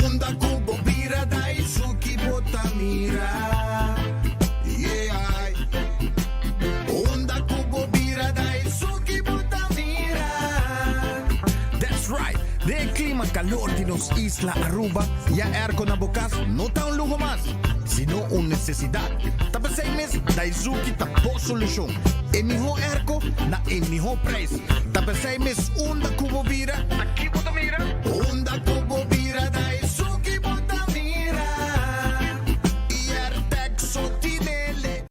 Unda ku bo bira Daisuki bo ta mira Yeah Unda ku bo bira Daisuki bo ta mira That's right! Den e klima kalor di nos isla Aruba, ya airco na bo kas no ta un luho mas, sino un nesesidat. Ta p'esei mes Daisuki ta bo solushon. E mihó airco na e mihó prijs. Ta p'esei mes unda ku bo bira, ta ki bo ta mira? Unda ku bo bira, ta esun ki bo ta mira. Iertec so tinele.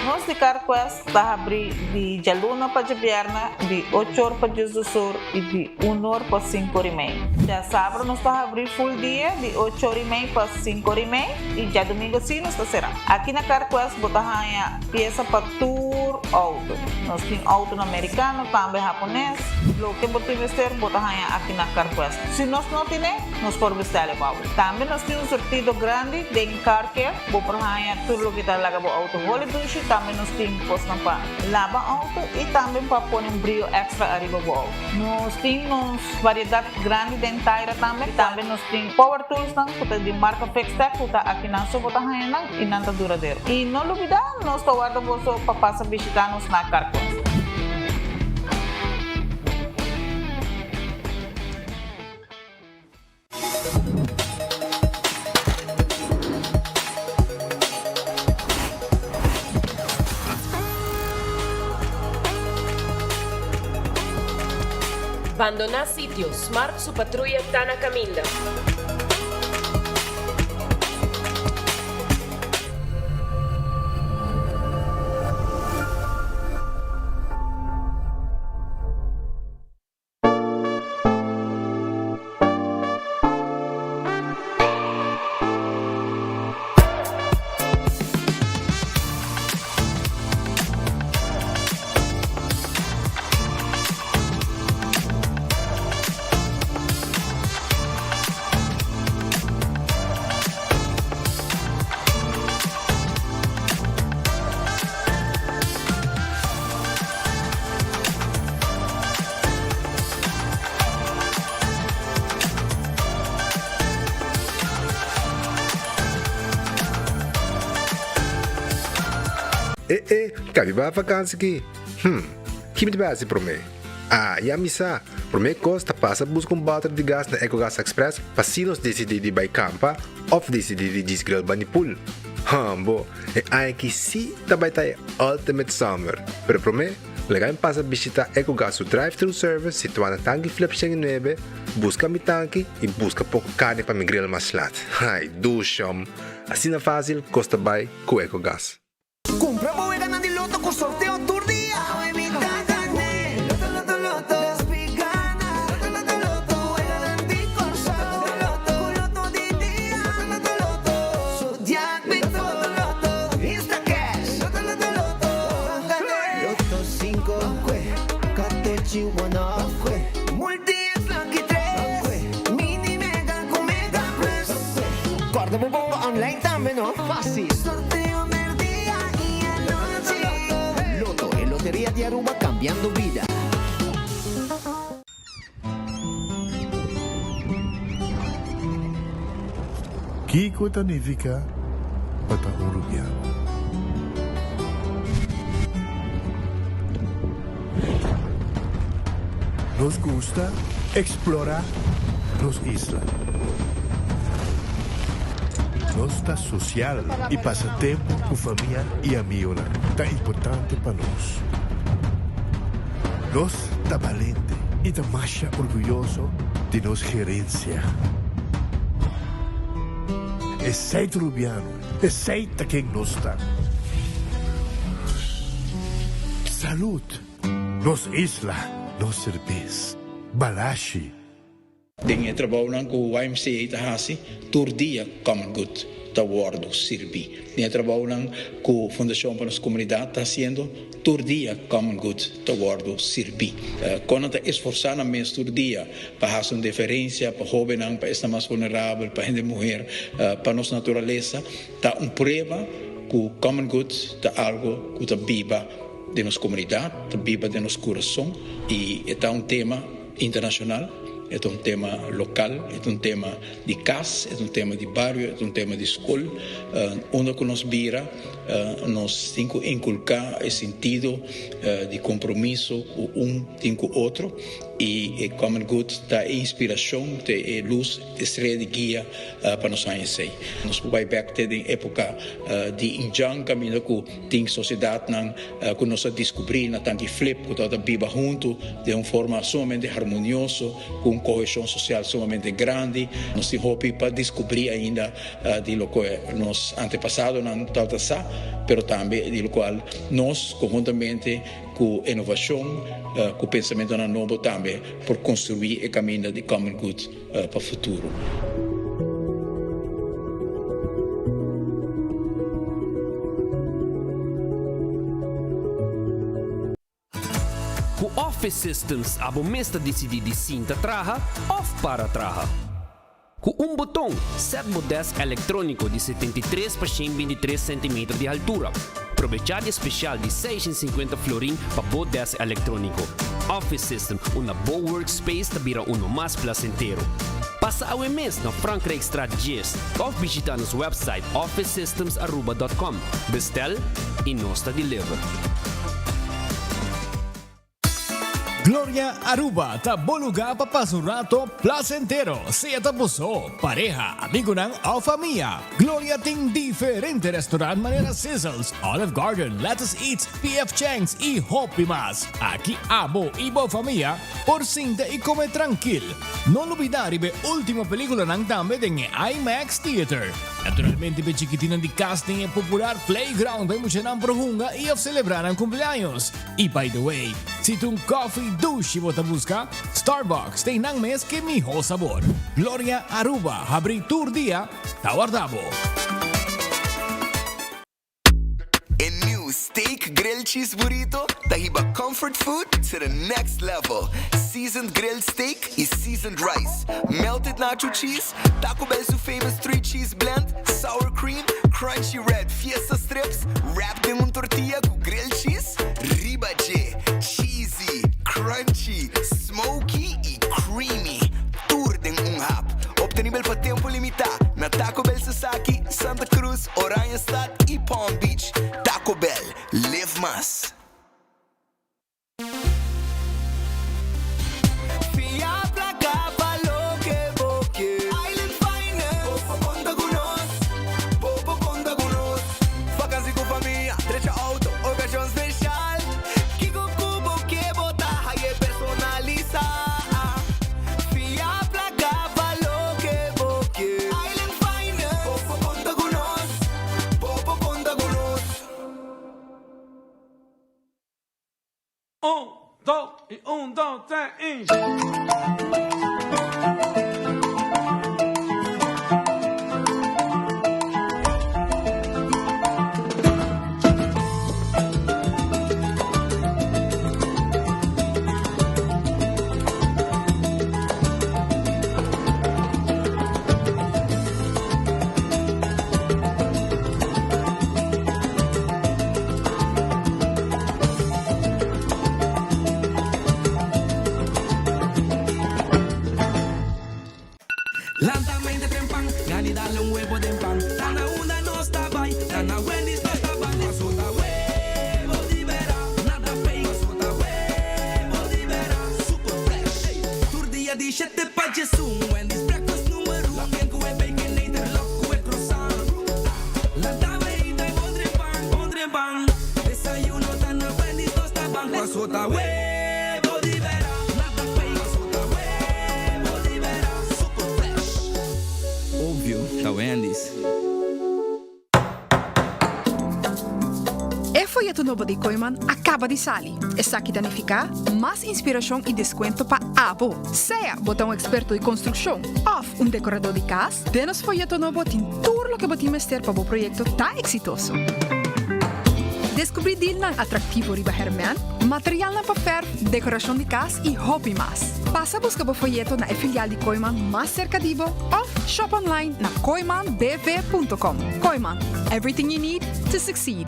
Nos di CarQuest ta habri di djaluna pa djabièrnè di ocho or pa diesdos or i di un or pa sinku or i mei. Djasabra nos ta habri full dia di ocho or i mei pa sinku or i mei i djadumingu si nos ta será. Aki na CarQuest bo ta haña piesa pa tur outo. Nos tin outonan merikano, tambe hapones. Loke bo tin mester bo ta haña aki na CarQuest. Si nos no tine, nos por bestèl e pa bo. Tambe nos tin un surtido grandi den Car Care. Bo por haña tur loke ta laga bo outo holi dushi. Tambe nos tin kosnan pa laba outo i tambe pa pone un brio èkstra ariba bo outo. Nos tin nos variedat grandi den taira tambe. Tambe nos tin power toolsnan ku ta di marka Fixtech ku ta akinan so bo ta haña nan i nan ta duradero. I no lubidá, nos ta warda boso pa pasa bishitá nos na Carquest. Bandoná sitio, Smart su patruya ta na kaminda. E e, ka mi bai vakansi ki? Hm, ki mi ta bai hasi promé? Ah, ya mi sa! Promé kos ta pasa buska un bòter di gas na Ecogas Express pa si nos disidí di bai kampa òf disidí di djis grill bani pool. Hambo, e aña ki sí ta bai ta e ultimate summer. Pero promé, laga mi pasa bishita Ecogas su drive-thru service situá na Tanki Flip 109, buska mi tanki i buska poko karni pa mi grill mas lat. Ai, dushom! Asina fásil kos ta bai ku Ecogas. Cumpra bo weganan di loto cu sorteo tur dia. Awe mi ta gane. Loto loto loto. Despi gana. Loto loto loto. Weganan di Corsou. Loto loto. Cu loto di dia. Loto loto loto. Zodiac Big Four. Loto loto. Instacash. Loto loto loto. Ban gane. Loto cinco. Ban Catochi one off. Ban Multi X Lucky tres. Ban Mini Mega cu Mega Plus. Ban Corda bo bongo online tambe no. Facil. Sorteo merdia y anochi. Lotto, e loteria di Aruba cambiando bida. Kiko ta nifica pa ta un Rubiano? Nos gusta explora nos isla. Nos ta social y pasa tempo cu famia y amigonan ta importante pa nos. Nos ta balente y ta masha orguyoso di nos gerencia. Esey ta Rubiano, esey ta ken nos ta. Salud! Nos isla, nos serbes. Balashi. Den e trabounan ku YMCA ta hasi tur dia Common Good ta wòrdu sirbí. Den e trabounan ku Fundashon pa Nos Komunidat ta hasiendo tur dia Common Good ta wòrdu sirbí. Kon nan ta esforsá nan mes tur dia pa hasi un diferensia pa hóbennan, pa esnan mas vulnerabel, pa hende muher, pa nos naturalesa, ta un prueba ku Common Good ta algu ku ta biba den nos komunidat, ta biba den nos kurason i e ta un tema internashonal. E ta un tema lokal, e ta un tema di kas, e ta un tema di bario, e ta un tema di skol. Unda ku nos bira, nos tin ku inkulká e sentido di kompromiso ku un tin ku otro i e common good ta e inspirashon, ta e lus, e strea di guia pa nos haña esei. Nos por bai bèk te den époka di indjan kaminda ku tin sosiedatnan ku nos a diskubrí na Tanki Flip ku tabata biba huntu den un forma sumamente harmonioso ku un koheshon sosial sumamente grandi. Nos tin hopi pa diskubrí ainda di loke nos antepasadonan tabata sa, pero tambe di lokual nos konhuntamente ku inovashon, ku pensamentonan nobo tambe por konstruí e kaminda di common good pa futuro. Ku Office Systems abo mes ta disidí di sinta traha òf para traha. Ku un boton, sèt bo dèsk elektróniko di 73 pa 123 sentimeter di haltura. Probechá di e spesial di 650 florin pa bo dèsk elektróniko. Office System, unda bo workspace ta bira uno mas plasentero. Pasa awe mes na Frankrijkstraat 10 òf bishitá nos wèpsait officesystemsaruba.com. Bestèl i nos ta deliver. Gloria Aruba ta bo lugar pa pasa un rato placentero, sea ta bo so, pareha, amigonan of famia. Gloria tin diferente restaurant manera Sizzles, Olive Garden, Lettuce Eats, PF Chang's y hopi mas. Aki abo y bo famia por sinta y come trankil. No lubida riba e ultimo peliculanan tambe den e IMAX Theater. Naturalmente p'e chikitinnan di cas tin e popular playground pa e muchanan por hunga y of celebra nan cumpleaños. Y by the way, si ta un coffee dushi bo ta busca, Starbucks ta einan mes ke miho sabor. Gloria Aruba habri tur dia ta warda bo. E new Steak Grilled Cheese Burrito ta hiba comfort food to the next level. Seasoned grilled steak y seasoned rice, melted nacho cheese, Taco Bell su famous three cheese blend, sour cream, crunchy red fiesta strips, wrapped den un tortilla cu grilled cheese riba dje. Cheesy, crunchy, smoky y creamy. Tur den un hap. Obtenibel pa tempo limita na Taco Bell Sasaki, Santa Cruz, Oranjestad y Palm Beach. Taco Bell, live mas. Fia placa pa loke bo ke. Island Finance. Bo por conta cu nos. Bo por conta cu nos. Vakantie cu famia, drecha auto, ocasion special. Kico cu bo ke bo ta haye personalisa. Fia placa pa loke bo ke. Island Finance. Bo por conta cu nos. Bo por conta cu nos. Un, dos y un, dos, tres y. Lanta mente trempan, gani dale un huevo den pan. Ta na unda nos ta bai, ta na Wendy's nos ta ban. Paso ta huevo di bera, nada fake. Paso ta huevo di bera, super fresh. Ey, tur dia di shete pa djesun, Wendy's breakfast number un. Loken ku e baconator, lok ku e croissant. Lanta mente bon trempan, bon trempan. Desayuno ta na Wendy's nos ta ban. Paso ta huevo di bera, nada fake. Paso ta huevo di bera, super fresh. Obvio, ta Wendy's. E foyeto nobo di Kooiman a kaba di sali. Esaki ta nifiká mas inspirashon i deskuento pa abo. Sea bo ta un eksperto di konstrukshon òf un dekoradó di kas, den nos foyeto nobo tin tur loke bo tin mester pa bo proyekto ta eksitoso. Deskubrí dilnan atraktivo riba hèrmènt, materialnan pa fèrf, dekorashon di kas i hopi mas. Pasa buska bo foyeto na e filial di Kooiman mas serka di bo òf shop online na kooimanbv.com. Kooiman, everything you need to succeed.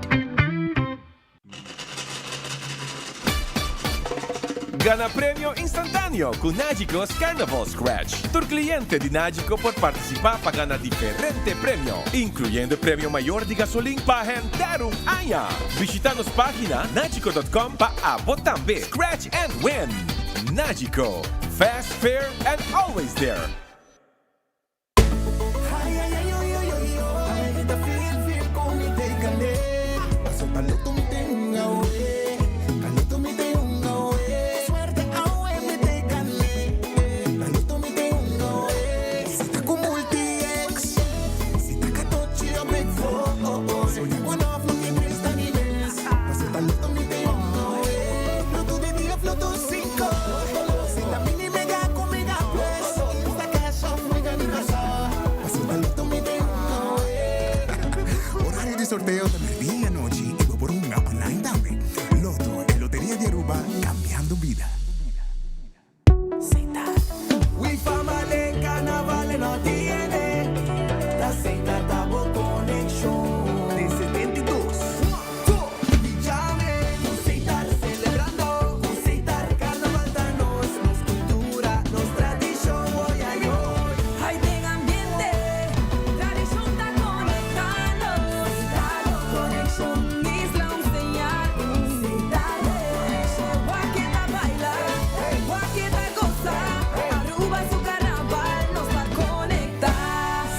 Gana premio instantáneo ku Nagico's Carnival Scratch. Tur kliente di Nagico por partisipá pa gana diferente premio, inkluyendo e premio mayor di gasolin pa henter un aña. Bishitá nos página nagico dot com pa abo tambe scratch and win! Nagico, fast, fair and always there! Horario di sorteo ta merdia y anochi y bo por hunga online tambe. Lotto, e loteria di Aruba, cambiando bida.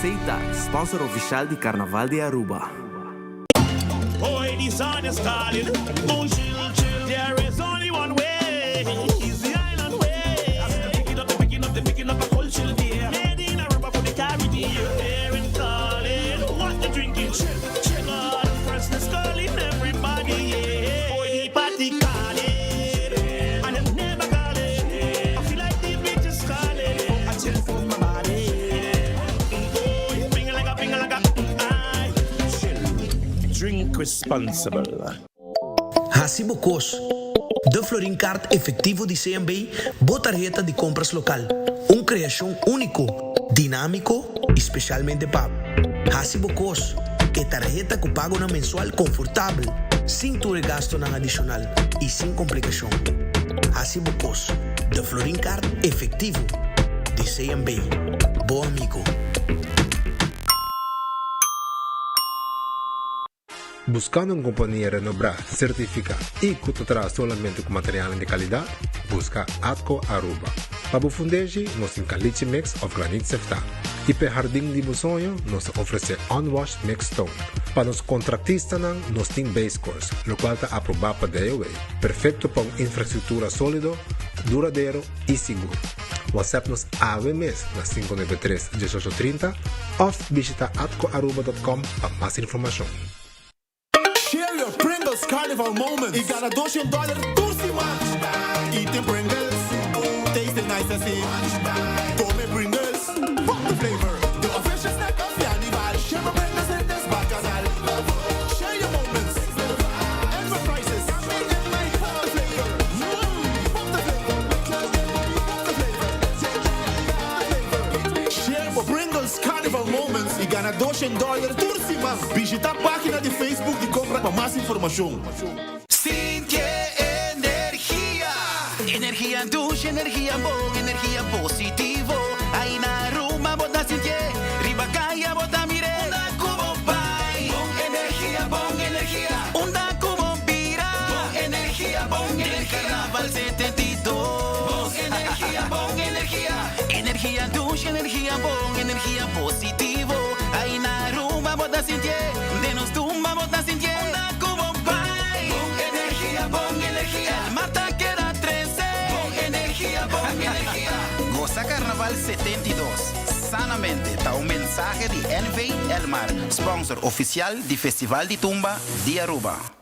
Seita, sponsor oficial di Carnaval di Aruba. Drink responsible. Hasi bo kos. De Florin Card Efectivo di CMB, bo tarheta di compras local. Un creacion unico, dinamico y specialmente pa bo. Hasi bo kos. E tarheta ku pagonan mensual konfortabel, sin tur e gastonan adishonal i sin komplikashon. Hasi bo kos. De Florin Card Efectivo di CMB. Bo amigo. Buskando un kompania renobrá, sertifiká i ku ta traha solamente ku materialnan di kalidat? Buska Atco Aruba. Pa bo fundeshi, nos tin caliche mix òf granit seftá. I p'e hardin di bo soño, nos ta ofresé unwashed mixed stone. Pa nos kontraktistanan, nos tin base course, lokual ta aprobá pa DOW, perfekto pa un infrastruktura sólido, duradero i sigur. WhatsApp nos awe mes na 593 1830 òf bishita atcoaruba dot com pa mas informashon. Share your Pringles Carnival moments y gana 200 dollar tur siman! Eating Pringles, tasting nice and safe. Come Pringles, pop the flavor. The official snack of Carnival. Share your Pringles in this bacchanal. Share your moments. Enterprises. Pop the flavor. Pop the flavor. Pop the flavor. Share bo Pringles Carnival moments y gana 200 dollar tur siman. Bishita pagina di Facebook di Compra pa mas informacion. Sinti e energia. Energia dushi, energia bon, energia positivo. Ai na Aruba bo ta sintié, riba kaya bo ta mir'é. Unda ku bo bai, bon energia, bon energia. Unda ku bo bira, bon energia, bon energia. Den Carnaval 72, bon energia, bon energia. Energia dushi, energia bon, energia positivo. Ai na Aruba bo ta sintié, den nos tumba bo ta sintié. Unda ku bo bai, bon energia, bon energia. El mar ta keda trese, bon energia, bon energia. Gosa Carnaval 72 sanamente ta un mensahe di NV Elmar, sponsor oficial di Festival di Tumba di Aruba.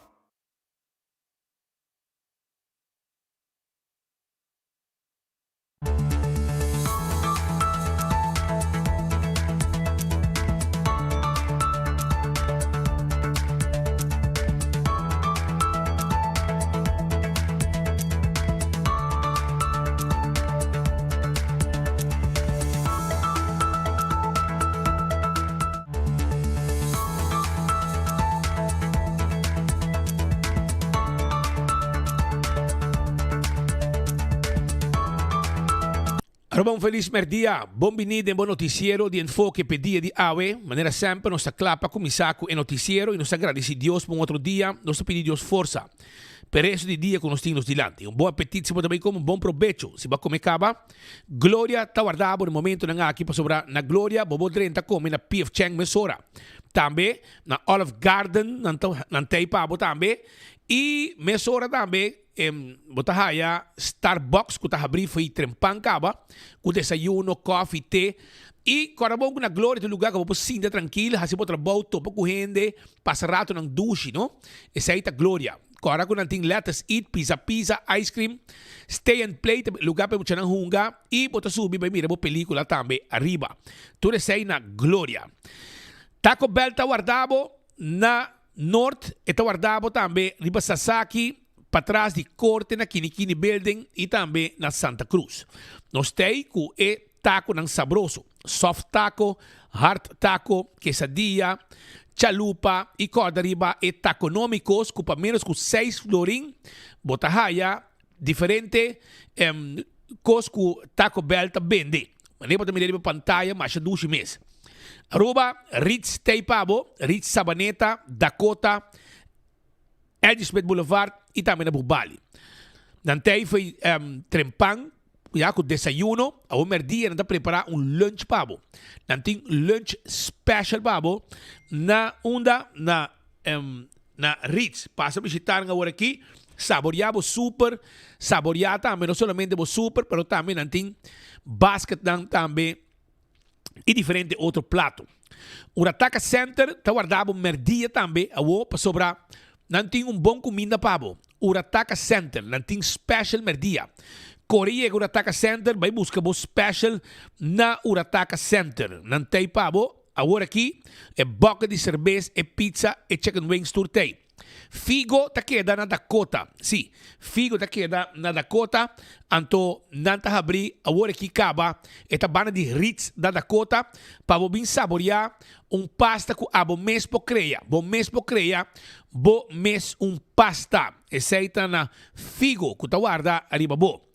Aruba un felis merdia, bon bini den bo noticiero di Enfoke p'e dia di awe. Manera semper nos ta kla pa kuminsá ku e noticiero i nos ta gradisí Dios pa un otro dia, nos ta pidi Dios forsa p'e resto di dia ku nos tin nos dilanti. Un bon apetit si bo ta bai kome, un bon probecho si bo a kome kaba. Gloria ta warda bo den momentonan aki pasobra na Gloria bo bo drenta kome na PF Chang mesora. Tambe na Olive Garden nan ta nan tei pa bo tambe i mesora tambe. Bo ta haya Starbucks ku ta habrí fo'i trempan kaba, ku desayuno, kòfi, te. I kòrda bon ku na Gloria ta un lugá ku bo por sinta trankil, hasi bo trabou, topa ku hende, pasa ratonan dushi, no? Esei ta Gloria. Kòrda ku nan tin Let Us Eat, Pizza Pizza, ice cream, Stay and Play ta lugá pa e muchanan hunga i bo ta subi bai mira bo pelíkula tambe ariba. Tur esei na Gloria. Taco Bell ta warda bo na Noord, e ta warda bo tambe riba Sasaki, patras di Korte na Kinikini Building y tambe na Santa Cruz. Nos t'ey cu e taconan sabroso, soft taco, hard taco, quesadilla, chalupa y corda riba e taconomicos cu pa menos cu seis florin bo ta haya diferente cos cu Taco Bell ta bende. Manera bo ta mira riba pantaya masha dushi mes. Aruba, Ritz t'ey pa bo, Ritz Sabaneta, Dakota, Eddy Smith Boulevard y tambe na Bubali. Nan t'ey fo'i trempan ya cu desayuno, awor merdia nan ta prepara un lunch pa bo. Nan tin lunch special pa bo na unda na na Ritz. Pasa bishita nan awor aki, saboria bo super, saboria tambe no solamente bo super, pero tambe nan tin basketnan tambe y diferente otro plato. Urataka Center ta warda bo merdia tambe awo pasobra nan tin un bon cuminda pa bo. Urataka Center, nan tin special merdia. Core yega Urataka Center bay busca bo special na Urataka Center. Nan tey pa bo awor aki e bucket di cerbes, e pizza, e chicken wings tur tey. Figo ta keda na Dakota. Sí, Figo ta keda na Dakota. Anto nan ta habrí awor aki kaba e ta banda di Ritz na Dakota pa bo bin saboriá un pasta ku abo mes por krea. Bo mes por krea bo mes un pasta. Esei ta na Figo ku ta warda ariba bo.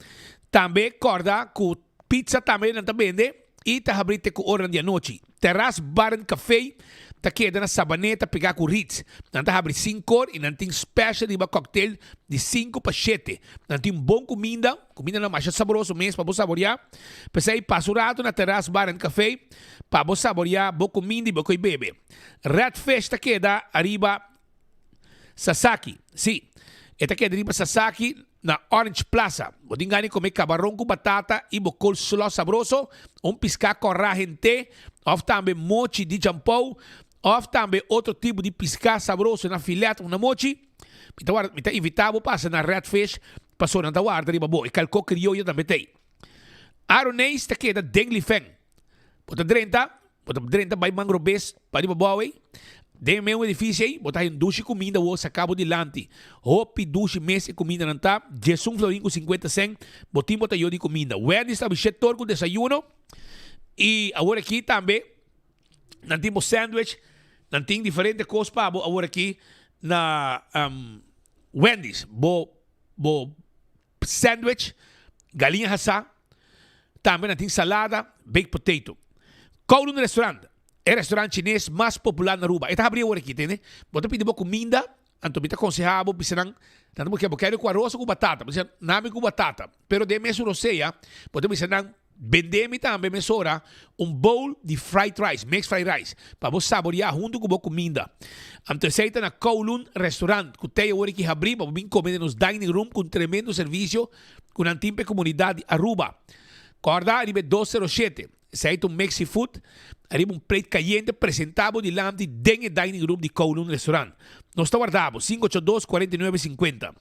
Tambe kòrda ku Pizza tambe nan ta bende y ta habri te cu oranan di anochi. Terras Bar and Café ta keda na Sabaneta pega cu Ritz. Nan ta habri sinkor y nan tin special riba cocktail di sinku pa shete. Nan tin bon cuminda, cumindanan masha sabroso mes pa bo saboria. P'esey pasa un rato na Terras Bar and Café pa bo saboria bo cuminda y bo coy bebe. Red Fish ta keda ariba Sasaki, sí, e ta keda riba Sasaki na Orange Plaza. Bo tin gana di kome kabaron ku batata i bo coleslaw sabroso, un piská kòrá hent'é, òf tambe mochi di champou, òf tambe otro tipo di piská sabroso na filet òf na mochi. Mi ta warda, mi ta invitá bo pasa na Red Fish pasobra nan ta warda riba bo. E kalkó krioyo tambe t'ei. Aroneis ta keda den Lifeng. Bo ta drenta, bo ta drenta bai man robes pa riba bou ei. Den meun edifisio ei, bo ta haña un dushi kuminda wou saká bo dilanti. Hopi dushi mes e kumindanan ta, diesun florin ku sinkuenta sèn, bo tin bo ta yo di kuminda. Wendy's ta bishé tur ku desayuno i awor aki tambe nan tin bo sandwich, nan tin diferente kos pa bo awor aki na Wendy's. Bo bo Sandwich, galiña hasá, tambe nan tin salada, baked potato. Kowloon Restaurant, e restaurant chines mas popular na Aruba. E ta habri awor aki, tende. Bo ta pidi bo kuminda, anto mi ta konsehá bo bisa nan, nan ta bukia bo kere ku aros o ku batata. Bo bisa, nami ku batata. Pero den mesun rosea, bo ta bisa nan, Bende mi tambe mesora un bowl di fried rice, mixed fried rice, pa bo saboria hunto cu bo cuminda. Anto esey ta na Kowloon Restaurant, cu tey awor aki habri pa bo bin come den nos dining room cu un tremendo servicio cu nan tin pa e comunidad di Aruba. Corda ariba e 207, esey ta un mixed seafood ariba un plate cayente presenta bo dilanti den e dining room di Kowloon Restaurant. Nos ta warda bo, 582 49 50.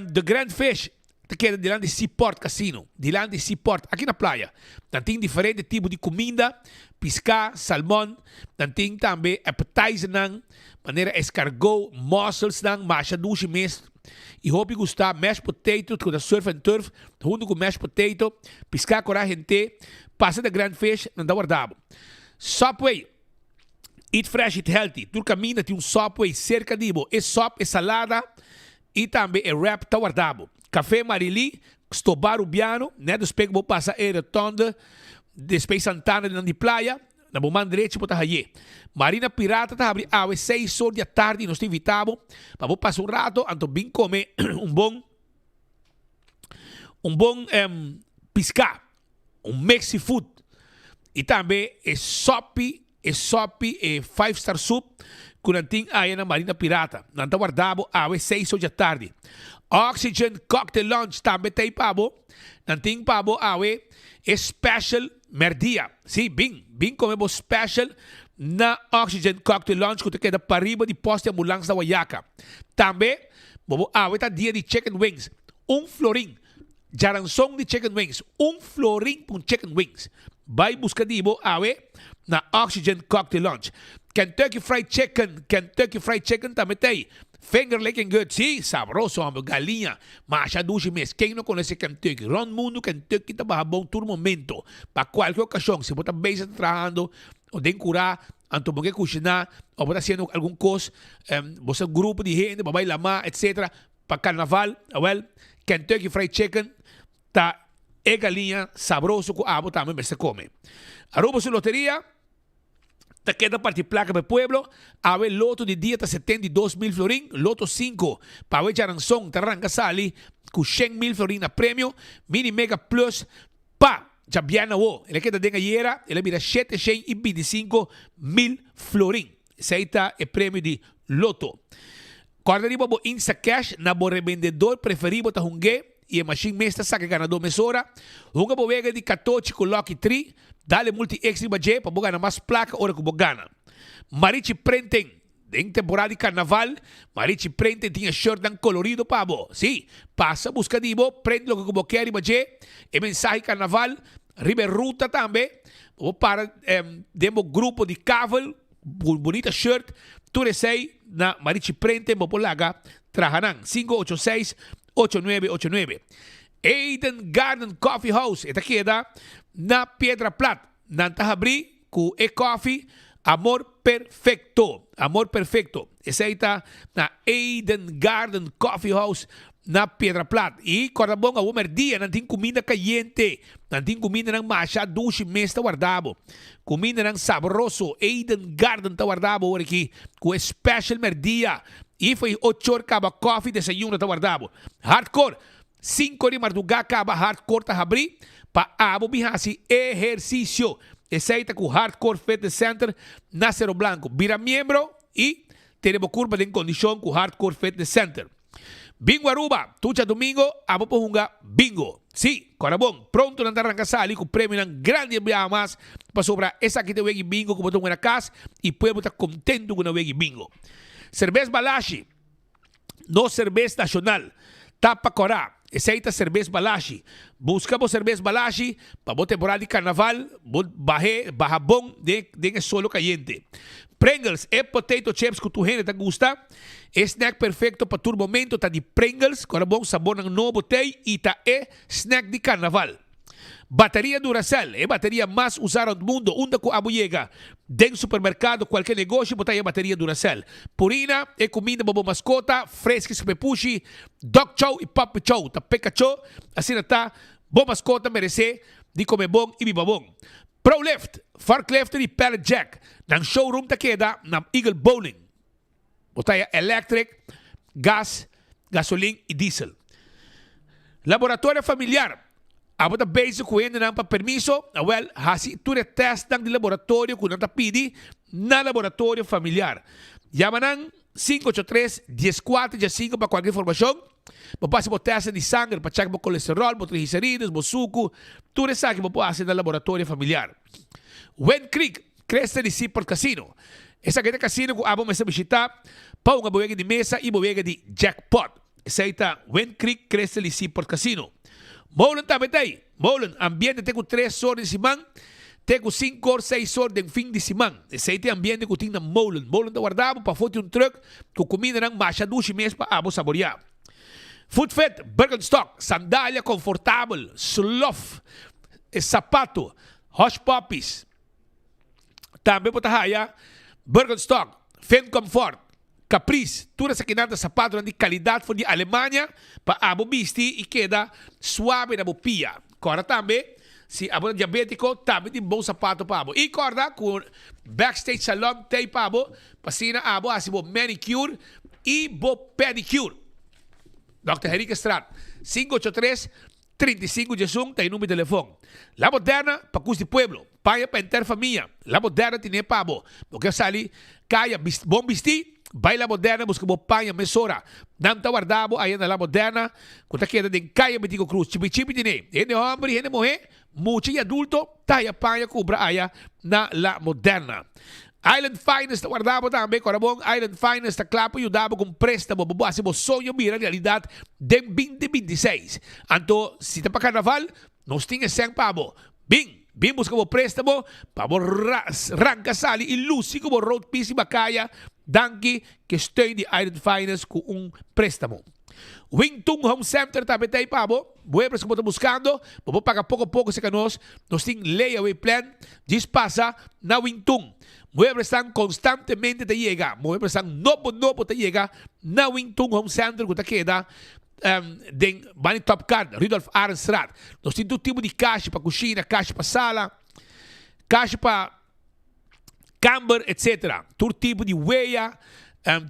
The Grand Fish Ta keda dilanti Seaport Casino, dilanti Seaport, aki na playa. Nan tin diferente tipo di kuminda, piská, salmon, nan tin tambe appetizernan, manera escargot, musselsnan, masha dushi mes i hopi gustá, mashed potato ku ta surf and turf huntu ku mashed potato, piská kora hent'é, pasa The Grand Fish, nan ta warda bo. Subway, Eat fresh, eat healthy, tur kaminda tin un Subway serka di bo, e sòp, e salada, I tambe e wrap ta warda bo. Café Marily, Stoba Rubiano, net despues ku bo pasa e rotonde despues Santana di nan di playa, na bo man drechi bo ta haye. Marina Pirata ta habri awe seis or di atardi y nos ta invita bo pa bo pasa un rato anto bin come un bon un bon pisca, un mexi food y tambe e sopi e sopi e five star soup cu nan tin aya na Marina Pirata. Nan ta warda bo awe seis or djatardi. Oxygen Cocktail Lounge tambe ta ey pa bo. Nan tin pa bo awe e special merdia. Si, bin, bin come bo special na Oxygen Cocktail Lounge cu ta keda pariba di post di ambulans na Wayaca. Tambe bo bo awe ta dia di chicken wings, un florin. Djaranson di chicken wings, un florin pa un chicken wings. Bai buska di bo awe na Oxygen Cocktail Lounge. Kentucky Fried Chicken, Kentucky Fried Chicken tambe ta ei. Finger licking good, si, sabroso homber, galiña, masha dushi mes. Ken no conoce Kentucky? Rond mundo Kentucky ta baha bon tur momento. Pa cualke ocasion, si bo ta bezig ta trahando o den cura, anto bo ke cushina o bo ta haciendo algun cos, bo sa grupo di hende, bo a bai lama, etc. Pa carnaval, awel, Kentucky Fried Chicken ta e galiña sabroso cu abo tambe mester come. Aruba su loteria ta keda parti placa pa e pueblo. Awe loto di dia ta 72,000 florin, loto 5 pa awe djaranson ta ranca sali cu 100,000 florin na premio. Mini Mega Plus pa djabièrnè awo, el a keda den ayera, el a bira 725,000 florin. Esey ta e premio di loto. Kòrda riba bo Instacash na bo rebendedor preferí bo ta hung'é i e mashin mes ta saka e ganadó mesora. Hunga bo wega di katochi ku Lucky Tree, dale multi X riba dje pa bo gana mas plaka ora ku bo gana. Marichi Printing, Den temporada di karnaval, Marichi Printing tin e shirtnan kolorido pa bo. Sí, pasa buska di bo, print loke ku bo ke riba dje, e mensahe karnaval, riba e ruta tambe. Bo por para den bo grupo di kavel. Bunita shirt, tur esey na Marichi Prente bo por laga traha nan, 586 8989. Eden Garden Coffee House, e ta keda na Piedra Plat. Nan ta habri ku e koffie Amor Perfecto, Amor Perfecto. Esey ta na Eden Garden Coffee House na Piedra Plat. I kòrda bon, awor mèrdia nan tin kuminda kayente. Nan tin kumindanan masha dushi mes ta warda bo. Kumindanan sabroso. Eden Garden ta warda bo awor aki ku e special mèrdia. I for e ochor kaba kòfi desayuno ta warda bo. Hardcore, Sinku di mardugá kaba Hardcore ta habrí pa abo bin hasi ehersisio. Esei ta ku Hardcore Fitness Center na Sero Blanco. Bira miembro i tene bo kurpa den kondishon ku Hardcore Fitness Center. Bingo Aruba, tur djadumingo abo por hunga bingo. Sí, kòrda bon, pronto nan ta ranka sali ku premionan grandi en biaha mas pasobra esaki ta e wegi bingo ku bo ta hunga na kas i pueblo ta kontento ku nan wegi bingo. Serbes Balashi, nos serbes nashonal, ta pa kòrá. Esei ta serbes Balashi. Buska bo serbes Balashi pa bo temporada di karnaval bo bah'é baha bon den den e solo kayente. Pringles, e potato chips ku tur hende ta gusta. E snack perfecto pa tur momento ta di Pringles, cu ora bon sabornan nobo t'ey y ta e snack di carnaval. Bateria Duracell, e bateria mas usa rond mundo, unda cu abo yega den supermercado, cualkier negoshi bo ta haya bateria Duracell. Purina, e cuminda pa bo mascota, fresques pepushi, dog chow y puppy chow ta pe cacho, asina ta, bo mascota merece di come bon y biba bon. Prolift, forklift di Pallet Jack, nan showroom ta keda na Eagle Bowling. Bo ta haya electric, gas, gasolin y diesel. Laboratorio familiar, Abo ta bezig cu hendenan pa permiso? Awel, haci tur e testnan di laboratorio cu nan ta pidi na laboratorio familiar. Yama nan 583 1415 pa cualkier informacion. Bo por haci bo testnan di sanger pa check bo colesterol, bo triglicerides, bo sucu. Tur esaki bo por haci na laboratorio familiar. Wind Creek, Cresta di Seaport Casino. Esaki ta e casino cu abo mester bishita pa hunga bo wega di mesa y bo wega di jackpot. Esey ta Wind Creek Cresta di Seaport Casino. Molen tambe ta ey. Molen, ambiente te cu tres or di siman te cu cinco or, seis or den fin di siman. Esey ta e ambiente cu tin na Molen. Molen ta warda bo pafo tin un truck cu cumindanan masha dushi mes pa abo saboria. Foot Fit, Birkenstock, sandalia confortabel, slof, sapato, Hush Puppies. Tambe bo ta haya Birkenstock, Fin Comfort, Caprice. Tur esakinan ta sapatonan di kalidat for di Alemania pa abo bisti i keda suabe na bo pia. Kòrda tambe, si abo ta diabétiko, tambe tin bon sapato pa abo. I kòrda ku Backstage Salon t'ei pa abo pa asina abo hasi bo manicure i bo pedicure. Dòkter Henriquestraat, 583, 35 diesun ta e number di telefon. La Moderna pa kus di pueblo, paña pa henter famia. La Moderna tine pa bo. Bo ke sali kaya bon bisti? Bai La Moderna buska bo paña mesora. Nan ta warda bo aya na La Moderna ku ta keda den kaya Betico Cruz. Chipi chipi tine. Hende homber i hende muhe, mucha i adulto ta haya paña kumpra aya na La Moderna. Island Finance ta warda bo tambe. Kora bon, Island Finance ta kla pa yuda bo ku un préstamo pa bo hasi bo soño bira realidat den 2026. Anto, si ta pa karnaval, nos tin e sèn pa bo. Bin! Bin buska bo préstamo pa bo ranka sali i lusi ku bo road pisi bakaya. Danki ku e steun di Island Finance ku un préstamo. Wingtung Home Center tambe ta ei pa bo. Muebles ku bo ta buskando, bo por paga poko poko serka nos. Nos tin layaway plan djis pasa na Wingtung. Mueblesnan konstantemente ta yega. Mueblesnan nobo nobo ta yega na Wingtung Home Center ku ta keda den Bani Top Kant, Rudolf Arendstraat. Nos tin tur tipo di kashi pa kushina, kashi pa sala, kashi pa kamber etc. Tur tipo di wea,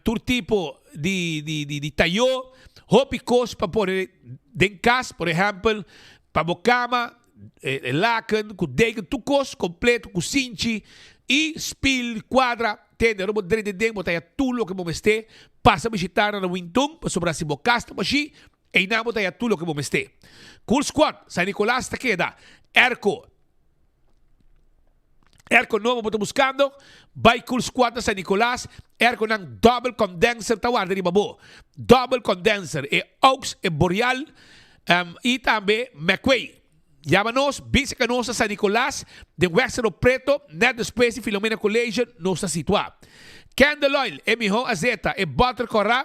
tur tipo di di di di tayó, hopi kos pa pone den kas, por ehèmpel pa bo kama, e laken ku deken, tur kos kompleto ku sinchi i spil, kuadra, tende ora bo drenta den bo ta haya tur loke bo mester, pasa bishita nan na Wintun pasobra si bo kas ta bashí einan bo ta haya tur loke bo mester. Cool Squad, San Nicolas ta keda, Airco. Airco nobo bo ta buscando? Bai Cool Squad na San Nicolas, airconan double condenser ta warda riba bo. Double condenser, e Aux, e Boreal y tambe McQuay. Yama nos, bin cerca nos na San Nicolas, den Weg Cerro Preto, net despues di Filomena College nos ta situa. Candle Oil, e miho azeta, e boter cora,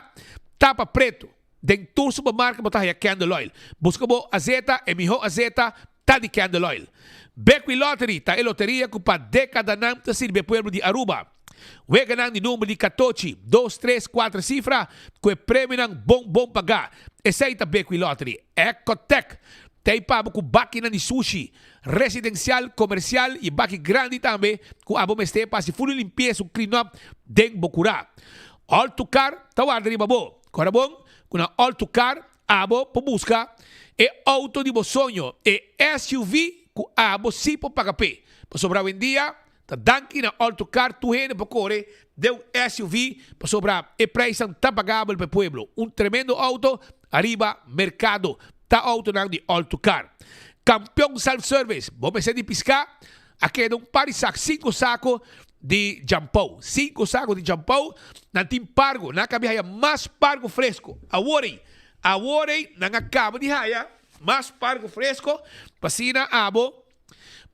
tapa preto. Den tur supermarket bo ta haya Candle Oil. Busca bo azeta, e miho azeta ta di Candle Oil. Bequi Lottery ta e loteria cu pa decadanan ta sirbi e pueblo di Aruba. Weganan di number di catochi, dos, tres, cuater cifra cu e premionan bon bon paga. Esey ta Bequi Lottery. Ecotec ta e pa bo cu bakinan di sushi, residencial, comercial y baki grandi tambe cu abo mester pa haci full limpieza, un clean up den bo cura. All to Car ta warda riba bo. Kora bon ku na All to Car abo por buska e outo di bo soño, e SUV ku abo si por paga p'e. Pasobra awendia ta danki na All to Car tur hende por kore den un SUV pasobra e prijsnan ta pagabel pa e pueblo. Un tremendo outo ariba merkado ta outonan di All to Car. Kampion Self Service, bo mester di piská? A keda un par di sak, sinku sako di djampou. Sinku sako di djampou, nan tin pargo. Nan a kaba di haya mas pargo fresko. Awor ei, awor ei nan a kaba di haya mas pargo fresko pa asina abo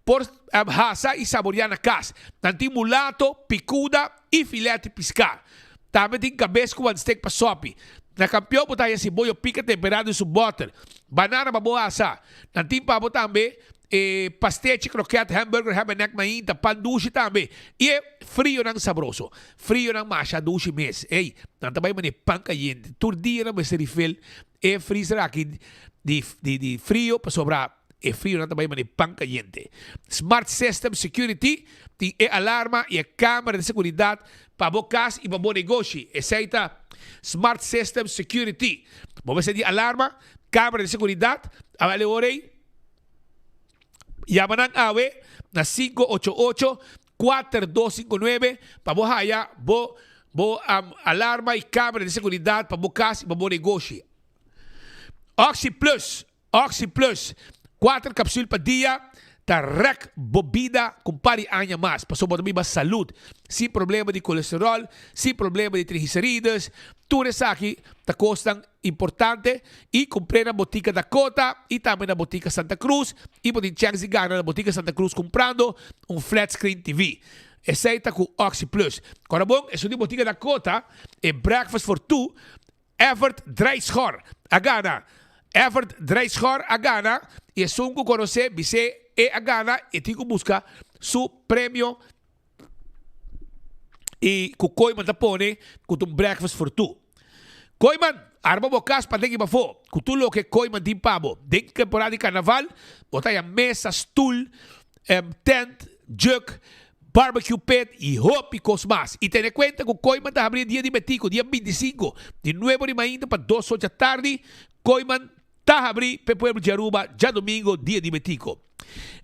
por hasa i saboreá na kas. Nan tin mulato, pikuda i filet di piská. Tambe tin kabes ku wanstek pa sòpi. Na Kampion bo ta haya siboyo pika temperado i su bòter. Banana pa bo hasa. Nan tin pa bo tambe E pastechi, kroket, hamburger, habenek, mainta, pan dushi tambe. I e frionan sabroso. Frionan masha dushi mes. Ey, nan ta bai mane pan kayente. Tur dia nan mester refill e freezer aki di di di frio pasobra e frionan ta bai mane pan kayente. Smart System Security tin e alarma i e camera di seguridad pa bo kas i pa bo negoshi. Esey ta Smart System Security. Bo mester di alarma, camera di seguridad, awel e ora ey. Yama nan awe na 588 4259 pa bo haya bo bo alarma y camera di seguridad pa bo cas y pa bo negoshi. Oxi Plus, Oxi Plus, cuater capsul pa dia ta rek bo bida cu un par di aña mas pasobra bo ta biba salud, sin problema di colesterol, sin problema di triglicerides, tur esaki ta cosnan Importante y cumpr'é na Botica Dakota y tambe na Botica Santa Cruz y bo tin chèns di gana na Botica Santa Cruz cumprando un flat screen TV. Esey ta cu Oxi Plus. Cora bon, esun di Botica Dakota, e Breakfast for Two, Evert Drijschor a gana. Evert Drijschor a gana y esun cu conoce bis'é e a gana y tin cu busca su premio. I ku Kooiman ta pone ku ta un breakfast for two. Kooiman, arma bo kas paden i pafó ku tur loke Kooiman tin pa bo. Den temporada di karnaval, bo ta haña mesa, stul, tent, juk, barbecue pit i hopi kos mas. I tene kuenta ku Kooiman ta habri e dia di Betico, dia 25, di nuebe ora di mainta pa dos ocha tardi. Kooiman Ta habri p'e pueblo di Aruba djadomingo dia di Betico.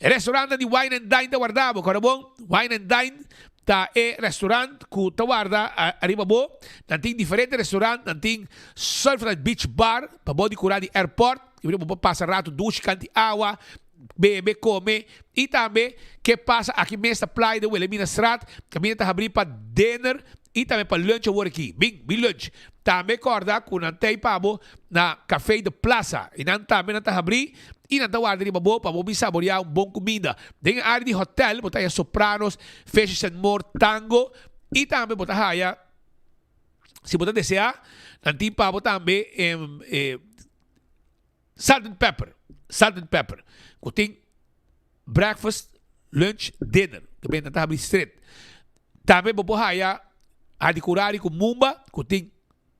E restaurantnan di Wine and Dine ta warda bo, kòrda bon, Wine and Dine ta e restaurant ku ta warda ariba bo. Nan tin diferente restaurant, nan tin Surfside Beach Bar pa bo di kura di airport, i bo por pasa rato dushi kanti awa, bebe, kome i tambe ke pasa aki mes na playa den Wilhelminastraat, kaminda ta habri pa dinner I tambe pa lunch awor aki. Bin, bin lunch. Tambe corda cu nan ta ei pa bo na Café de Plaza. I nan tambe nan ta habri i nan ta warda riba bo pa bo bin saborea un bon cuminda. Den e area di hotel bo ta haya Sopranos, Fishes and More, Tango i tambe bo ta haya, si bo ta desea, nan tin pa bo tambe e Salt and Pepper, Salt and Pepper, cu tin breakfast, lunch, dinner. Te benta ta habri stret. Tambe bo por haya Hadicurari cu Mumba, cu tin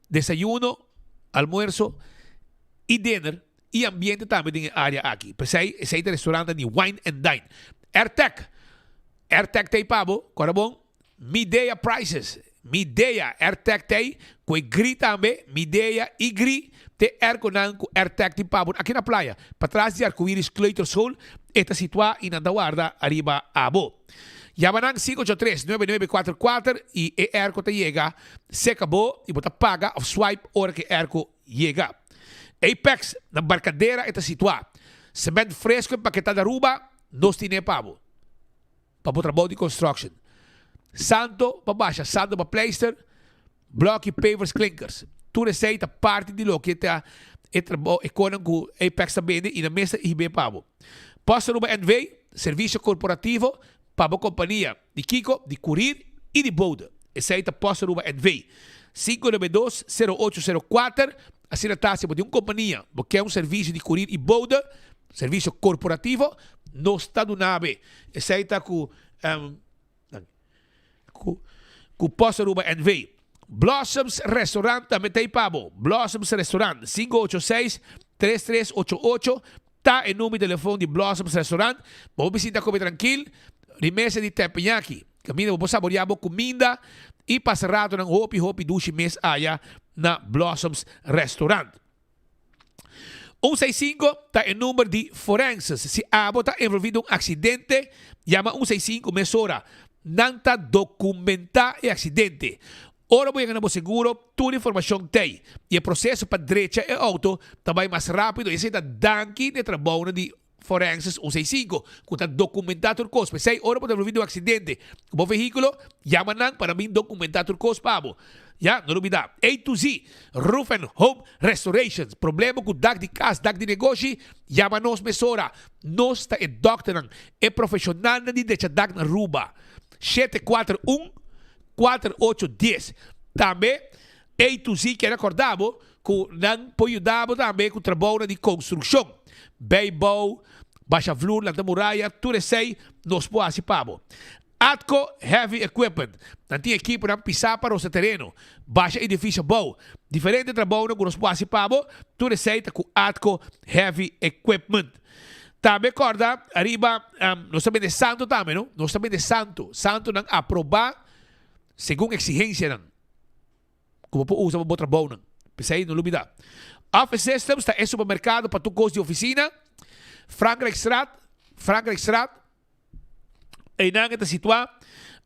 desayuno, almuerzo y dinner y ambiente tambe den e area aki. P'esey, esey ta restaurantnan di Wine and Dine. Airtec, Airtec ta ey pa bo, cora bon. Midea Prices, Midea, Airtag t'ei ku e gri tambe, Midea i gri t'e airconan ku Airtag tin pa bo aki na playa, patras di Arcoiris Kleuterschool e ta situá i nan ta warda ariba abo. Yama nan 583 9944 i e airco ta yega seka bo i bo ta paga òf swipe ora ku e airco yega. Apex na Barcadera e ta situá. Cement fresco empaketá na Aruba nos tine pa bo. Pa bo trabou di construction. Santo pa basha, santo pa pleister, bloki, pavers, klinkers. Tur esei ta parti di loke ta e trabou, e konan ku Apex ta bende i nan mes ta hib'é pa bo. Post Aruba NV, servisio korporativo pa bo kompania di kiko, di kurir i di bode. Esei ta Post Aruba NV. 592 0804, asina ta si bo tin un kompania, bo ke un servisio di kurir i bode, servisio korporativo, nos ta duna be. Esei ta ku ku Post Aruba NV. Blossoms Restaurant tambe ta ei pa bo. Blossoms Restaurant, 586 3388 ta e number di telefon di Blossoms Restaurant. Bo por bisinta kome trankil ri mesa di teppanyaki. Kaminda bo por saborea bo kuminda i pasa ratonan hopi hopi dushi mes aya na Blossoms Restaurant. Un seis sinku ta e number di forenses. Si abo ta envolvi den un aksidente, yama un seis sinku mesora. Nan ta dokumentá e aksidente. Ora bo yega na bo seguro, tur informashon t'ei. I e proseso pa drecha e outo ta bai mas rápido. Esei ta danki na e trabounan di Forenses un seis sinku, ku ta dokumentá tur kos. P'esei, ora bo ta envolví den un aksidente ku bo vehíkulo, yama nan pa nan bin dokumentá tur kos pa bo. Ya, no lubidá, A to Z Roof and Home Restorations. Problema ku dak di kas, dak di negoshi, yama nos mesora. Nos ta e dòkternan, e profeshonalnan di drecha dak na Aruba. 741 4810. Tambe, A to Z kier rekordá bo ku nan por yuda bo tambe ku trabounan di konstrukshon, bijbouw, basha vloer, lanta muraya, tur esei nos por hasi pa bo. Atco Heavy Equipment, nan tin ekiponan pisá pa rosa tereno, basha edifisio bou, diferente trabounan ku nos por hasi pa bo, tur esei ta ku Atco Heavy Equipment. Tambe kòrda ariba, nos ta bende santo tambe no, nos ta bende santo, santonan aprobá segun eksigensianan. Ku bo por usa pa bo trabounan. P'esei no lubida. Office Systems ta e supermerkado pa tur kos di ofisina. Frankrijkstraat, Frankrijkstraat, einan e ta situá.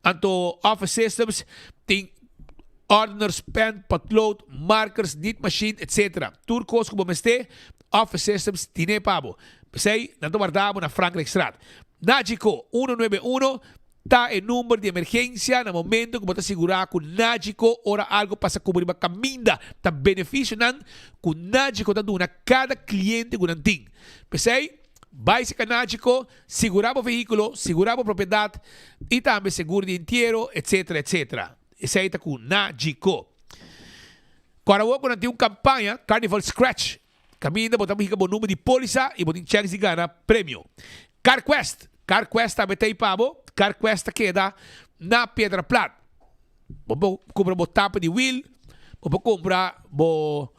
Anto Office Systems tin ordeners, pen, potlood, markers, nietmachine, etc. Tur kos ku bo mester, Office Systems tine pa bo. P'esei nan ta warda bo na Frankrijkstraat. Nagico, 191. Ta e number di emergencia na momento cu bo ta sigura cu Nagico ora algo pasa cu bo riba caminda. Ta beneficionan cu Nagico ta duna cada cliente cu nan tin. P'esey, bay cerca Nagico, sigura bo vehiculo, sigura bo propiedad y tambe seguro di entiero, etc. Etc. Esey ta cu Nagico. Cu awor cu nan tin un campaña, Carnival Scratch, Caminda bo ta higa bo number di polisa y bo tin chance di gana premio. CarQuest, CarQuest tambe ta ei pa bo. CarQuest ta keda na Piedra Plat. Bo por kumpra bo tapa di wiel, bo por kumpra bo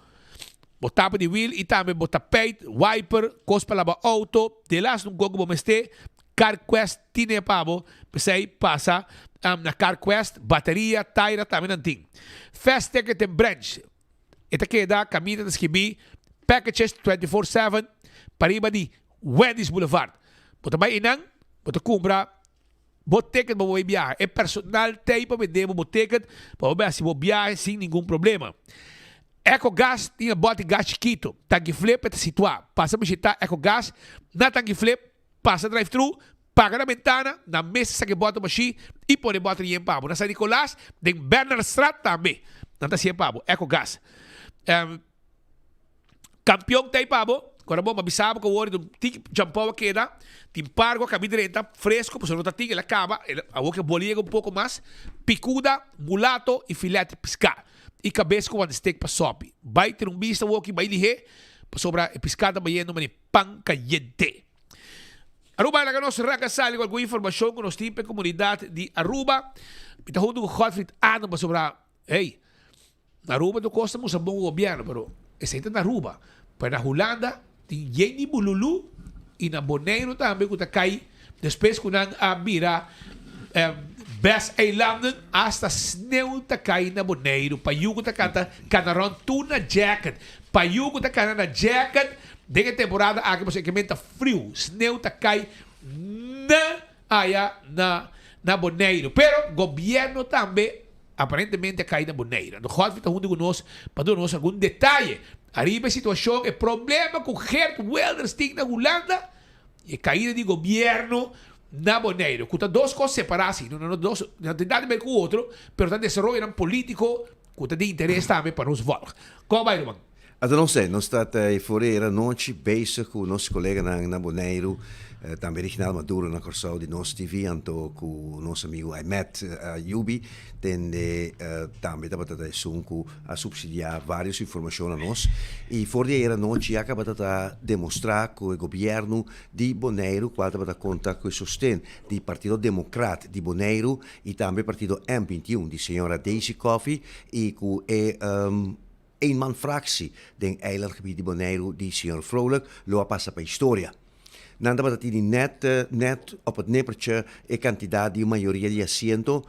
bo tapa di wiel i tambe bo tapijt, wiper, kos pa laba outo, delas un kos ku bo mester, CarQuest tine pa bo, p'esei pasa na CarQuest, bateria, taira tambe nan tin. Fast Ticket den branch, e ta keda kaminda ta skibí Packages 24/7 pariba di Wendy's Boulevard. Bo ta bai einan, bo ta kumpra bo ticket pa bo bai biaha. E personal t'ei pa bende bo bo ticket pa bo bai hasi bo biahe sin ningun problema. Ecogas tin e bòt di gas chikito. Tanki Flip e ta situá. Pasa bishitá Ecogas na Tanki Flip, pasa drive-thru, paga na bentana, nan mes ta saka e bòt mashí i pone e bòt yen pa bo. Na San Nicolas, den Bernardstraat tambe nan ta hasié pa bo. Ecogas. Kampion ta ei pa bo. Ora bo, m'a bisa bo ku awor un tiki djampou a keda, tin par ku a kabi drenta fresko pasobra no ta tin, el a kaba, awor ke boli yega un poko mas, pikuda, mulato i filet di piská i kabes ku wanta stek pa sòpi. Bai tene un bista awor ki bai lihé pasobra e piská ta bayendo manera pan kayente. Aruba laga nos ranka sali ku algun informashon ku nos tin pa e komunidat di Aruba. Mi ta huntu ku Godfried Adam pasobra, hey, Na Aruba tur kos ta mustra bon ku gobièrnu, pero esei ta na Aruba. Pero na Hulanda tin yen di bululu i na Boneiru tambe ku ta kai despues ku nan a bira best eilanden asta sneu ta kai na Boneiru. Payuku ta kanta kana rònt tur na jacket. Payuku ta kana na jacket den e temporada aki pasobra e kemen ta friu. Sneu ta kai na aya na na Boneiru. Pero gobièrnu tambe Aparentemente a kai na Bonaire. Anto Godfrey ta huntu ku nos pa duna nos algun detaye ariba e situashon, e problema ku Geert Wilders tin na Hulanda i e kaida di gobièrnu na Bonaire, ku ta dos kos separá si, no no dos no tin nada di ber ku otro, pero ta desaroyonan polítiko ku ta di interes tambe pa nos vòlg. Kon bai ruman? Ata nos ei, nos ta ta e forera anochi bezig ku nos koleganan na Boneiru, tambe Reginald Maduro na Kòrsou di Nos TV, anto ku nos amigu Aimet Ayubi, tende tambe tabata ta esun ku a supsidiá vários informashon na nos. I for di ayera anochi ya kabata ta demostrá ku e gobièrnu di Boneiru, kual tabata konta ku e sosten di Partido Demokrat di Boneiru i tambe Partido M 21 di señora Daisy Coffie i ku e Eenmanfractie den eilandgebied di Boneiru di señor Vrolijk lo a pasa pa historia. Nan tabata tini net net op het nippertje e cantidad di un mayoria di asiento,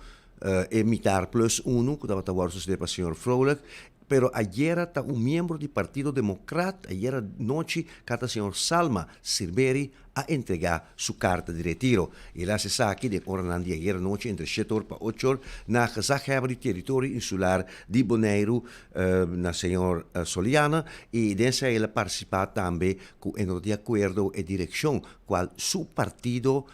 e mitar plus unu cu tabata worde sostene pa señor Vrolijk, pero ayera ta un miembro di Partido Democrat ayera nochi cata señor Salma Sirberi a entregá su karta di retiro. El a hasi esaki den oranan di ayer anochi entre shete or pa ocho or na gezaghebber di teritorio insular di Boneiru na señor Soliana i den esei el a partisipá tambe ku e no ta di akuerdo e direkshon kual su partido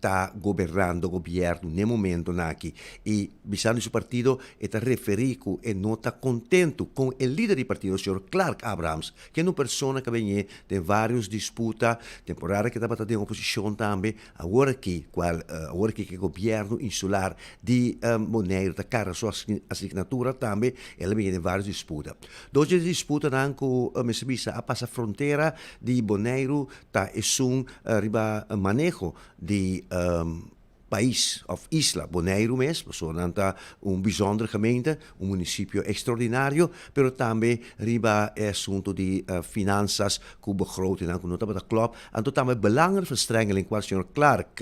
ta gobernando gobièrnu n'e momentonan aki i bisando di su partido e ta referí ku e no ta kontentu kon e lider di partido señor Clark Abrahams Ken un persona ka beñ'é den vários disputa, temporada ke tabata den oposishon tambe, awor aki kual awor aki ke gobièrnu insular di Boneiru ta karga su asignatura tambe, el a beñ'é den vários disputa. Dos di e disputanan ku mester bisa a pasa frontera di Boneiru ta esun riba maneho di pais of isla Boneiru mes, pasobra nan ta un bijzonder gemeente, un municipio extraordinario, pero tambe riba e asunto di finanzas cu begrotingnan cu no tabata klop, anto tambe belangenverstrengeling cual señor Clark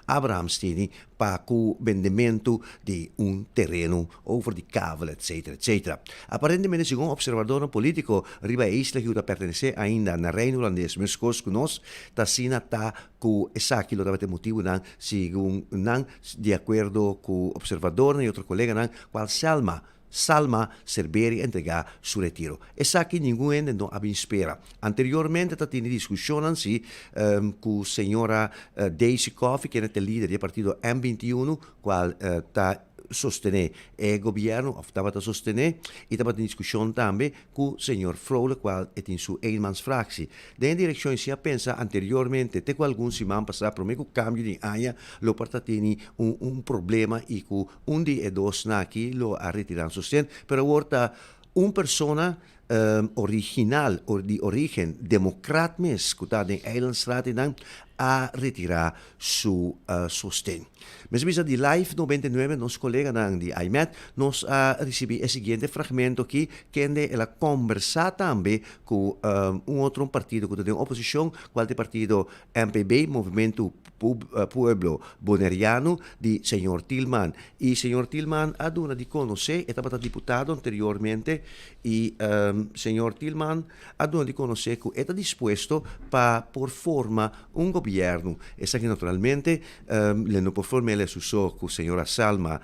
Abrahams tini pa cu bendemento di un tereno over di kavel etcetera etcetera. Aparentemente segun observadornan politico riba e isla cu ta pertenece ainda na Reino Hulandes mescos cu nos ta asina ta Ku esaki lo tabata e motibunan, segun nan, di akuerdo ku opservadornan i otro koleganan, kual Selma, Salma, Serberi a entregá su retiro. Esaki ningun hende no a bin spera. Anteriormente ta tene diskushonnan si ku señora Daisy Coffie, kende ta e lider di e partido M 21, kual ta sostené e gobièrnu òf tabata sostené, i tabatin diskushon tambe ku señor Vrolijk kual e tin su eenmansfractie. Den e direkshon si a pensa anteriormente te ku algun siman pasá promé ku kambio di aña lo por ta teni un un problema i ku un di e dosnan aki lo a retirá nan sosten pero awor ta un persona original di origen demokrat mes ku ta den Eilandstraat einan. a retirá su sosten. Mester bisa di Live 99 nos koleganan di IMET nos a risibí e siguiente fragmento aki kende el a kombersá tambe ku un otro partido ku ta den oposishon kual ta e partido MPB, Movementu Pueblo Boneriano, di señor Thielman. I señor Thielman a duna di konosé, e tabata diputado anteriormente i señor Thielman a duna di konosé ku e ta dispuesto pa por forma un gobièrnu. Esaki naturalmente le no por form'el su so ku señora Salma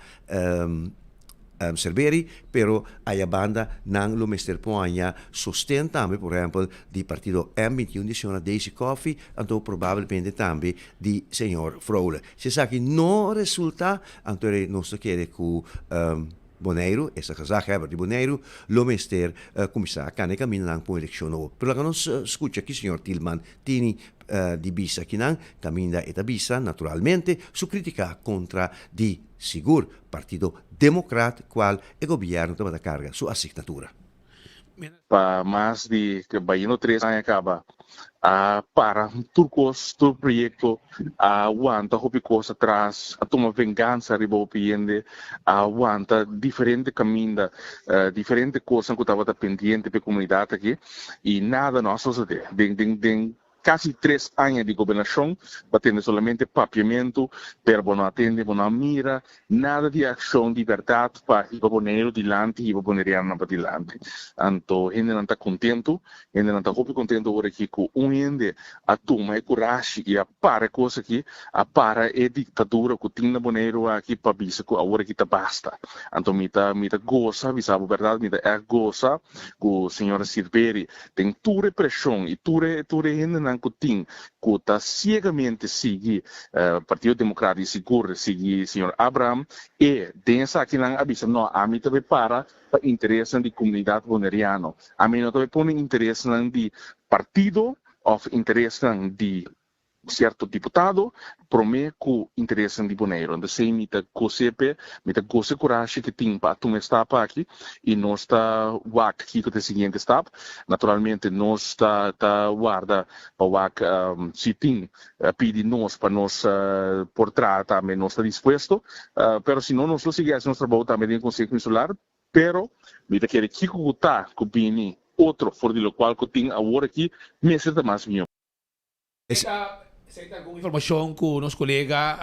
Serberie, pero aya banda nan lo mester poña sosten tambe, por ehèmpel di partido M 21 di señora Daisy Coffie, anto probablemente tambe di señor Vrolijk. Si esaki no resulta, anto nos ta kere ku Boneiru, esta gezaghebber di Boneiru, lo mester kuminsá kana e kamindanan pa un elekshon nobo. Pero laga nos skucha ki señor Thielman tini di bisa kinan, kaminda e ta bisa naturalmente su kritika kontra di sigur Partido Demokrat kual e gobièrnu tabata karga su asignatura. Pa mas di bayendo tres aña kaba a para tur kos, tur proyekto, a wanta hopi kos atras, a tuma vengansa riba hopi hende, a wanta diferente kaminda, diferente kosnan ku tabata pendiente pa e komunidat aki i nada no a sosodé. Den den den Casi tres aña di gobernacion bo a tende solamente papiamento, pero bo no a tende, bo no a mira nada di accion di berdad pa hiba Boneiru dilanti, hiba Bonerianonan pa dilanti. Anto hendenan ta contento, hendenan ta hopi contento ora aki cu un hende a tuma e curashi y a para e cos aki, a para e dictadura cu tin na Boneiru aki pa bisa cu awor aki ta basta. Anto mi ta mi ta gosa, bisa bo berdad, mi ta echt gosa cu señora Silveri Den tur e preshon i tur e tur e hendenan ku tin ku ta siegamente sigui Partido Demokrat i sigur sigui señor Abraham e den esakinan a bisa no ami ta bay para pa interesnan di komunidat boneriano ami no ta bay pone interesnan di partido òf interesnan di Cierto diputado prome cu interesnan di Boneiru. Entonces esey mi ta goce p'e, mi ta goce curashi cu tin pa a tuma e stap aki y nos ta wak kico ta e siguiente stap. Naturalmente nos ta ta warda pa wak si tin pidi nos pa nos por traha tambe nos ta dispuesto, pero si no nos lo sigui haci nos trabou tambe den Conseho Insular. Pero mi ta kere kico cu ta cu bini otro for di locual cu tin awor aki mester ta mas miho. Esei ta algun informashon ku nos kolega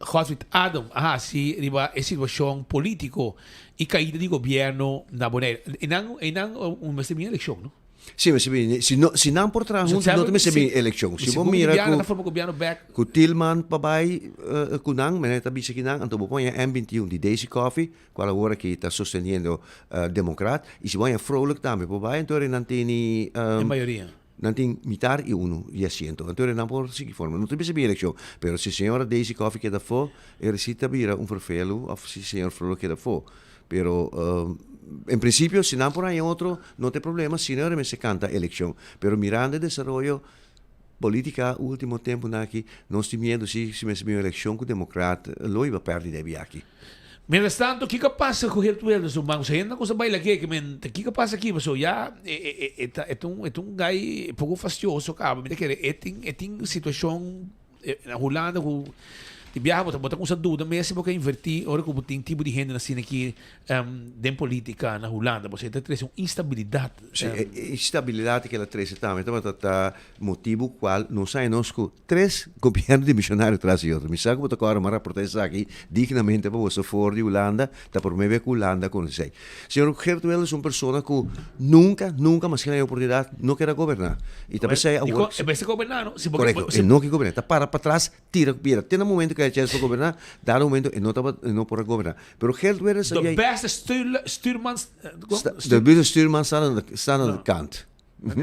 Godfried Adam a hasi riba e situashon polítiko i kaida di gobièrnu na Boneiru. Einan einan mester bini elekshon, no? Si, mester bini. Si no, si nan por traha huntu no ta mester bini elekshon. Si bo mira ku forma gobièrnu bèk. Ku Thielman pa bai ku nan, mene ta bisa kinan, anto bo por haña M 21 di Daisy Coffie, kual awor aki ta sosteniendo Demokrat, i si bo haña Vrolijk tambe por bai, anto nan tene E mayoria. Nan tin mitar i unu di asiento. Anto nan por sigui forma. No ta bisa bin elekshon, pero si señora Daisy Coffie keda afó, e resi ta bira un vervelu òf si señor Frolo keda afó. Pero en prinsipio si nan por haña otro no ta e problema si no mester kanta elekshon. Pero mirando e desaroyo politica ultimo tempunan aki nos tin miedu si si mester bin un elekshon ku demokrat lo iba pèrdè debi aki. Mientras tanto, kiko a pasa ku Geert Wilders su man? Hende nan kusa baila aki, ke men, ta kiko a pasa aki? Pasobra ya e e e ta e ta un e ta un guy poko fastioso kaba. Mi ta kere e tin e tin situashon na Hulanda ku di biaha bo ta bo ta kusa duda mes si bo ke inverti ora ku bo tin tipo di hende asina aki den politica na Hulanda. Pasobra e ta trese un instabilidat. Si, e instabilidat ke el a trese tambe tabata ta motibu kual nos a haña nos ku Tres gobierno dimisionario tras di otro. Mi sa ku bo ta kòrda mi a raportá esaki dignamente pa boso for di Hulanda, ta promé bes ku Hulanda a konosé esei. Señor Geert Wilders un persona ku nunka, nunka maske nan e oportunidat no keda goberná. I ta p'esei awor. E mester goberná no? Korekto, e no ke goberná. E ta para patras, tira ku piedra. Te na momento ku e chèns pa goberná, dado momento e no tabata, e no por a goberná. Pero Geert Wilders De beste stuurman. De beste stuurman sta na de kant. No, no,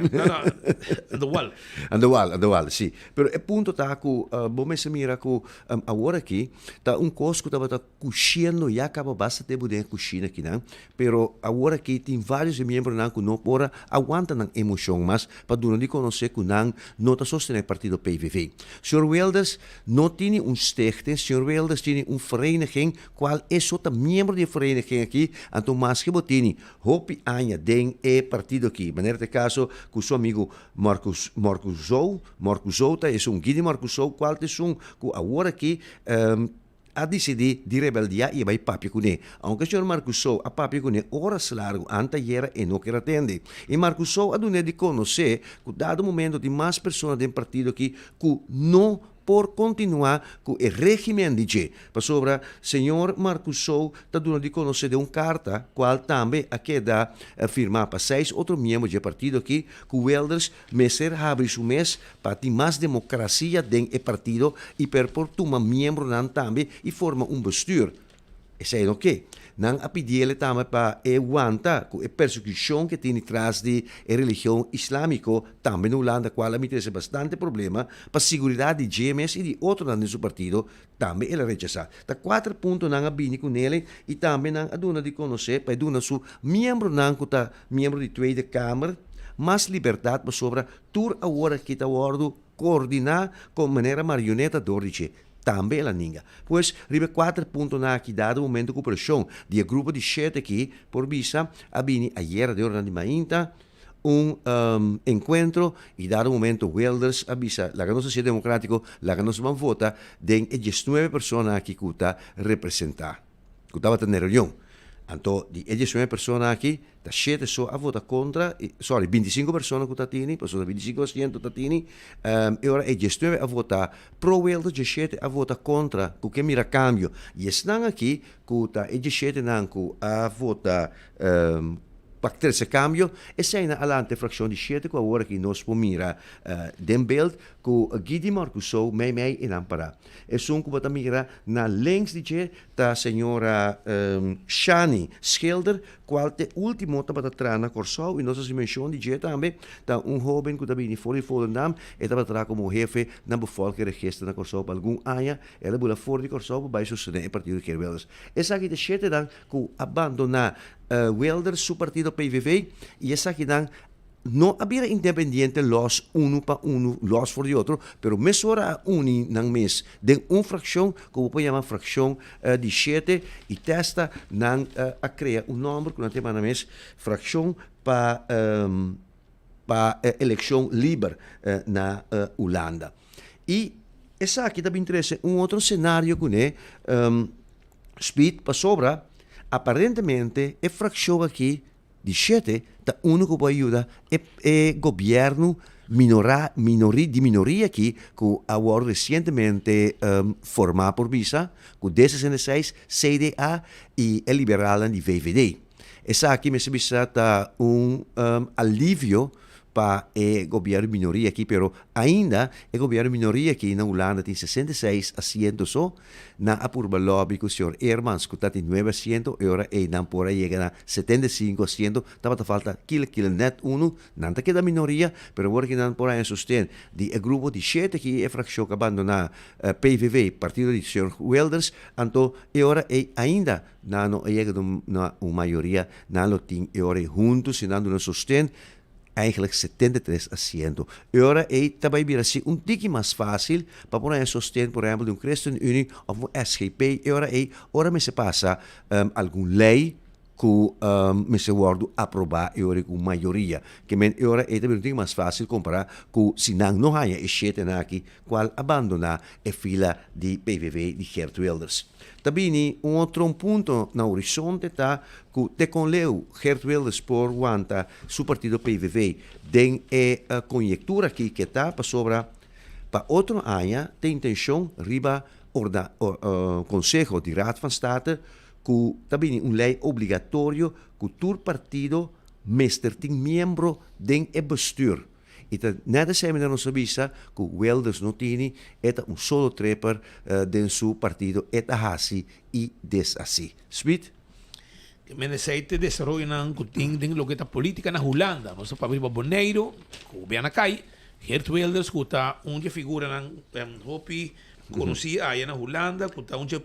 aan de wal. Aan de wal, aan de wal, si. Pero e punto ta ku bo mester mira ku awor aki ta un kos ku tabata kushiendo ya kaba basta tempu den e kushina akinan, pero awor aki tin varios di miembronan ku no por a awanta nan emoshon mas pa duna di konosé ku nan no ta sostené partido PVV. Señor Wilders no tini un stichting, señor Wilders tini un vereniging kual e so ta miembro di e vereniging aki, anto maske bo tini Hopi aña den e partido aki, manera ta e kaso kaso ku su amigu Marcus Marcusou, Marcusou ta esun, Gidi Marcusou kual ta esun ku awor aki a disidí di rebeldiá i a bai papia kuné. Aunke señor Marcusou a papia kuné oras largu antayera e no ker a tende. I Marcusou a dun'é di konosé ku dado momento tin mas persona den partido aki ku no por kontinuá ku e régimen di dje, pasobra señor Marcusou ta duna di konosé den un karta, kual tambe a keda firmá pa seis otro miembro dje partido aki, ku Wilders mester habri su mes pa tin mas demokrasia den e partido i per por tuma miembronan tambe i forma un bestuur. Esei no ke. Nan a pidiele tambe pa e wanta ku e persekushon ke tini tras di e religion islámiko tambe na Hulanda kual a mi trese bastante problema pa siguridat di dje mes i di otronan den su partido tambe el a rechasá. Ta kuater punto nan a bini ku nele i tambe nan a duna di konosé pa e duna su miembronan ku ta miembro di Tweede Kamer mas libertat pasobra tur awor aki ta wòrdu koordiná kon manera marioneta dor di dje. Tambe el a ninga. Pues, riba e kuater puntonan aki dado momento ku preshon di e grupo di shete aki por bisa a bini ayera den oranan di mainta un enkuentro i dado momento Wilders a bisa laga nos hasié demokratiko, laga nos ban vota den e diesnuebe persona aki ku ta representá, ku tabata na e reunion. Anto di e diesnuebe persona aki ta shete so a vota kontra, sorry, bintisinko persona ku ta tini, pasobra bintisinko asiento ta tini, e ora e diesnuebe a vota pro Wilders, dieshete a vota kontra ku ke mira kambio. I esnan aki ku ta e dieshetenan ku a vota Pa trese kambio, eseinan a lanta e frakshon di shete ku awor aki nos por mira den beeld ku Gidi Marcusou meimei e nan pará. Esun ku bo ta mira na links di dje ta señora Shani Schilder kual te ultimo tabata traha na Kòrsou i nos hasi menshon di dje tambe. Ta un hóben ku ta bini for di Volendam. E tabata traha komo hefe na Bevolkingsregister na Kòrsou pa algun aña. El a bula for di Kòrsou pa bai sostené e partido di Geert Wilders. Esaki ta shetenan ku a bandoná Wilders su partido PVV i esakinan no a bira independiente lòs unu pa unu, lòs for di otro, pero mesora a uni nan mes den un frakshon ku bo por yama frakshon di shete i testa nan a krea un nòmber ku nan ta yama nan mes frakshon pa pa elekshon liber na Hulanda. I esaki ta bin trese un otro senario kuné. Speed pasobra aparentemente e fraccion aki di shete ta uno cu por yuda e e gobierno minora minori di minoria aki cu a wordo recientemente forma por bisa cu D 66, CDA y e liberalnan di VVD. Esaki mester bisa ta un alivio pa e gobierno minoria aki, pero ainda e gobierno minoria aki na Hulanda tin 66 asiento so, nan a purba lobby cu señor Eerdmans cu ta tin nuebe asiento, e ora ey nan por a yega na 75 asiento, tabata falta kila kila net uno, nan ta keda minoria, pero awor aki nan por haña sosten di e grupo di shete aki e fraccion cu a bandona PVV, partido di señor Wilders, anto e ora ey ainda nan no a yega na un mayoria, nan lo tin e ora ey hunto si nan duna sosten. Eigenlijk 73 asiento. E ora ei ta bai bira si un tiki mas fácil pa por haña sosten, por ehempel, di un ChristenUnie of un SGP. E ora ei, ora mester pasa algun lei ku mester wòrdu aprobá e ora ei ku mayoria. Ke men e ora ei ta bira un tiki mas fácil kompará ku si nan no haña e shetenan aki kual a bandoná e fila di PVV di Geert Wilders. Ta bini un otro un punto na horizonte ta ku te kon leu Geert Wilders por wanta su partido PVV den e konjektura aki ke ta pasobra pa otro aña ta intenshon riba orda konseho di Raad van State ku ta bini un lei obligatorio ku tur partido mester tin miembro den e bestuur. I ta net esei manera nos a bisa ku Wilders no tini, e ta un solo trepper den su partido, e ta hasi i deshasi. Smit. Men esei ta e desaroyonan ku tin den loke ta politica na Hulanda. Nos ta papia riba Boneiru, ku Biana Kai, Geert Wilders ku ta un dje figuranan hopi konosí aya na Hulanda, ku ta un dje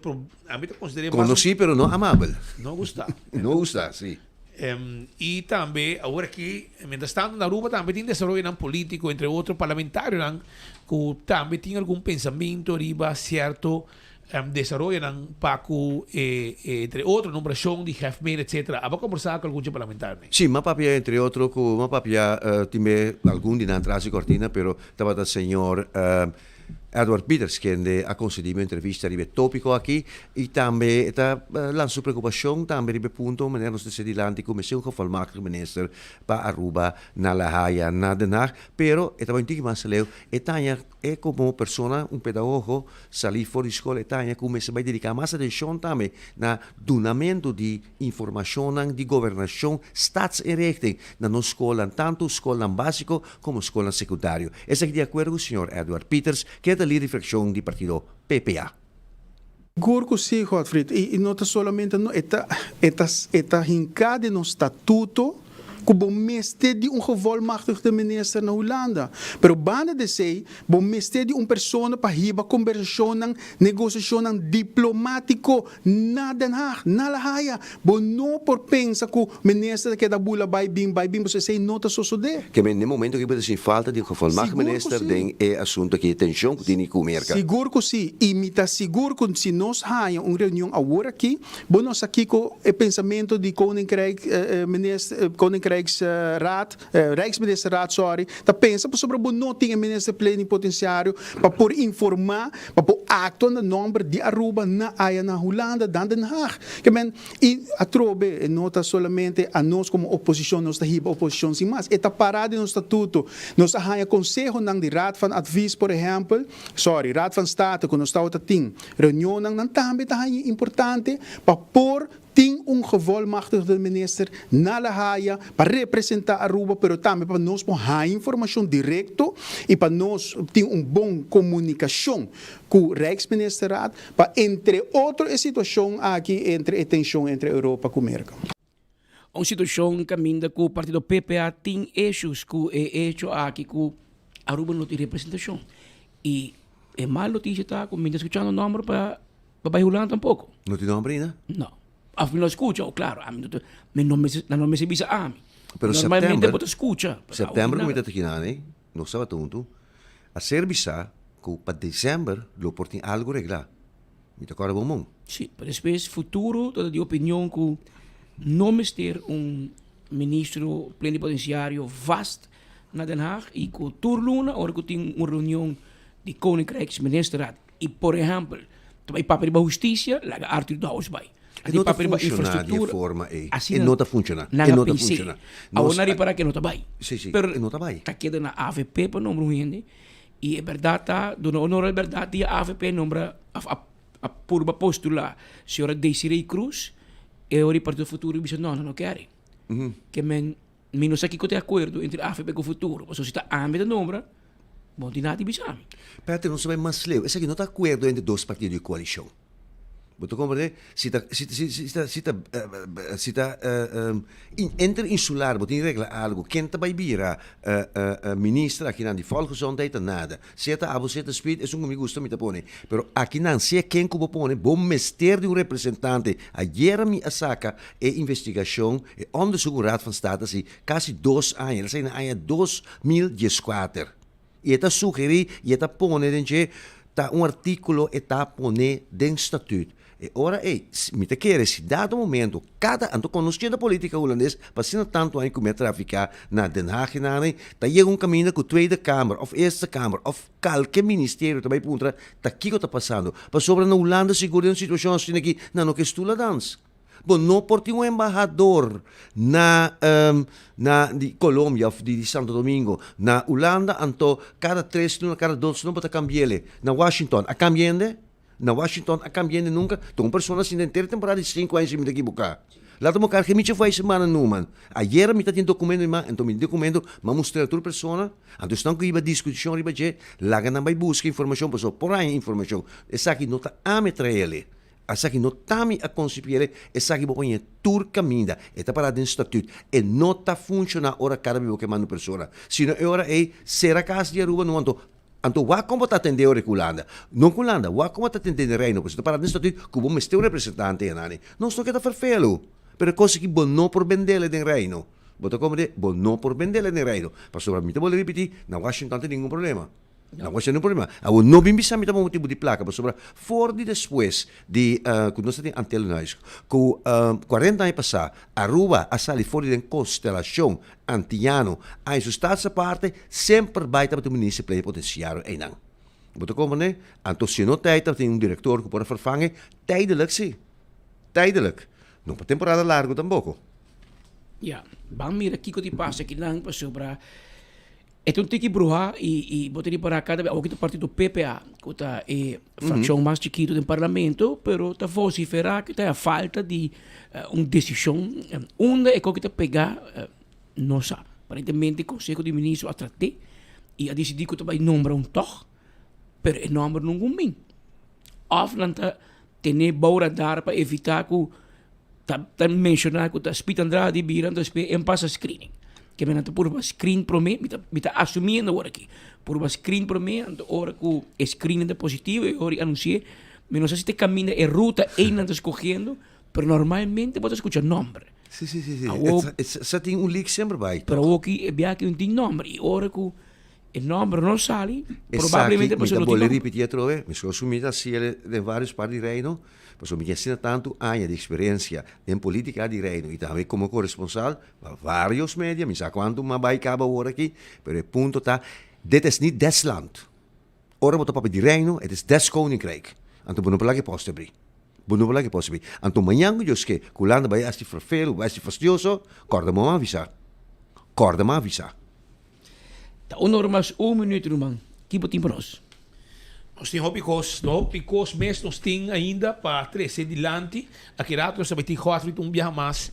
ami ta konsider'é mas. Konosí pero no amabel. No gusta. No gusta, si. I tambe awor aki, mientras tanto na Aruba tambe tin desaroyonan politico, entre otro parlamentarionan cu tambe tin algun pensamento riba cierto. Desaroyonan pa ku e entre otro nombrashon di hefmeer etc. Abo a kombersá ku algun dje parlamentarnan? Sí, m'a papia entre otro ku m'a papia tin be algun di nan tras di kortina pero tabata señor Edward Pieters kende a konsedí mi un entrevista riba e tópiko aki i tambe e ta lansa su preokupashon tambe riba e punto manera nos ta sey dilanti ku mester un gevolmachtigd minister pa Aruba na La Haya na Den Haag pero e ta bai un tiki mas leu e ta haña E komo persona, un pedagogo, salí for di skol e ta haña ku mester bai dediká mas atenshon tambe na dunamentu di informashonnan di gobernashon Staatsinrichting na nos skolnan, tantu skolnan básiko komo skolnan sekundario. Esaki di akuerdo ku señor Edward Pieters, ken ta lider di frakshon di partido PPA. Sigur ku sí, Godfried. I no ta solamente no, e ta e ta e ta hinká den nos statuto ku bo mester di un gevolmachtigde minister na Hulanda. Pero banda di esei, bo mester di un persona pa hiba kombersashonnan, negosiashonnan diplomátiko na Den Haag, na La Haya. Bo no por pensa ku minister ta keda bula bai bin, bai bin, pasobra esei no ta sosodé. Ke men, n'e momento aki bo ta sin falta di un gevolmachtigde Sigur ku minister sí. den e asunto aki, e tenshon ku tini ku Merka. Sigur ku sí. I mi ta sigur ku si nos haña un reunion awor aki, bo no sa kiko e pensamentu di Koninkrijk Minister, Koninkrijksraad, Rijksministerraad, sorry, ta pensa pasobra bo no tin e minister plenipotenciario pa por informa, pa por actua na nomber di Aruba na aya na Hulanda, dan Den Haag. Ke men, i atrobe e no ta solamente anos como oposicion, nos ta hiba oposicion sin mas, e ta para den nos statuto. Nos a haña consehonan di Raad van Advies, por ehempel, sorry, Raad van State cu nos tawata tin reunionnan, nan tambe ta haña importante pa por tin un gevolmachtigde minister na La Haya pa representa Aruba, pero tambe pa nos por haña informacion directo y pa nos tin un bon comunicacion cu Rijksministerraad pa entre otro e situacion aki entre e tension entre Europa cu Merca. Un situacion caminda cu partido PPA tin issues cu e hecho aki cu Aruba no tin representacion. Y e mal noticia ta cu mi ta scuchando nomber pa pa bay Hulanda tampoco. No tin nomber ainda? No. Of mi no scucha, oh claro, ami no ta, mi no mester, nan no mester bisa ami. Pero Normalmente september, bo ta scucha, pero awo september tin cu mi nada. ta takinan ey, nos tabata hunto, a ser bisa cu pa december lo por tin algo regla. Mi ta kòrda bon mon. Sí, pero despues futuro ta di opinion ku no mester un ministro plenipotenciario vast na Den Haag y ku tur luna ora ku tin un reunion di Koninkrijksministerraad y por ehempel ta bay papia riba husticia laga Arthur Dowers bay. E no ta funciona di e forma ey. E no ta funciona. Nan E a no ta pens'é. funciona. Awor Nos nan ripara ku e no ta bay. Sí, sí, Pero e no ta bay. ta keda na avp pa nombra un hende. Y e berdad ta, duna honor al berdad di avp nombra, of a a purba postula señora Desiree Croes, e ora e Partido Futuro bisa no, no no kere. Ke men, mi no sa kiko ta e acuerdo entre avp cu Futuro, pasobra si ta ami ta nombra, bo no tin nada di bisa mi. Patrick, nos ta bai mas leu. Esaki no ta acuerdo entre dos partido di coalicion. Bo ta comprende? Si ta, si, si, si ta, si ta, si ta interinsular bo tin regla algo, ken ta bai bira minister akinan di volksgezondheid ta nada. Sea ta abo, sea ta Speed, esun ku mi gusta mi ta pone. Pero akinan, sea ken ku bo pone, bo mester di un representante. Ayera mi a saka e investigashon, e onderzoek ku Raad van State a hasi kasi dos aña, el a sali na aña 2014. I e ta sugerí i e ta pone den dje, ta un artíkulo e ta pone den statüt. E ora ei, mi ta kere si dado momento kada, anto konoshiendo polítika hulandes pa asina tantu aña ku mi a trafiká na Den Haag i nan ei, ta yega un kaminda ku Tweede Kamer òf Eerste Kamer òf kalke ministerio ta bai puntra ta kiko ta pasando. Pasobra na Hulanda sigur den un situashon asina aki nan no ke stula dans. Bo no por tin un embahador na na di Colombia of di Santo Domingo na Hulanda anto cada tres luna cada dos luna bo ta cambiele na Washington a cambia hende? Na Washington a cambia hende nunca? Ta un persona sinta henter temporada di cinco aña si mi ta ekiboca. Laat mokar ke michi fai semana numan. Ayera mi ta tin documento mi man anto mi documento m'a mustra tur persona anto esnan cu hiba discusion riba dje laga nan bay busca informacion pasobra por haña informacion esaki no ta ami traele. Esaki no ta mi a konsipiere, esaki bo poñe tur kaminda. E ta pará den statut. E no ta funshoná ora kada bibo ke manda un persona. Sino e ora ei sera kas di Aruba no anto anto wak kon bo ta atendé ora ku Hulanda. No ku Hulanda, wak kon bo ta atendé den Reino pasobra ta pará den statut ku bo mester un representante henani. Nos no ke ta ferfelu. Pero e kos aki bo no por bendele den Reino. Bo ta komprendé? Bo no por bendele den Reino. Pasobra mi ta bolbe ripití, na Washington tin ningun problema. No bo no problema. Awo no bin bisa mi ta motibu di plaka pasobra for di despues di ku nos ta tin Antillenhuis ku 40 aña pasá Aruba a sali for di den konstelashon Antiyano a en su staatsaparte semper bai tabatin un minister plenipotensiario einan. Bo ta komprende? Anto si no tei tabatin un direktor ku por a ferfang'e tijdelijk si. Tijdelijk. No pa temporada largu tampoko. Ya, ban mira kiko di pasa akinan pasobra E ta un tiki bruha y y bo ta ripara cada bes, awo ta partido PPA cu ta e fraccion mas chikito den parlamento, pero ta vocifera cu ta falta di un decision unda e koki ta pega no sa. Aparentemente conseho di ministro a trate y a dicidi cu ta bay nombra un tog, pero e nomber nunca un bin. Of nan ta tene bou radar pa evita cu ta ta menciona cu ta Speed Andrade bira anto espe en pasa screening. Ke men nan ta purba screen prome, mi ta mi ta asumiendo awor aki, purba screen prome anto ora cu e screening ta positivo e ora anunci'e, mi no sa si ta e caminda e ruta ey nan ta scogiendo, pero normalmente bo ta scucha nomber. Si si si si, Awor sa tin un leak semper bay. Pero awor ki e biaha ki no tin nomber y ora cu E nomber no sali, probablemente Esaki mi pasobra ta no tin bolbe nomber. ripití atrobe, meskos ku mi ta hasi el den vários parti di Reino, pasobra mi tin asina tantu aña di eksperensia den polítika di Reino i tambe komo koresponsal pa vários media, mi sa kuantu mi a bai kaba awor aki, pero e punto ta, dit is niet des land. Ora bo ta papia di Reino, het is des Koninkrijk. Anto bo no por laga e pòst abrí. Bo no por laga e pòst abrí. Anto mañan ku Dios ke ku Hulanda bai hasi ferfelu, bai hasi fastioso, kòrda bo a avisá. Kòrda mi a avisá. Ta un ora mas un minuut ruman. Ki bo tin pa nos? Nos tin hopi kos, hopi kos mes nos tin ainda pa trese dilanti. Aki rato nos ta bai tin Godfried un biaha mas,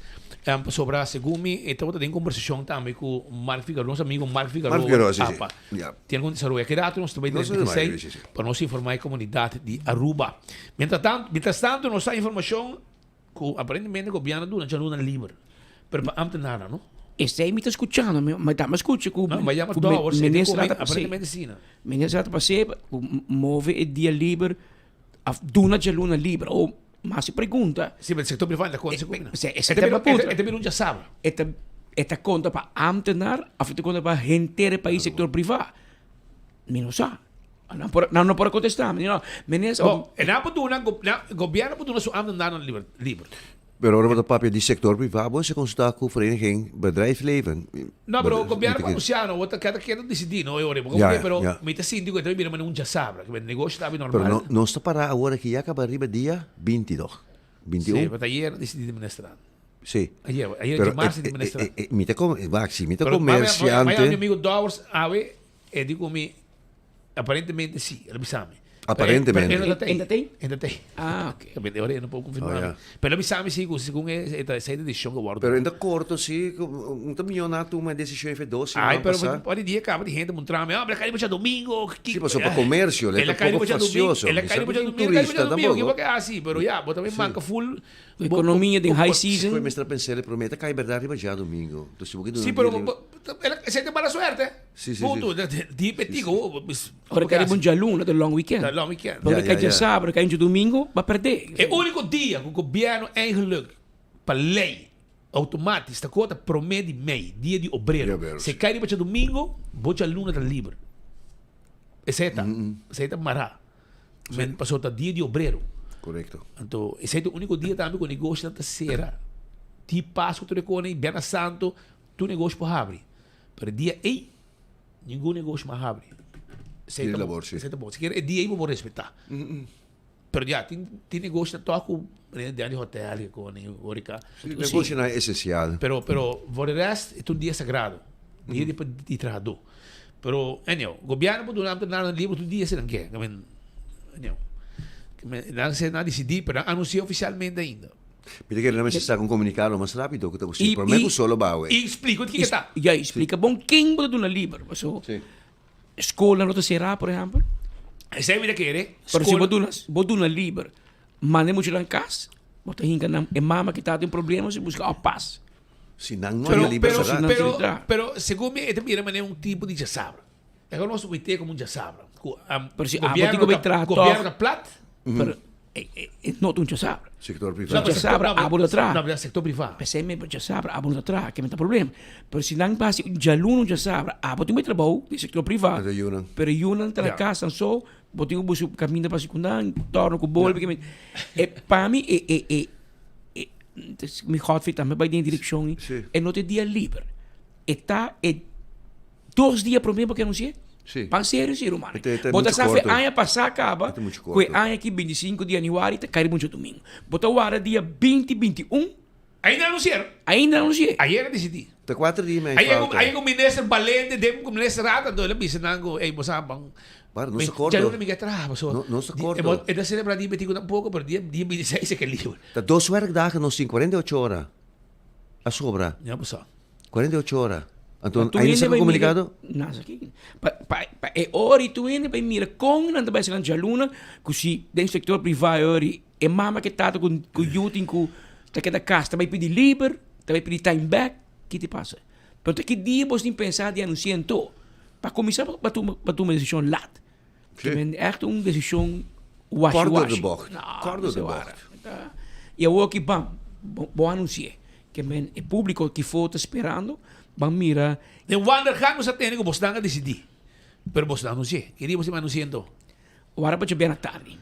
pasobra segun mi e tabata den kombersashon tambe ku Mark Figaroa, nos amigo Mark Figaroa, Mark Figaroa, si, si. apa. Ya. Tin algun desaroyo. Aki rato nos ta bai Nos drenta ta bai, esei si, si. pa nos informa e komunidat di Aruba. Mientratanto, mientrastanto nos sa informashon Cu aparentemente gobierno a duna djaluna liber, pero pa ambtenarnan no. Esey mi ta scuchando, mi ta scucha cu No, mi a yama Dowers, e minister di a ta pas'e. aparentemente si no. Minister a ta pas'e cu move e dia liber of duna djaluna liber o mas e pregunta. Si, pero sector privado ta conta segun mi no. E ta E ta bira un djasabra. E ta e ta conta pa ambtenar of e ta conta pa henter e pais sector priva? Mi no sa. Nan por, nan no por a contesta mi. No, minister. Bo, e nan por duna, gobierno por duna su ambtenarnan liber, liber. Pero ora bo ta papia di sector priva, bo mester consulta cu Vereniging Bedrijfsleven. No, pero gobierno por anuncia, no, bo ta keda keda dicidi, no, e ora, bo Ja, pero ja. mi ta sinti cu e ta bira manera un djasabra, cu e negocio ta abi normal. Pero no, nos ta para awor aki ya caba riba dia bintidos, bintiun. Sí, but ayer dicidi di minister. Sí. Ayer, ayer Pero djamarts e, di minister. e, e, mi ta com, wak, si mi ta Pero, mami, mami, comerciante. mi amigo Dowers awe E di ku mi, aparentemente si, el a bisa mi. Aparentemente. Pero e no ta tei. En ta tei? En ta tei. Ah, ok. E ora e no por konfirmá Oh, mi. ja. Pero el a bisa mi si ku segun e ta esei ta desishon ku a wòrdu Pero tuma. en ta korto si, ku un ta mió na tuma e desishon efe dos siman Ai, pero pasá. ora di dia kaba di hende muntra mi, ah, pero el a kai riba djadomingo, ki. Si, pasobra pa komersio, El el a ta kai riba poko djadomingo, fastioso. el a Mi kai sa riba ku tin djadomingo, el a kai riba turista djadomingo, ki tampoco. bo ke hasi? Pero ya, bo ta bin manka full. Economia den high season. Koe mester a pens'é el promé ta kai berdad riba djadomingo. Entonces si bo ke duna Sí, un pero dia liber. esei ta mala suerte. Sí, sí, Punto. sí. Di petico. Ora kai riba un djaluna, ta long weekend. Ta long weekend. Pero Ja, kai ja, ja. djasabra, kai un djadomingo, ba perdé. E único dia ku gobierno eigenlijk pa lei automatisch ta kota promé di mei, dia di obrero. Di obrero, Si sí. kai riba djadomingo, bo djaluna ta liber. Esei ta. Esei ta mará. Men pasobra ta dia di obrero. Correcto. Anto esei ta e único dia tambe ku negoshonan ta sera. Di Pasku tur e kone, Bierna Santo, tur negoshi por habri. Pero e dia ei, ningun negoshi mas habri. Esei Dia ta di bon. labor, si. Esei ta bon. Sikiera e dia ei bo por respetá. Pero ya, tin tin negoshonan tòg ku manera di hotel i kone, horeca. Si, negoshonan esensial. Pero pero voor de rest e ta un dia sagrado. Dia di di trahadó. Pero anyhow, gobierno por duna ambtenaarnan liber tur dia si nan ke. Anyhow, nan se nan a disidí, pero nan anunsiá oficialmente ainda. Mi ta kere nan mester saka un komunikado mas rápido ku ta posible. Promé ku solo bawe. I splika kiko ta. Ya, i splika bon ken bo ta duna liber. Paso skolnan no ta será, por ehèmpel. Esei mi ta kere. Pero si bo duna, bo duna liber, manda e muchanan kas, bo ta hinka nan, e mama ki ta den problema si buska oppas. Si nan no Pero, haya liber pero, será. pero, pero segun mi e ta bira manera un tipo di djasabra. E konos wite komo un djasabra. Ku Pero si abo gobierno tin ku bai ta traha tòg. gobierno ta plat. Pero. E no ta un djasabra. Sector privá. Djasabra abo ta traha. No, sector privá. P'esei mi djasabra abo no ta traha, ke mi ta problema. Pero si nan basi un djaluna un djasabra, abo tin bai trabou den sector privá. Pero yunan. Pero yunan ta na kas nan so, bo tin ku buska kaminda pa sekunda, torno ku bolbe. Ke mi, e pa mi e e e e mi Godfrey tambe bai den e direkshon ei, e no ta e dia liber. E ta e Dos dia prome bo ke anunsi'é? Sí. Ban serio sí, ruman. E ta- e ta Bo ta mucho sa fe corto. aña pasá kaba, E ta mucho ku e corto. aña aki 25 di januari ta kai riba un djadumingu. Bo ta warda dia 20, 21. Ainda no anunsi'é? Ainda no anunsi'é. Ayer a disidí. Ta kuater dia mei Ayer falta. ayer ku minister balente den ku minister rata anto el a bisa nan ku ey bo sa ban Bara, no sa corto. Djaluna mi ke traha paso No, no sa corto. E ta celebra dia 25 tampoco pero dia dia 26 e ke liber. Ta dos werkdagen nos tin 48 ora a sobra. Ya bo sa. 48 ora. Anto Pa tu ainda hende sa bai mira comunicado? Na sa ki. Pa pa pa e ora i tu hende bai mira kon nan ta bai sakan djaluna ku si den sector priva e ora e mama ke tata ku ku yu tin ku ta keda kas ta bai pidi liber, ta bai pidi time back, ki ta pasa? Pero ta ki dia bos tin pensa di anunsia anto? Pa kuminsa pa tuma pa tuma desishon lat. Sí. Men echt un desishon washi Kort door de washi. bocht. No, Kort door de esei wara. bocht. I awor ki bam, bo bo anunsi'é. Ke men e publico ki for ta sperando ban mira. Den wandergang nos a tene ku bosnan a disidí, pero bosnan no anunsi'é. Ki dia bos tin anunsi'é anto? Wara pa djabièrnè tardi.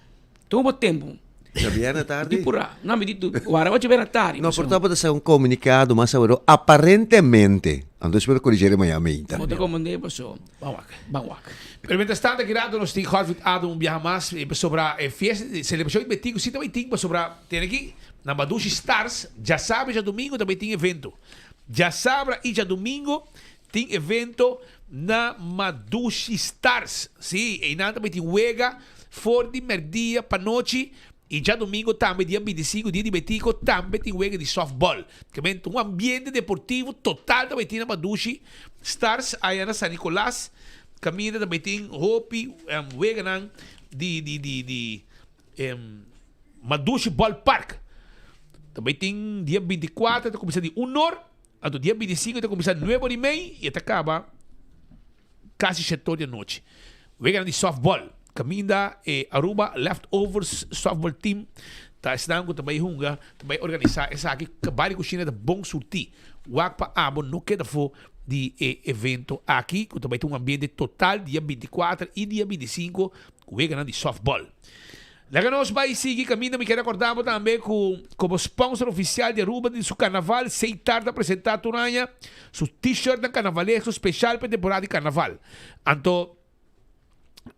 Tuma bo tempu. Djabièrnè tardi? Di purá. No, mi di tu, wara pa djabièrnè tardi. No, por tabata sa un komunikado mas awor aparentemente. Anto espero korigere mañana meinta. Bo ta komand'é paso. Ban wak. Ban wak. Pero mientras tanto aki rato nos tin Godfried Adam un biaha mas pasobra e fiesta, selebrashon di Betico si ta bai tin pasobra tene aki. Na Badushi Stars, djasabra i djadumingu tambe tin evento. Djasabra i djadumingu tin evento na Madushi Stars. Sí, einan tambe tin wega for di merdia pa nochi i djadumingu tambe dia 25, dia di Betico, tambe tin wega di softball. Kement un ambiente deportivo total tambe tin na Madushi Stars aya na San Nicolas. Kaminda tambe tin hopi weganan di di di di Madushi Ballpark. Ta bai tin dia 24 ta kuminsá di un or, anto dia 25 ta kuminsá nuebe or i mei i e ta kaba kasi shete or di anochi. Weganan di softball kaminda e Aruba Leftovers Softball Team ta esnan ku ta bai hunga, ta bai organisá esaki. Bari kushina ta bon surtí. Wak pa abo no keda afó di e evento aki ku ta bai tin un ambiente total dia 24 i dia 25 ku weganan di softball. Laga nos bai sigui kaminda mi kere akorda bo tambe ku komo sponsor ofisial di Aruba di su karnaval Seitar ta presenta tur aña su t-shirtnan karnavalesko speshal pa e temporada di karnaval. Anto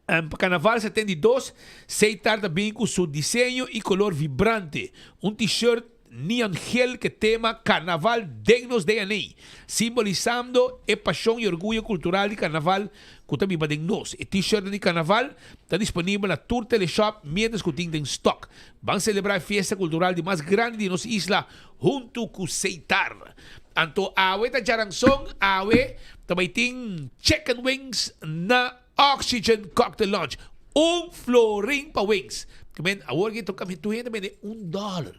pa karnaval 72 Seitar ta bin ku su diseño i kolor vibrante un t-shirt Neon gel ke tema Carnaval den nos DNA, simbolisando e pashon i orguyo kultural di Carnaval ku ta biba den nos. E t-shirtnan di Carnaval ta disponibel na tur teleshop miéntras ku tin den stock. Ban selebrá e fiesta kultural di mas grandi di nos isla huntu ku Seitar. Anto awe ta djaranson, awe ta bai tin chicken wings na Oxygen Cocktail Lounge. Un florin pa wings. Ke men awor ke toka mi tur hende bende un dollar.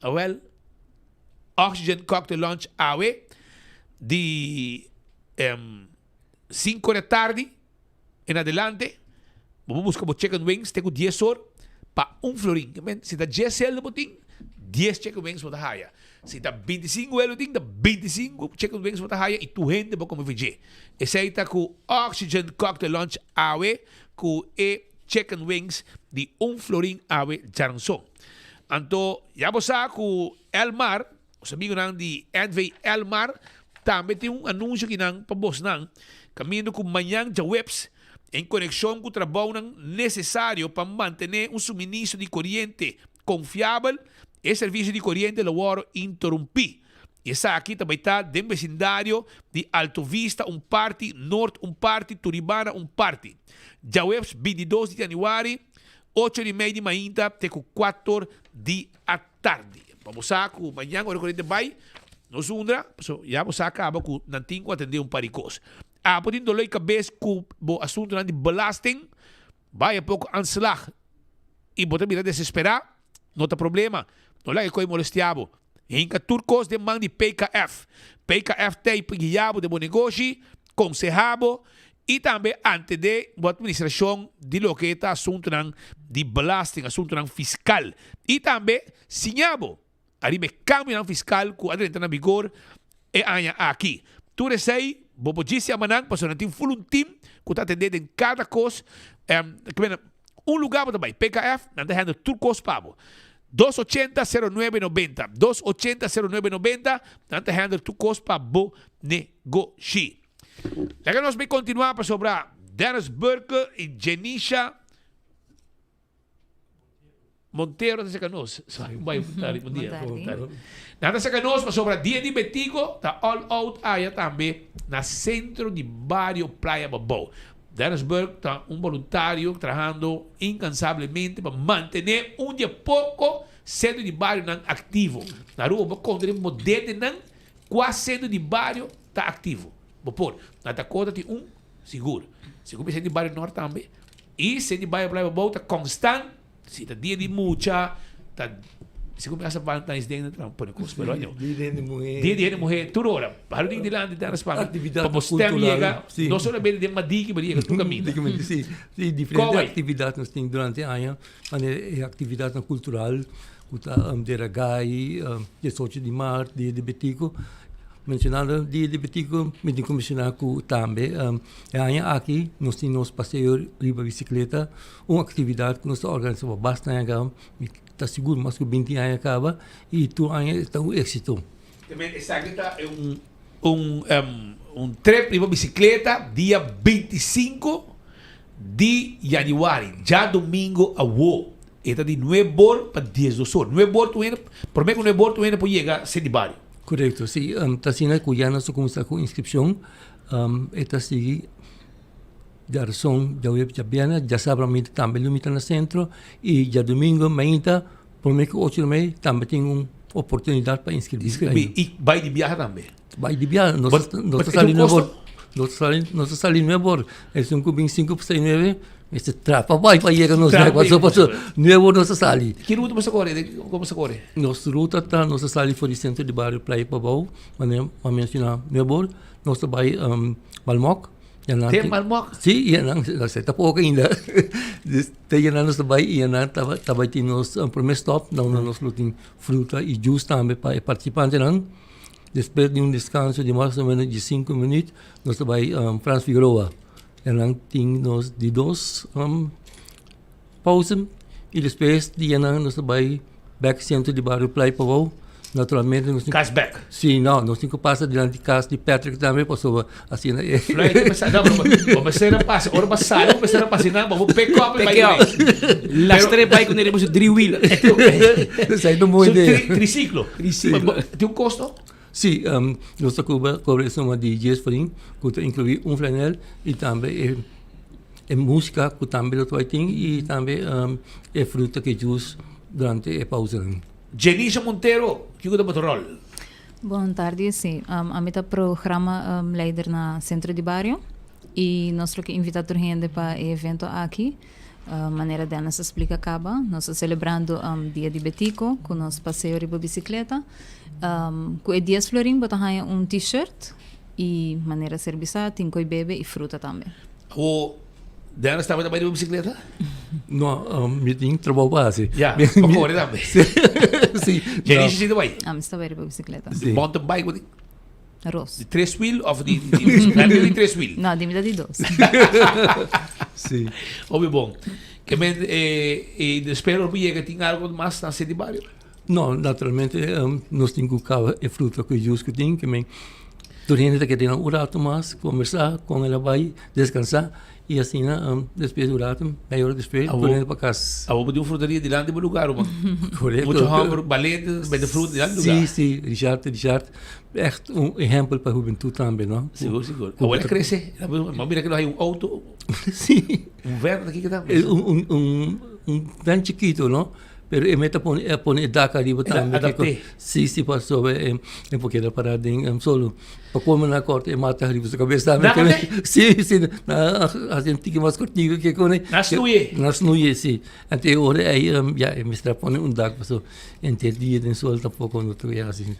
Awel Oxygen Cocktail Lounge awe di em 5 de tardi en adelante bo por buska bo chicken wings te ku 10 or pa un florin. Ke men si ta 10 sel bo tin 10 chicken wings bo ta haya. Si ta 25 el bo tin ta 25 chicken wings bo ta haya y tur hende bo come vg. Esey ta ku Oxygen Cocktail Lounge awe ku e chicken wings di un florin awe djaranson. Anto ya bo sa ku Elmar, nos amigunan di NV Elmar tambe tin un anunsio kinan pa bosnan kaminda ku mañan djaweps en konekshon ku trabounan nesesario pa mantené un suministro di koriente konfiabel, e servisio di koriente lo wòrdu interumpí. I esaki ta bai ta den besindario di Alto Vista un parti, Noord un parti, Turibana un parti. Djaweps 22 di januari, ocho di mei di mainta te ku kuator di atardi. Pa bo sa ku mañan ora koriente bai, no zundra, pasobra ya bo sa kaba ku nan tin ku atendé un par di kos. Abo tin doló di kabes ku bo asuntunan di belasting, bai a poko aanslag i bo ta bira desesperá, No ta problema. No laga e koe molestia bo. Hinka tur kos den man di PKF. PKF ta ei pa guia bo den bo negoshi, konseha bo. I tambe antendé bo atministrashon di loke ta asuntunan di belasting, asuntunan fiskal. I tambe siña bo ariba e kambionan fiskal ku a drenta na vigor e aña aki. Tur esei bo por djis yama nan pasobra nan tin ful un tim ku ta atendé den kada kos. Un lugá bo ta bai, PKF, nan ta handle tur kos pa bo. Dos ochenta sero nuebe nobenta, dos ochenta sero nuebe nobenta, nan ta handle tur kos pa bo negoshi. Laga nos bay continua pasobra Dennis Burke y Jenisha Montero ta seca nos. Sorry, un bay bon tardi, bon dia. Bon tardi. Nan ta seca nos pasobra dia di Betico ta all out aya tambe na centro di bario Playa Babou. Dennis Burke ta un boluntario trahando incansablemente pa mantene un di e poco centro di barionan activo. Na Aruba bo conta riba bo dedenan Kua sentro di bario ta aktivo? Bo por. Na Dakota tin un, sigur. Sigur mi sentro di bario Nort tambe. I sentro di bario Playa Pabou ta konstant. Si ta dia di mucha, ta sigur mi hasta Valentine's Day nan ta pone kos, pero anyway. Dia di hende muhé. Dia di hende muhé, tur ora. Bario den dilanti ta respalda. Aktividat Pa bo stem kultural, yega, si. no solamente den Madiki, pero yega tur kaminda. Si, si, diferente aktividat nos tin durante aña, manera e aktividatnan kultural. Ku ta dera gai, diesocho di mart, dia di Betico. Mencionando dia di Betico, mi tin ku menciona ku tambe e aña aki nos tin nos paseo riba bicicleta, un actividad ku nos ta organisa pa basta aña kaba, mi ta sigur mas ku binti aña kaba, i tur aña e ta un exito. También esaki ta un un un trip riba bicicleta dia 25 di januari, djadomingo awo. E ta di nuebor pa diesdos or. Nuebor tur hende, prome ku nuebor tur hende por yega City Barrio. Korekto, si. Ta asina ku ya nos a kuminsá ku inskripshon. E ta sigui djarason, djaweps, djabièrnè, djasabra mainta tambe lo mita na sentro i djadumingu mainta prome ku ocho di mei tambe tin un oportunidat pa inskribí. Inskribí i bai di biaha tambe. Bai di biaha. Nos ta sali nuebor. Nos ta sali nuebor. Esun ku bin sinku pa seis nuebe. Mester trapa bai pa yega nos bek paso paso nuevo nos a sali. Ki ruta boso kore? Kon boso kore? Nos ruta ta nos a sali for di sentro di bario Playa Pabou manera mi a menshoná nuevo nos ta bai Malmok. Te Malmok? Si, i nan ta poko ainda. Te nan nos ta bai i nan ta bai tin nos prome stop na unda nos lo tin fruta i juice tambe pa e partisipantenan. Despues di un deskanso di mas o menos di sinku minüt nos ta bai Frans Figueroa. E nan tin nos di dos pausa y despues di nan nos ta bay bek centro di bario Playa Pabou. Naturalmente nos tin Cas bek. Si, no, nos tin cu pasa dilanti cas di Patrick tambe pasobra asina e. Fluit ta pasa, no, pero bo mester a pasa, ora bo sali bo mester a pasa nan, bo por pick up y bay cu ne. Las tres bay cu ne riba su driewiel. Esey ta un bon idea. Triciclo. Triciclo. Tin un costo? Sí, nos ta cobra cobra e suma di dies florin cu ta inclui un flanel y tambe e e musica cu tambe lo ta bay tin y tambe e fruta cu e juice durante e pausanan. Jenisha Montero, kico ta bo ta rol? Bon tardi, sí. Ami ta programa leider na Centro di Bario y nos lo ke invita tur hende pa e evento aki. Manera Dennis a splika kaba, nos ta selebrando Dia di Betico ku nos paseo riba bisikleta. Ku e dies florin bo ta haña un t-shirt i manera ser bisa tin koi bebe i fruta tambe. Awo Dennis tambe ta bai riba bisikleta? No, mi tin trabou pa hasi. Ya, pa kore tambe. Si. Jenisha si ta bai? Ami si ta bai riba bisikleta. Mountain bike bo tin? Ros. Di tres wiel of di di di tres wiel? No, di mi ta di dos. Sí. Hopi bon. Ke men eh, e despues ora bo yega tin algo mas na City Barrio? No, naturalmente nos tin ku kaba e fruta ku e juice ku tin, ke men tur hende ta keda un rato mas kombersá kon el a bai deskansá i asina despues di un rato, media ora despues, tur hende pa kas. Awor bo tin un frutaria dilanti bo lugar, ruman. Korekto. Mucha hòmber balente bende fruta dilanti lugar. Sí, sí, Richard, Richard. Echt un ehempel pa hubentud tambe, no? Sigur, sigur. Awor el a crece. Bo mira ke lo hay un auto. Sí. Un verde aki ke ta. Un, un, un, un van chikito, no? Pero e meta pone, a pone e dak ariba tambe. Adapté. Sí, sí, pasobra e, e por keda pará den solo. Pa come na corte e mata riba su cabes tambe. Na mate? Sí, sí, na haci un tiki mas cortico ke con. Na snoeie? Na snoeie, sí. Anto e ora ei ya e mester a pone un dak paso henter dia den sol tampoco no ta haci.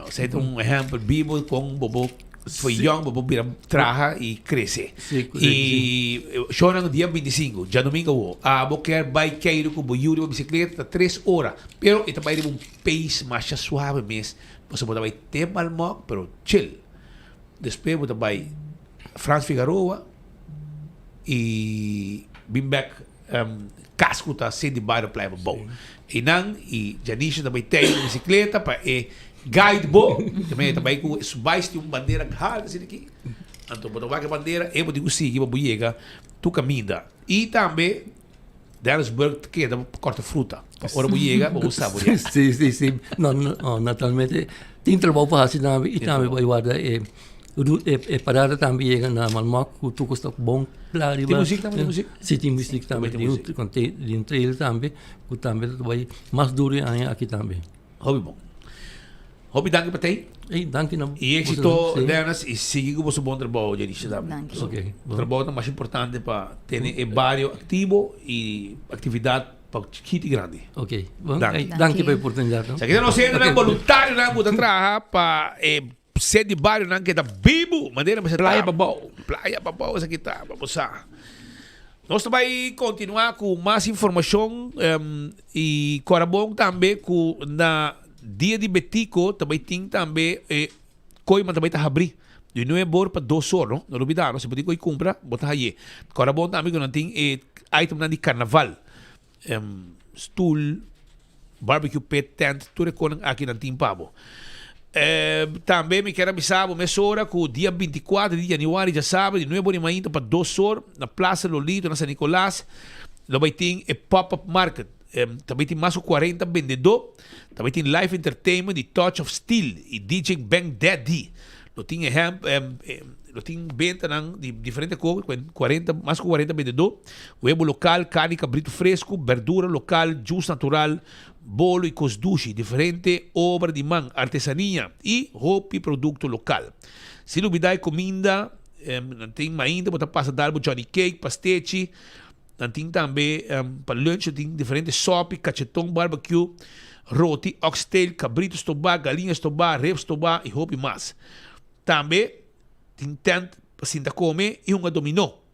Esei ta un ehempel bibo con bo bo. For young bo por bira traha y crece. Y shownan dia 25, djadomingo awo. Abo kier bay keiru cu bo yu riba bicicleta ta tres ora. Pero e ta bay riba un pace masha suave mes. Pasobra bo ta bay te Malmok pero chill. Despues bo ta bay Frans Figaroa y bin bek cas cu ta Cindy Barrio Playa Pabou. Eynan y Janisha ta bay tei riba bicicleta pa e guide bo. Tambe e ta bay cu su bais tin un bandera halto asina aki. Anto bo ta wak e bandera e bo tin cu sigui pa bo yega tu caminda. Y tambe Dennis Burg ta keda pa corta fruta. Pa ora bo yega bo por saborea. Si, si, si. No, no, naturalmente tin trabou pa haci tambe y tambe bay warda e e parada tambe yega na Malmok cu tur cos ta bon cla riba. Tin muziek tambe? Tin muziek? Si, tin muziek tambe. Tin muziek. Tin un trail tambe cu tambe ta bay mas duro e aña aki tambe. Hopi bon. Hopi danki pa tei. Ey, danki na Y éxito, Dennis, y sigui cu boso bon trabou, Janisha tambe. Danki. Ok, bon. Trabou ta mas importante pa tene e bario activo y actividad pa chikito y grandi. Ok, bon. Danki. Ey, danki pa e oportunidad. Esaki ta nos hendenan Ok. voluntarionan cu ta traha pa e set di barionan keda bibu manera mester ta. Playa Pabou. Playa Pabou esaki ta, pa bo sa. Nos ta bai continua cu mas informacion y cora bon tambe cu na dia di Betico ta bai tin tambe e koiman ta bai ta habri di nuebe or pa dos or no, no lubida no, si bo tin koe cumpra bo ta haye. Cora bon tambe cu nan tin e itemnan di carnaval, stoel, barbecue pit, tent, tur e konan aki nan tin pa bo. Tambe mi kier a bisa bo mesora ku dia 24 di januari djasabra di nuebe ora di mainta pa dos or na Plaza Lolito na San Nicolas lo bai tin e pop up market. Ta bai tin mas ku 40 bendedó, ta bai tin live entertainment di Touch of Steel i DJ Bang Daddy. Lo tin ehèm lo tin bentanan di diferente kos, 40 mas ku 40 bendedó, webo lokal, karni kabritu fresku, berdura lokal, jus natural, bolo i kos dushi, diferente obra di man, artesania i hopi produkto lokal. Sin lubidá e kuminda, nan tin mainta bo ta pasa dal bo johnny cake, pastechi, Nan tin tambe pa lunch nan tin diferente sopi, kacheton barbecue, roti, oxtail, kabritu stobá, galiña stobá, rib stobá i hopi mas. Tambe tin tent pa sinta kome i hunga dominó.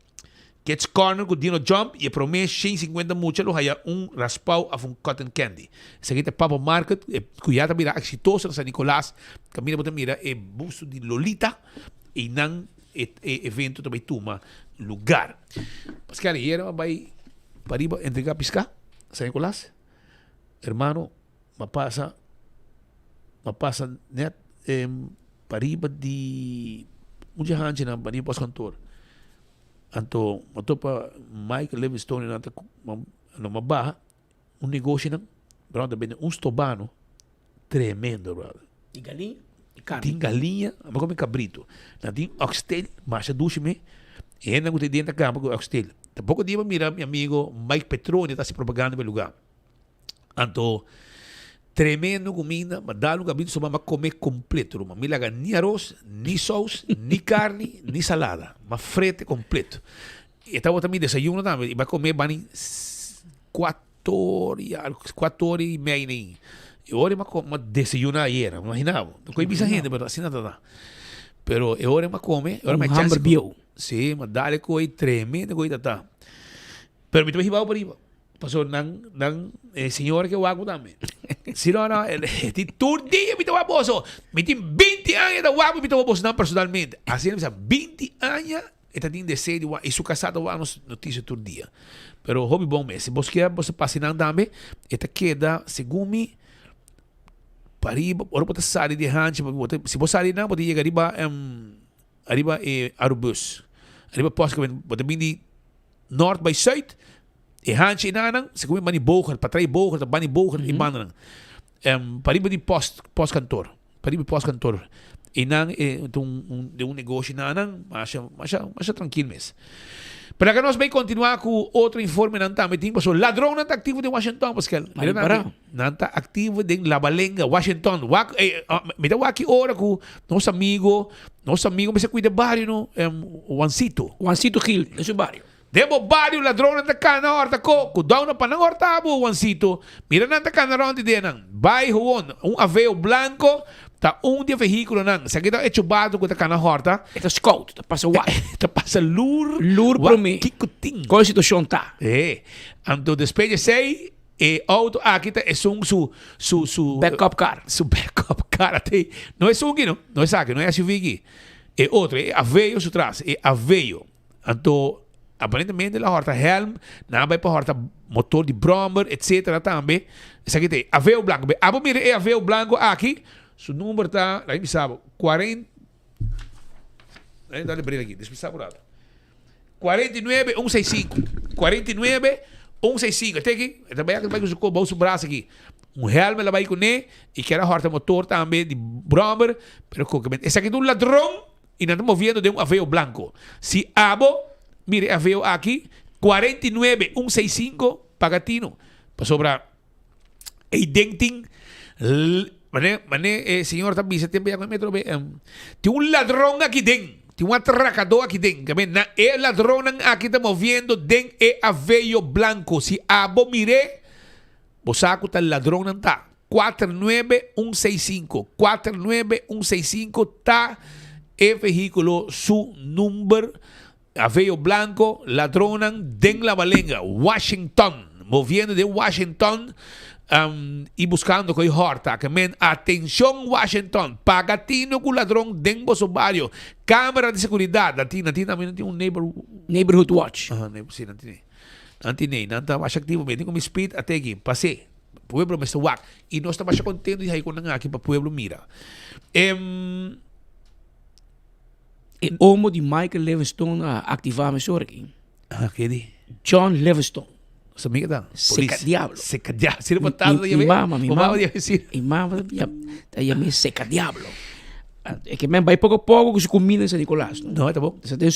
Kids corner ku dino jump i e promé 150 mucha lo haya un raspou of un cotton candy. Esaki ta e Papa Market ku ya ta bira eksitoso na San Nicolas. Kaminda bo ta mira e busto di Lolita i nan e evento ta bai tuma lugar. Pascal ayera m'a bai pariba entrega pisca San Nicolas. Hermano, m'a pasa m'a pasa net pariba di un dje hanchinan pariba postkantoor. Anto m'a topa Michael Livingstone nan ta no m'a baha un negoshinan brother ta bende un stobano Tremendo brother. Di galiña y carne. Tin galiña, amo come cabrito. Nan tin oxtail, masha dushi me. E hendenan cu ta den ta camba cu oxtail. Tampoco dia mi mira mi amigo Mike Petroni ta haci propaganda pa e lugar. Anto, tremendo cuminda, ma dal un cabrito soba, m'a come completo ruman. Mi laga ni aros, ni saus, ni carni, ni salada. M'a frete completo. E tabata mi desayuno tambe. Y m'a come bani cuatro. Tor i algu, kuater ora i mei nei. E ora mi a kome, mi a desayuná ayera, imaginá bo. No koe bisa hende, pero asina ta ta. Pero e ora mi a kome, e ora mi a Un hamber bieu. Sí, mi a dal e koe tremendo koe ta ta. Pero mi ta hiba bo pariba. Pasobra nan, nan, e señora ke wak bo tambe. Si no, no, e tin tur dia mi ta wak boso. Mi tin binti aña ta wak bo, mi ta wak bosonan personalmente. Asina mi sa, binti aña. E ta tin deseo di wak i su kasá ta wak nos notisia tur dia. Pero hopi bon mes. Si bos kier bos ta pasa nan tambe, e ta keda segun mi pariba ora bo ta sali di e hanchi bo ta si bo sali nan bo ta yega riba ariba e Arubus ariba post bo ta bin di nort bai suit e hanchi enanan segun mi bani Bogart patrai Bogart bani Bogart e bandanan pariba di post postkantoor. Pariba postkantoor einan e ta un den un negoshi nanan masha masha masha trankil mes. Pero laga nos bay continua cu otro informenan tambe tin pasobra ladronnan ta activo den Washington Pascal. Mira nan aki nan ta activo den Labalenga Washington wak mi ta wak ki ora cu nos amigo nos amigo mester cuida bario no Juancito. Juancito Gil den su bario. Den bo bario ladronnan ta kana horta ko, kudou no pa nan horta bo, Juancito. Mira nan ta kana rond di den nan. Bai gewoon, un aveo blanco. Ta un di e vehíkulonan. Esaki ta e chubato ku ta kana hòrta. E ta scout, ta pasa wak. Ta pasa lur. Lur promé. Kiko tin. Kon e situashon ta. E. Anto despues di esei, e outo aki ta esun su, su, su. Backup car. Su backup car. Ate, no esun aki no. No esaki, no e SUV aki. E otro, e Aveo su tras, e Aveo. Anto, aparentemente el a hòrta hèlm, nan a bai pa hòrta motor di bròmer, etcetera tambe. Esaki ta e Aveo blanko. Be, abo mira e Aveo blanko aki, su number ta, laga mi bisa bo, kuarenta, laga mi dal e bril aki, despues sa bo rato. 49 165, 49 165, e ta aki, e ta bai aki, bai ku su ko bou su bras aki. Un hèlm el a bai kuné i kier a hòrta motor tambe di bròmer, pero koke men, esaki ta un ladron. I nan ta moviendo den un Aveo blanco. Si abo mira e Aveo aki, 49 165, paga tino. Pasobra eiden tin, mane, mane e señor ta bisa tempo ya cu e metro be, tin un ladron aki den, tin un atracador aki den. Ke men, na e ladronnan aki ta moviendo den e Aveo blanco. Si abo mir'é, bo sa cu ta ladronnan ta. Kuater nuebe un seis sinku, kuater nuebe un seis sinku ta e vehíkulo su number. Aveo blanco, ladronnan den La Balenga, Washington, moviendo den Washington y buscando cu e horta. Ke men, atencion Washington, paga tino cu ladron den boso bario. Camera di seguridad, nan tin, nan tin tambe, nan tin un neighbor. Neighborhood watch. Aha, si, nan tin. Nan tin, nan ta masha activo, mi tin cu mi speed a teki, pase. Pueblo mester wak. I nos ta masha contento di haña cu nan aki pa pueblo mira. Em. E omo di Michael Livingstone a activa mesora aki. Ah, ke di? John Livingstone. Sa mi ta? Seca diablo. Seca diablo. Si no tata ta Mi mama, mi mama. Mi mama ta yam'é seca diablo. E ke men bai poko poko ku su kumida na San Nicolas. No, e ta bon. E ta den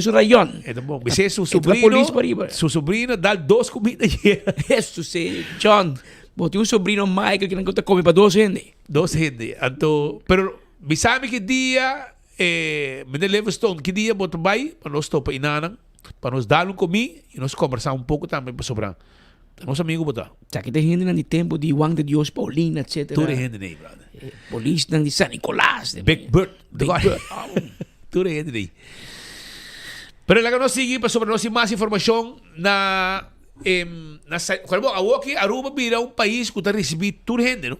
su rayon. E ta bon. Bisé su sobrino, su sobrino dal dos kumida ayer. Eso si, John. Bo tin un sobrino Michael ki nan ta kome pa dos hende. Dos hende. Anto, pero bisa mi ki dia, eh, meneer Livingstone, ki dia bo ta bai pa nos topa inanan, pa nos dal un komí i nos kombersá un poko tambe pasobra Ta nos amigo bo ta. Sa ki ta hendenan di tempo di Juan de Dios Paulina etcetera. Tur e hende nei brother. Polisnan di San Nicolas. Big Bird. Big Bird. Tur e hende nei. Pero laga nos sigui pasobra nos tin mas informacion na na Cual bo awoki Aruba bira un pais cu ta ricibi tur hende no.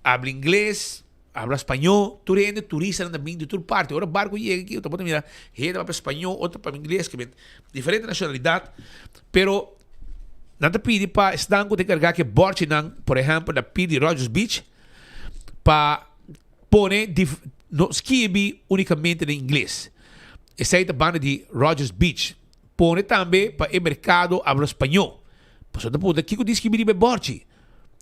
Habla ingles. Habla spañó, tur hende turistanan ta bin di tur parti. Ora barco yega aki, bo ta mira hende papia spañó, otro papia ingles, ke diferente nacionalidad. Pero nan ta pidi pa esnan ku ta enkargá ku e bòrchinan, por ehèmpel na pir di Rogers Beach, pa pone dif no skibi únikamente na ingles. Esei ta banda di Rogers Beach. Pone tambe pa e merkado habla spañó. Pasobra ta puntra kiko di skibi riba e bòrchi.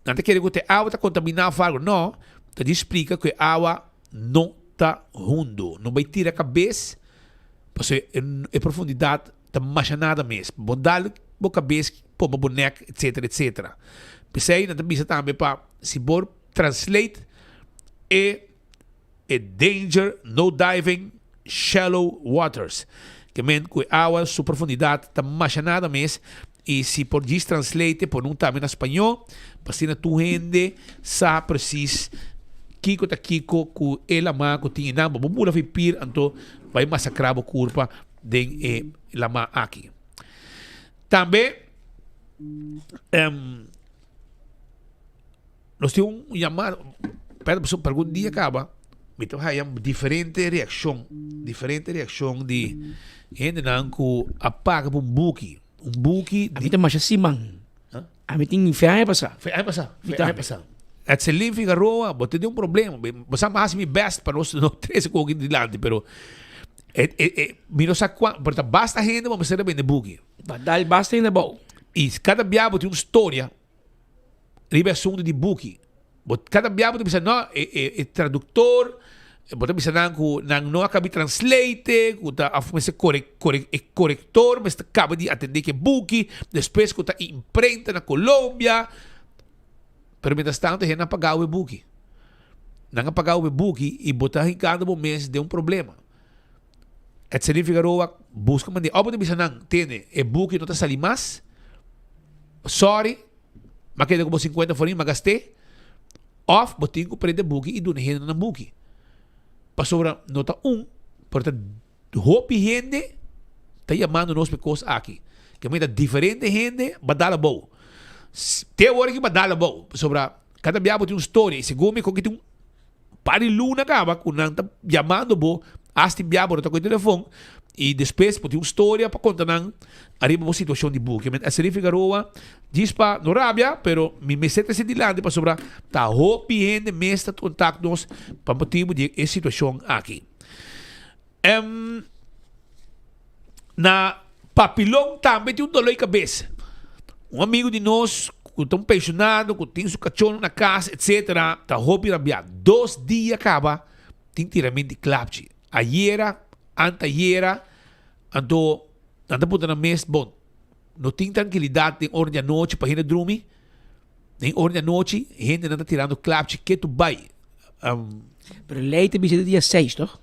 Nan ta kere ku te awa ta kontaminá òf algu. No, ta di splika ku e awa no ta hundu. No bai tira kabes, pasobra e profundidat ta masha nada mes. Bo dal bo kabes, pomba bo nek, etsetera, etsetera. P'esei nan ta bisa tambe pa si bo translate e. E danger no diving shallow waters. Ke men ku e awa su profundidat ta masha nada mes i si por djis translate por un tambe na spañó pa asina tur hende sa presis kiko ta kiko ku e lama ku tin einan. Bo por bula fi pir anto bai masakrá bo kurpa den e lama aki. Tambe Nos tin un yamada, pero pasobra algun dia kaba mi ta haya diferente reakshon, diferente reakshon di hendenan ku a paga pa un buki, un buki di. Ami ta masha siman. Ami tin fe aña pasá. Fe aña pasá, fe aña pasá. Etselin Figaroa, bo ta den un problema. Bo sa mi a hasi mi best pa nos no trese koki dilanti, pero e e mi no sa kuan, pero ta basta hende bo mester a bende buki. Ba dal basta hende abou. I kada bia bo tin un storia. Riba e asuntu di buki, bo kada bia bo ta bisa no, e e e traduktor, bo ta bisa nan ku nan no a kaba di translate, ku ta òf mester kore kore e korektor mester kaba di atendé ku e buki, despues ku ta imprenta na Colombia. Pero mientras tanto hende a pagau e buki. Nan a pagau e buki i bo ta hinkando bo mes den un problema. Etselin Figaroa buska manera, òf bo ta bisa nan, tende, e buki no ta sali mas. Sorry, m'a keda ku bo sinkuenta forin, m'a gast'é. Òf bo tin ku prende buki i duna hende nan buki. Pasobra no ta un, pero ta hopi hende ta yamando nos pa e kos aki. Ke mei ta diferente hende ba dal abou. Te awor aki ba dal abou, pasobra kada bia bo tin un storia i segun mi kon ki tin un par di luna kaba ku nan ta yamando bo, hasta tin bia bo no ta kohe telefon i despues bo tin un storia pa konta nan ariba bo situashon di buki. Men Estelin Figaroa djis pa no rabia, pero mi mester trese dilanti pasobra ta hopi hende mes ta kontak nos pa motibu di e situashon aki. Na Papilon tambe tin un dolor di kabes. Un amigu di nos ku ta un penshonado ku tin su kachon na kas etsetera ta hopi rabia. Dos dia kaba tin tiramento di klapchi. Ayera, antayera, anto nan ta puntra nan mes, bon, no tin trankilidat den ora di anochi pa hende drumi? Den ora di anochi hendenan ta tirando klapchi ketu bai. Pero lei ta bisa di dia seis toch?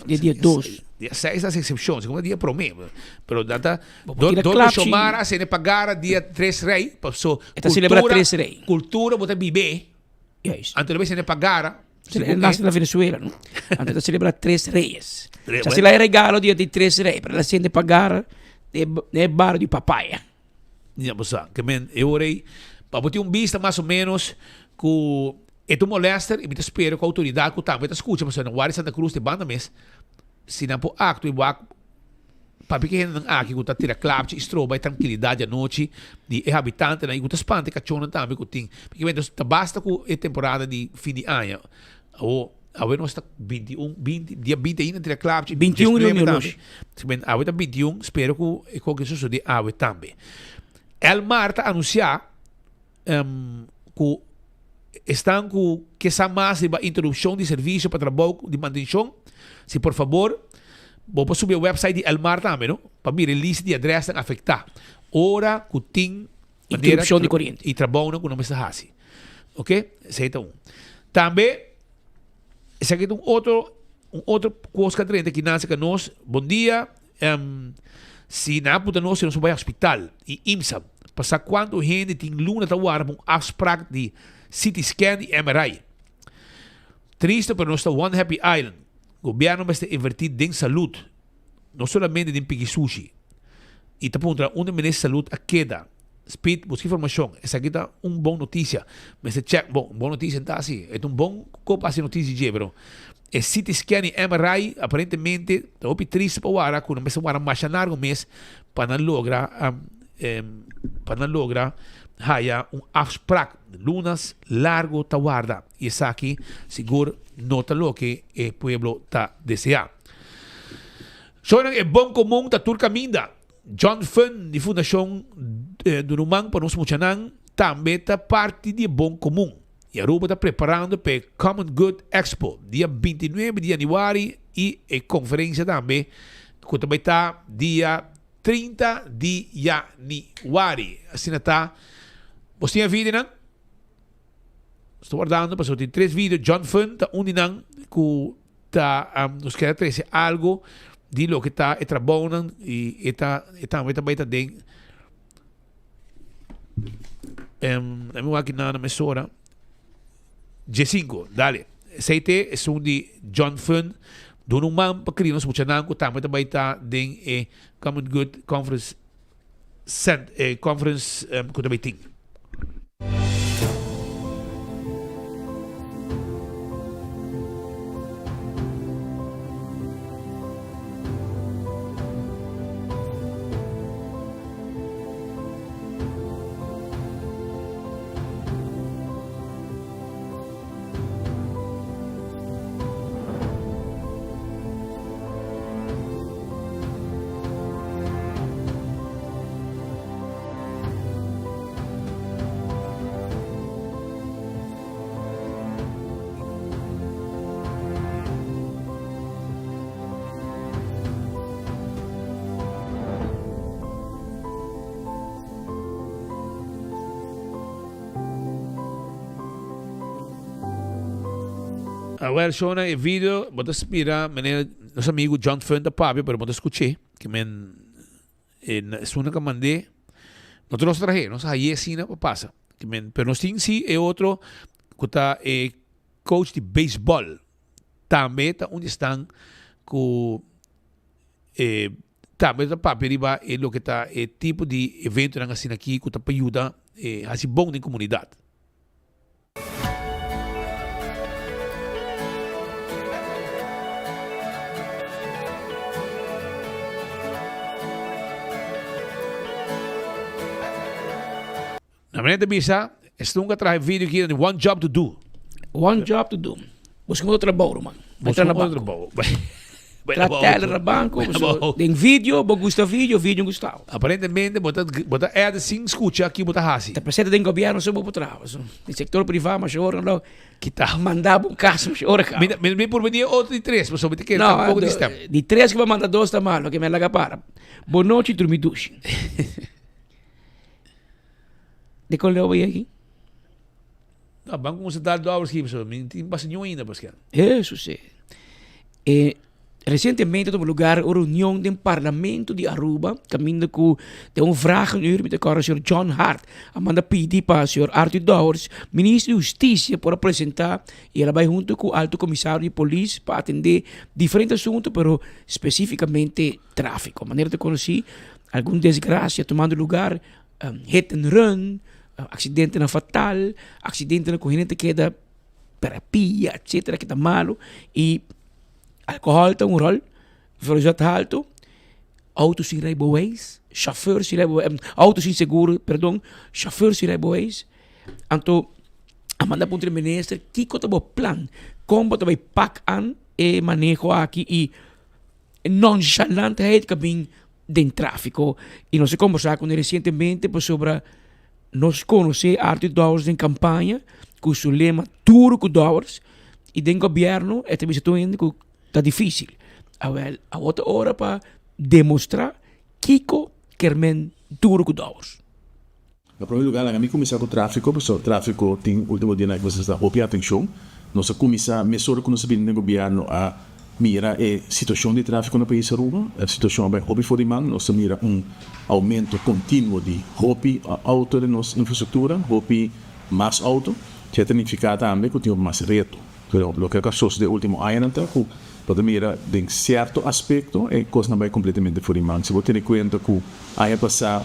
Di dia dos. Dia seis ta excepcion, si como dia prome. Pero nan ta do do Shomara sene pagara dia tres rei, paso E ta celebra tres rei. Cultura bo ta bibe. Juist. Anto lo sene pagara. E nace na Venezuela, no? Anto ta celebra tres reyes. Sa sila e regalo dia di tres rei, pero la sende pagara de barrio di papaya. Ya bo sa, ke men e ora ei, pa bo tin un bista mas o menos ku e ta un molester i mi ta spera ku outoridat ku tambe ta skucha pasobra nan wari Santa Cruz te banda mes, si nan por aktua i wak papia ki hendenan aki ku ta tira klapchi i stroba e trankilidat di anochi di e habitantenan i ku ta spanta e kachónan tambe ku tin. Pasobra ta basta ku e temporada di fin di aña. Awo, awe nos ta 21, 20, dia 20 ainda tira klapchi. 21 riba mi oloshi. Men, awe ta 21, spero ku e koke sosode awe tambe. Elmar ta anunsia um, ku esnan ku ke sa mas riba interupshon di servisio pa trabou di mantenshon, si por fabor bo por subi e website di Elmar tambe no, pa mira e lista di adresnan afektá ora ku tin Interupshon di koriente. I trabounan ku nan mester hasi. Oke, esei ta un. Tambe, esaki ta un otro, un otro kos ku a drenta aki nan serka nos. Bon dia, si nan a puntra nos si nos por bai hospital i IMSA pa sa kuantu hende tin luna ta warda pa un afsprak di CT scan i MRI. Triste pero nos ta one happy island. Gobièrnu mester invertí den salud. No solamente den piki sushi. I ta puntra unda Minister Salud a keda. Speed, buska informashon. Esaki ta un bon notisia. Mester check. Bon, bon notisia ta asi. E ta un bon kop hasi notisia dje, pero e CT scan i MRI aparentemente ta hopi triste pa wara ku nan mester wara masha largo mes pa nan logra pa nan logra haya un afsprak. Lunas largo ta warda i esaki sigur no ta loke e pueblo ta desea. Shownan e bon komun ta tur kaminda. John Fun di Fundashon Dunuman pa nos muchanan tambe ta parti di e bon komun. I Aruba ta preparando pa e Common Good Expo dia 29 di yanüari i e konferensia tambe ku ta bai ta dia 30 di yanüari. Asina ta. Bos tin e videonan? Nos ta wardando pasobra tin tres video. John Fun ta un di nan ku Ta nos kier a trece algo di loke ta e trabounan y e ta e tambe ta bay ta den em mi wak na na mesora G5 dale esey te esun di John Fun duna un man pa cria nos muchanan cu tambe ta bay ta den e Common Good Conference Cent e conference cu ta bay tin. Awel shona e video bo ta spira manera nos amigo John Fun ta papia pero bo ta scuché ke men e esun ka mandé no ta nos trahe nos haye asina pa pasa ke men pero nos tin si e otro. ku ta e coach di beisbòl tambe ta un di esnan ku e tambe ta papia riba e loke ta e tipo di eventonan asina aki ku ta pa yuda e hasi bon den komunidat. Na manera ta bisa, esun ku a traha e video aki ta one job to do. One job to do. Busca un otro trabou, ruman. Bai Busca traha un na otro banco. trabou. Bai Traha na teller banco. na banco. Bai na So, banco. den video, bo gusta video, video gusta bo. Aparentemente bo ta bo ta èd sin skucha ki bo ta hasi. Ta presente den gobierno so bo por traha. So, den sector priva masha ora nan lo Kita. manda bo un cas masha ora caba. Mi ta mi por bini e otro di tres pasobra mi ta kere No, tampoco di stem. di tres ku bo manda dos ta malo ke mi a laga para. Bo nochi drumi dushi. Di kon leu bo yegi? No, ban kuminsá dal dòbel skip so mi tin basta niun ainda paske. Hesus e. E resientemente a tuma lugar un reunion den Parlamento di Aruba kaminda ku den un vragenuur mi ta kòrda señor John Hart a manda pidi pa señor Arthur Dowers, Minister di Hustisia por a presenta i el a bai hunto ku Alto Komisario di Polis pa atendé diferente asuntu pero spesifikamente tráfiko. Manera ta konosí algun desgrasia tumando lugar hit and run, accidentenan fatal, accidentenan cu hende ta keda terapia etcetera ki ta malo y alcohol ta un rol, velocidad halto, auto sin rijbewijs, chauffeur sin rijbewijs, auto sin seguro, perdon, chauffeur sin rijbewijs. Anto a manda puntra e minister kico ta bo plan, con bo ta bay pak an e maneho aki y nonchalantheid ka bin den tráfiko i nos a kombersá kuné resientemente pasobra nos konosé Arthur Dowers den kampaña ku su lema duro ku Dowers i den gobièrnu e ta bisa tur hende ku ta difísil. Awèl awor ta ora pa demostrá kiko kermen duro ku Dowers. Na prome lugar laga mi cuminsa cu trafico, pasobra trafico tin ultimo dianan cu mester sta hopi atencion. Nos a cuminsa mesora cu nos a bini den gobierno a mira e situacion di trafico na pais Aruba. E situacion a bay hopi for di man. Nos ta mira un aumento continuo di hopi auto den nos infrastructura, hopi mas auto. Esey ta nifica tambe cu tin hopi mas reto. Pero loke a sosode ultimo añanan ta cu bo ta mira den cierto aspecto e cosnan a bay completamente for di man. Si bo tene cuenta cu aña pasa.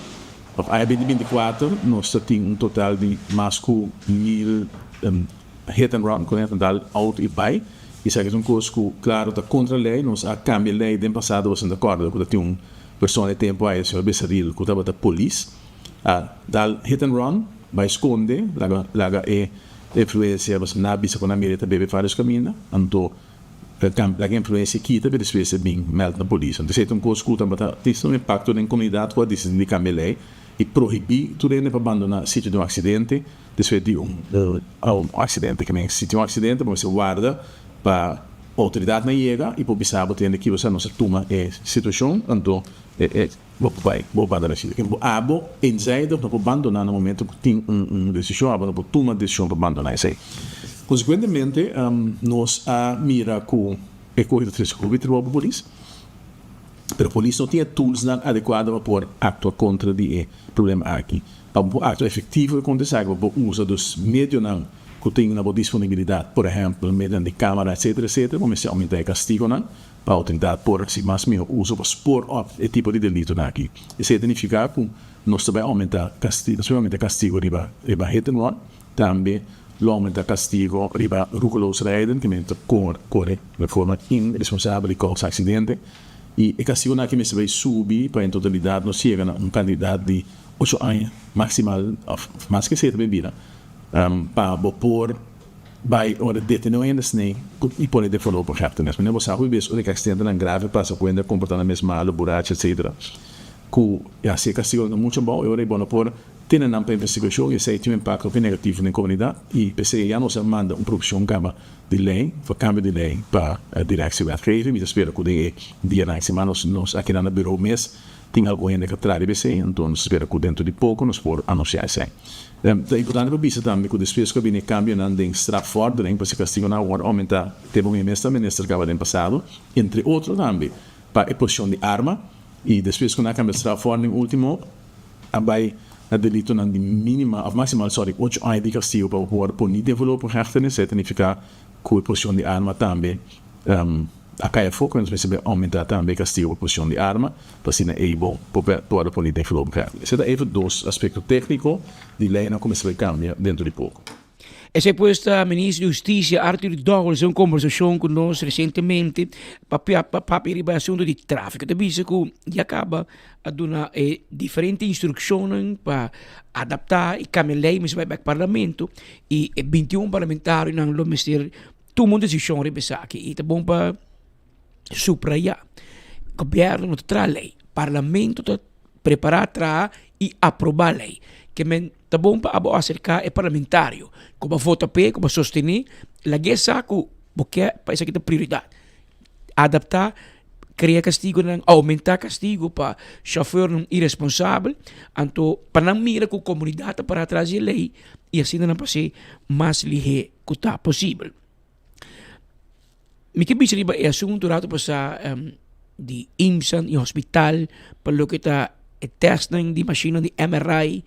Op aña 2024 nos ta tin un total di mas ku mil hit and run, ku nan dal auto i bai. Esaki ta un kos ku klaro ta kontra lei. Nos a kambia lei den pasado, boso ta kòrda ku ta tin un persona e tempu ai, señor Becerril, ku tabata polis, a dal hit and run, bai skonde, laga laga e influensia, pasobra nan a bisa ku nan mira e ta bebe varios kaminda, anto Laga influencia kita pero despues e bin meld na polis. Anto esei ta un kos ku tabata tin un impakto den komunidat ku a disidi di kambia lei i prohibí tur hende pa bandona sitio di un aksidente despues di un aksidente. Ke men si tin un aksidente bo mester warda pa outoridatnan yega i por bisa bo tende ki bo sa nos a tuma e situashon anto bo por bai bo por bandona e sitio. Ke abo eenzijdig no por bandona na momento ku tin un desishon abo no por tuma desishon pa bandona esei. Konsekuentemente nos a mira ku e kohe ta trese hopi trabou pa polis, pero polis no tin e toolsnan adekuado pa por aktua kontra di e problema aki. Pa bo por aktua efektivo kontra esaki bo por usa dus medionan ku tin na bo disponibilidat, por ehèmpel medionan di kamera etsetera etsetera, bo mester oumentá e kastigonan pa outoridat por hasi mas mihó uso pa spoor op e tipo di delitonan aki. Esei ta nifiká ku nos ta bai oumentá nos ta bai oumentá kastigo riba riba hit and run. Tambe lo aumenta castigo riba roekeloos rijden, ke men ta kore di forma iresponsabel i kousa aksidente. I e castigonan aki mester bai subi pa en totalidad nos yega na un cantidad di ocho aña maximal of mas ke esei ta bai bira pa bo por bai ora detene un hende snei i pone den voorlopige hechtenis. Manera bo sa hopi bes ora e accidentenan grave pasa ku hende a comporta nan mes malo, burachi etc. Ku ya si e castigonan ta mucho abou e ora ei bo no por Tene nan pa investigashon i esei tin un impakto hopi negativo den komunidat i p'esei ya nos a manda un proposishon kaba di lei pa kambio di lei pa Directie Wetgeving. Mi ta spera ku den e dianan i siman nos nos aki nan na bureau mes tin algun hende ku a traha riba esei, anto nos ta spera ku dentro di poko nos por anunsiá esei. Ta importante pa bisa tambe ku despues ku a bini e kambionan den strafvordering pasobra e kastigonan a wòrdu oumentá tempu mi mes ta minister kaba den pasado, entre otro tambe pa e posishon di arma i despues ku nan a kambia strafvordering ultimo, A bai na delitonan di minimal of maximal sorry ocho aña di castigo pa bo por worde poni den voorlopige hechtenis. Esei ta nifica cu e posicion di arma tambe a cay afo cu nos mester bay aumenta tambe e castigo pa posicion di arma pa asina ey bo por worde poni den voorlopige hechtenis. Esei ta even dos aspecto tecnico di leynan cu mester bay cambia dentro di poco. Esei pues ta Minister di Husticia Arthur Dowers den un conversacion cu nos recientemente papia papia riba e asunto di trafico. Ta bisa cu ya caba a duna e diferente instruccionnan pa adapta y cambia ley mester bay bek parlamento y e 21 parlamentarionan lo mester tuma un decision riba esaki y ta bon pa subraya gobierno no ta traha ley, parlamento ta prepara traha y aproba ley. Ke men Ta bon pa abo aserká e parlamentario ku bo a vota p'e, ku bo a sostené, lag'é sa ku bo ke pa esaki ta prioridat. Adaptá, krea kastigonan, oumentá kastigo pa shòfernan iresponsabel, anto pa nan mira ku komunidat ta pará tras di e lei i asina nan pas'é mas lihé ku ta posibel. Mi ke bisa riba e asuntu rato pasá di IMSA i hospital pa loke ta e tèstnan di mashinnan di MRI,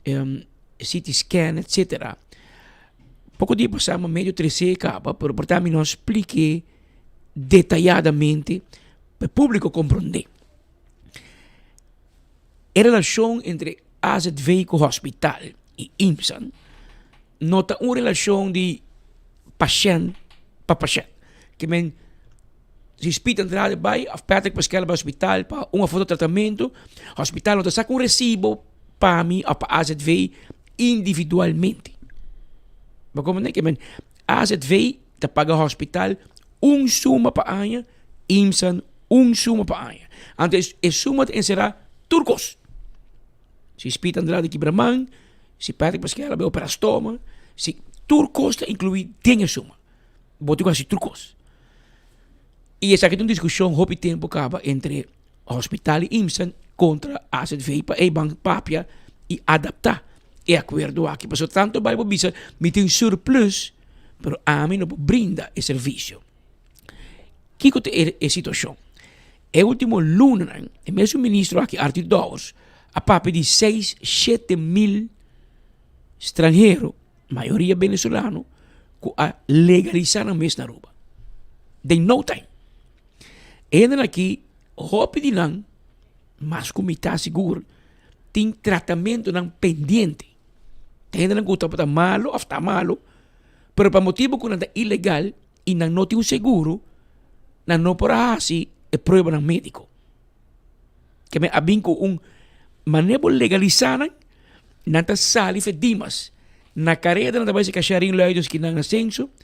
CT scan etsetera. Poko dia pasá mi a medio tres'é kaba pero por ta mi no a splik'é detayadamente pa e públiko komprondé. E relashon entre AZV ku hospital i IMSA no ta un relashon di pashènt pa pashènt. Ke men si Speed Andrade bai òf Patrick Pascal bai hospital pa un òf otro tratamentu, hospital no ta saka un resibo pa mi òf pa AZV individualmente. Bo komprende? Ke men AZV ta paga hospital un suma pa aña, IMSA un suma pa aña. Anto e suma ta enserá tur kos. Si Speed Andrade kibra man, si Patrick Pascal a bai opera stoma, si tur kos ta inkluí den e suma. Bo tin ku hasi tur kos. I esaki ta un diskushon hopi tempu kaba entre hospital i IMSA kontra AZV pa e ban papia i adaptá e akuerdo aki. Pasobra tantu bai bo bisa mi tin surplus, pero ami no por brinda e servisio. Kiko ta e situashon? E ultimo lunanan e mesun ministro aki Arthur Dowers a papia di seis 7000 stranhero, mayoria venezolano, ku a legalisa nan mes na Aruba den no time. E hendenan aki hopi di nan, mas ku mitad sigur, tin tratamentonan pendiente. Ta hendenan ku tabata malo of ta malo, pero pa motibu ku nan ta ilegal i nan no tin un seguro, nan no por a hasi e pruebanan médiko. Ke men a bin ku un manera bo legalisá nan, nan ta sali fe Dimas. Na kareda nan ta bai seka Sharin Luidens ki nan na senso,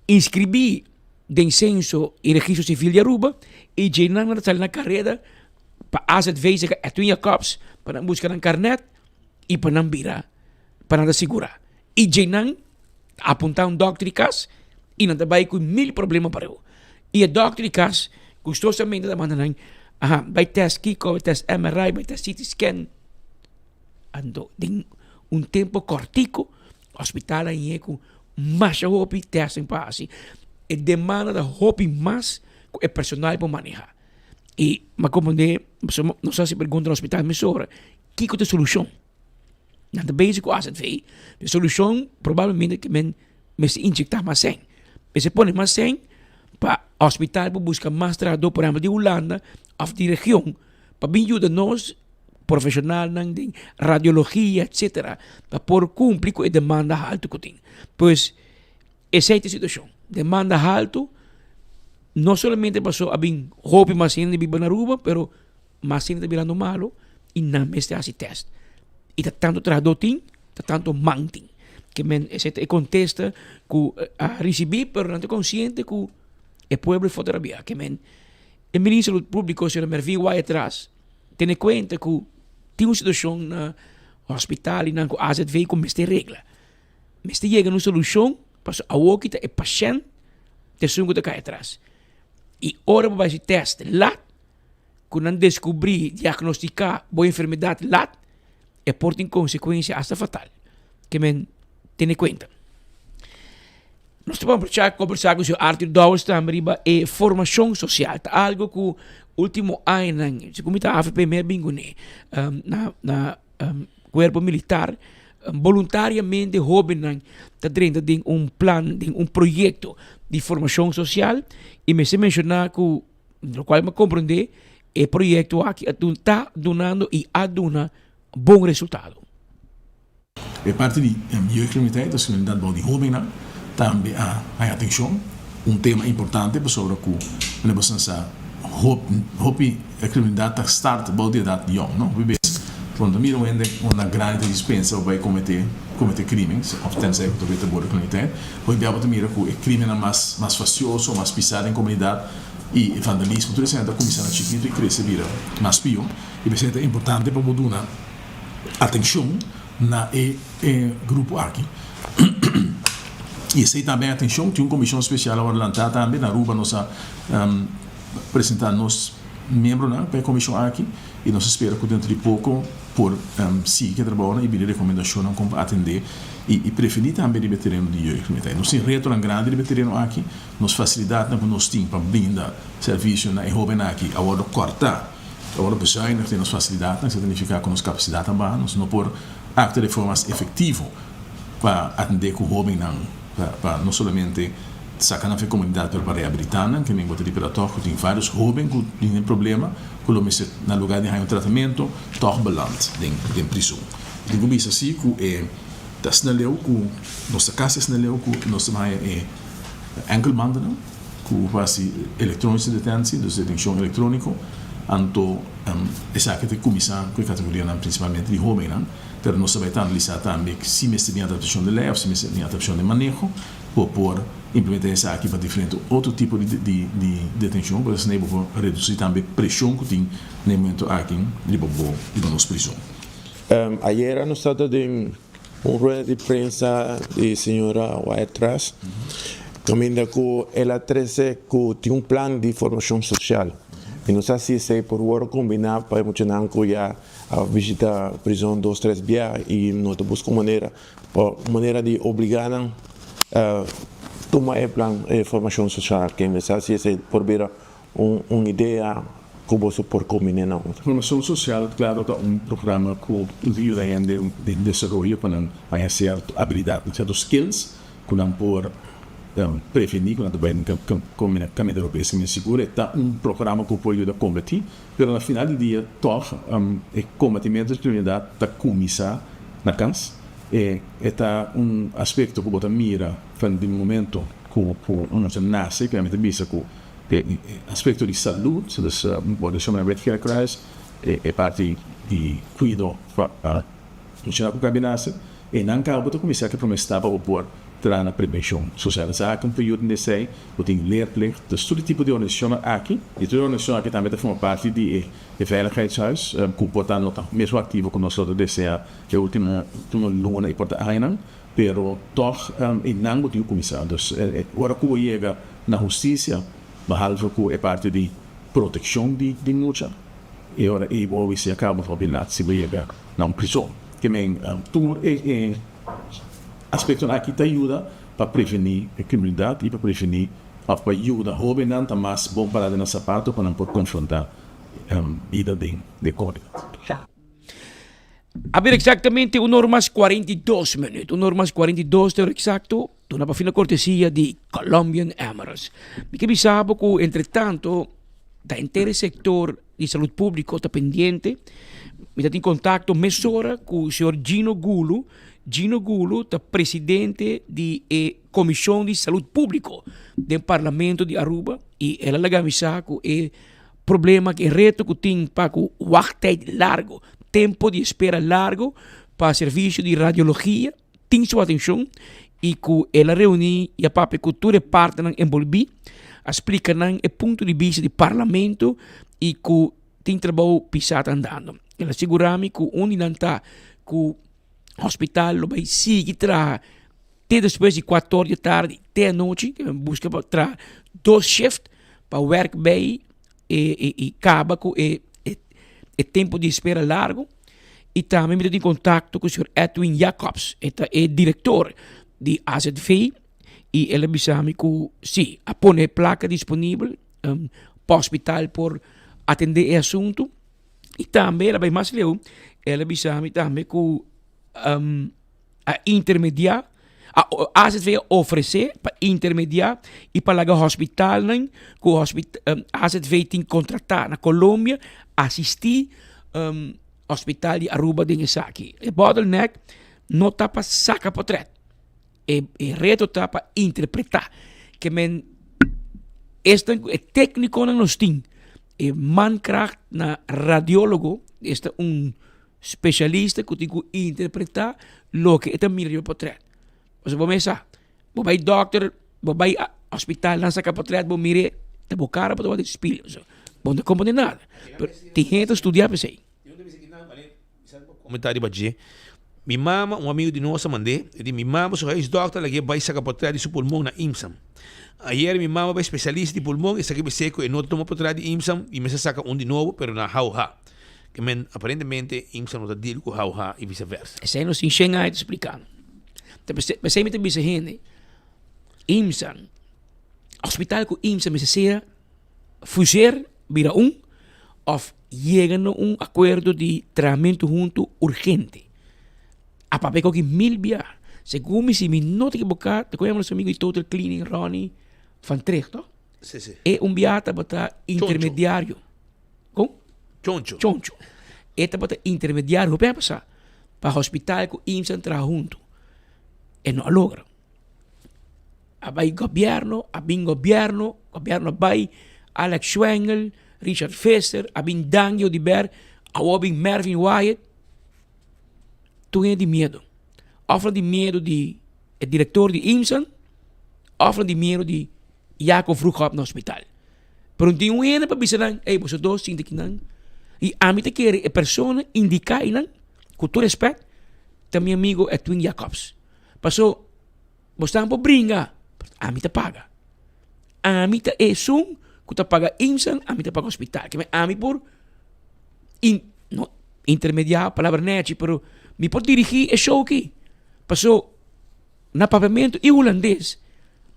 inskribí den senso i registro sivil di Aruba i dje nan nan ta sali na kareda pa AZV seka Edwin Jacobs pa nan buska nan karnèt i pa nan bira pa nan ta sigurá. I dje nan apuntá un dòkter di kas i nan ta bai ku mil problema pareu. I e dòkter di kas gustosamente ta manda nan, aha, bai tèst kiko, bai tèst MRI, bai tèst CT scan. Anto den un tempu kòrtiku hospital a yega ku masha hopi tèstnan pa hasi. E demanda ta hopi mas ku e personal por manehá. I mi a komprondé, pasobra nos a hasi pregunta na hospital mesora, kiko ta e solushon? Nan ta bezig ku AZV. E solushon probablemente ke men mester inyekta mas sèn. Mester pone mas sèn pa hospital por buska mas trahadó, por ehèmpel di Hulanda òf di region pa bin yuda nos profeshonalnan den radiologia etsetera pa por kumpli ku e demanda haltu ku tin. Pues esei ta e situashon. Demanda haltu no solamente pasobra a bin hopi mas hende biba na Aruba pero Mas hende ta birando malo y nan mester haci test. Y ta tanto trahador tin, ta tanto man tin. Ke men esei ta e contesta cu a ricibi pero nan ta consciente cu e pueblo e foto rabia. Ke men e minister di salud publico señor Mervin Wyatt-Ras tene cuenta cu tin un situacion na hospital y nan cu AZV cu mester regla. Mester yega na un solucion pasobra awoki ta e pashent ta esun cu ta cay atras. Y ora bo bay haci test lat ku nan deskubrí, diagnostiká bo enfermedat lat, e por tin konsekuensia asta fatal. Ke men tene kuenta. Nos ta aprovechá kombersá ku señor Arthur Dowers tambe riba e formashon sosial. Ta algu ku último añanan, segun mi ta AVP mi a bin kuné na na. Cuerpo Militar, voluntariamente hobennan ta drenta den un plan, den un proyecto di formacion social y mester menciona cu locual mi a comprende e proyecto aki a ta dunando y a duna bon resultado. E parti di jeugdcriminaliteit, dus criminaliteit bou di hobennan, tambe a haña atencion. Un tema importante pasobra cu mene boso sa hopi criminalidad ta start bou di edad yong, no? Hopi bes bo no ta mira un hende una grandi ta dispensa pa bai comete comete crimen of tensij cu ta wete bou di criminaliteit. Hopi bia bo ta mira cu e crimennan mas mas fastioso, mas pisa den comunidad y e vandalismo tur esei ta cuminsa na chikito y crece bira mas pio. Y p'esei ta importante pa bo duna atencion na e grupo aki. Y esey tambe atencion, tin un comision special awor lanta tambe na Aruba nos a presenta nos miembronan pa e comision aki y nos a spera cu dentro di poco por sigui cu e trabaonan y bini recomendacionnan con pa atende y preveni tambe riba e tereno di jeugdcriminaliteit. Nos tin retonan grandi riba e tereno aki, nos facilidadnan cu nos tin pa brinda servicio na e hobennan aki a wordo corta. Ta wòrdu bezuinig den nos fasilidatnan, esei ta nifiká ku nos kapasidat a baha, nos no por aktua di forma mas efektivo pa atendé ku hóbennan, pa no solamente saka nan for e komunidat pero pa rehabilitá nan, ke men bo ta ripitá tòg ku tin vários hóben ku tin e problema ku lo mester na lugá di haña un tratamentu tòg beland den den prizon. Mi tin ku bisa si ku e ta asina leu ku nos ta kasi asina leu ku nos ta haña e enkelbandennan. Ku hasi elektronische detentie, dus detenshon elektróniko, anto esaki ta kuminsá ku e kategorianan prinsipalmente di hóbennan, pero nos ta bai ta analisá tambe si mester bin adaptashon di lei òf si mester bin adaptashon di maneho pa por implementá esaki pa diferente otro tipo di detenshon, pasobra asina bo por redusí tambe preshon ku tin na e momento aki riba bo riba nos prison. Ayera nos tabata den Un rueda di prensa di señora Wyatt-Ras caminda cu el a trece cu tin un plan di formacion social y nos a haci esey por worde combina pa e muchanan cu ya a bishita prison dos tres bia y no ta busca un manera pa un manera di obliga nan tuma e plan e formacion social aki. Nos a haci esey por bira Un idea ku boso por kombiné na otro. Formacion social, claro, ta un programa ku ta yuda hende den desaroyo pa nan haña cierto abilidad, cierto skills ku nan por prevení ku nan ta bai kaminda robes. Mi sigur e ta un programa ku por yuda kombatí, pero na final di dia tòg e kombatimento di kriminalidat ta kuminsá na kas. E ta un aspekto ku bo ta mira for di momento ku un ta nase, ku mi ta bisa ku E aspecto di salud, dus bo ta shama Red Gele Kruis, e parti di cuido pa muchanan cu cambia nace, e nan caba bo ta cuminsa cu e prome stap pa bo por traha na prevencion social. Esaki un periodo den esey bo tin leerplicht, dus tur e tipo di organisacionnan aki, y tur e organisacion aki tambe ta forma parti di e veiligheidshuis, cu por ta no ta mesun activo cu nos lo ta desea e ultimo luna y por ta añanan, Pero tòg e nan bo tin ku kuminsá. Dus ora ku bo yega na hustisia, behalve ku e parti di protekshon di mucha, e ora ei bo wisi a kaba hopi lat si bo yega na un prison. Ke men tur e aspektonan aki ta yuda pa prevení e kriminalidat i pa prevení òf pa yuda hóbennan ta mas bon pará den nan sapato pa nan por konfrontá bida den komunidat. A bira exactamente un or mas 42 minuut. Un or mas 42 de hora exacto. Duna pa fina cortesia di Colombian Emeralds. Mi ke bisa bo ku entre tanto ta henter e sector di salud publico ta pendiente. Mi ta tin contacto mesora ku señor Gino Gulu. Gino Gulu ta presidente di e Comision di Salud Publico den Parlamento di Aruba y el a laga mi sa ku e Problema ku e reto ku tin pa ku wachttijd largo, tempo di espera largo pa servisio di radiologia tin su atenshon i ku el a reuní i a papia ku tur e partnernan enbolbí, a splika nan e punto di bista di parlamento i ku tin trabou pisá ta andando. El a sigurá mi ku un di nan ta ku hospital lo bai sigui traha te despues di kuater or di tardi te anochi, buska pa traha dos shift pa werk bij e kaba ku e e tempo di espera largo i tambe mi ta tin kontakto ku señor Edwin Jacobs e ta e direktor di AZV i el a bisa mi ku si a pone plaka disponibel pa hospital por atende e asuntu i tambe el a bai mas leu. El a bisa mi tambe ku a intermediá, a AZV a ofresé pa intermediá i pa laga hospitalnan ku AZV tin kontratá na Colombia asistí hospital di Aruba den esaki. E bottleneck no ta pa saka potrèt. E e reto ta pa interpretá. Ke men esnan ku e téknikonan nos tin, e mankracht na radiólogo, esta un spesialista ku tin ku interpretá loke e ta mira riba potrèt. Pasobra bo mes sa, bo bai dòkter, bo bai hospital, nan saka potrèt, bo mir'é, ta bo kara bo ta wak den spil. Bo no ta komprendé nada. Pero tin hende ta studiá pa esei. Comenta riba dje. Mi mama, un amigo di nos a mand'é, e di mi mama su huisdokter lag'é bai saka portret di su pulmon na IMSAM. Ayer mi mama bai spesialista di pulmon, esaki bis'é ku e no ta tuma portret di IMSAM i mester saka un di nobo, pero na HOH. Ke men aparentemente IMSAM no ta deal ku HOH i viseversa. Esei nos tin shen aña ta splikando. Ta p'esei mi ta bisa hende, IMSAM, hospital ku IMSAM mester sea fuseer bira un of yega na un akuerdo di trahamentu huntu urgente. A papia ku aki mil bia. Segun mi si mi no ta ekiboká ta koe nos amigu di Total Cleaning Ronnie van Tricht to? Si si. E un bia tabata intermediario. Kon? Choncho. Choncho. E tabata intermediario hopi a pasa pa hospital ku IMSA traha huntu. E no a logra. A bai gobierno, a bin gobierno, gobierno a bai, Alex Schwengle, Richard Visser, a bin Dangio di Ber, awor a bin Mervin Wyatt. Tur hende di miedo. Of nan di miedo di e director di IMSA, of nan di miedo di Jaco Vroegop na hospital. Pero no tin un hende pa bisa nan, ey boso dos sinti kinan. Y ami ta kere e persona indica eynan, cu tur respet, ta mi amigo Edwin Jacobs. Paso. Bosnan por bringa, pero ami ta paga. Ami ta esun ku ta paga IMSA, ami ta paga hospital. Ke men ami por in, no intermediá, palabra nechi, pero mi por dirigí e show aki. Paso na papiamentu i hulandes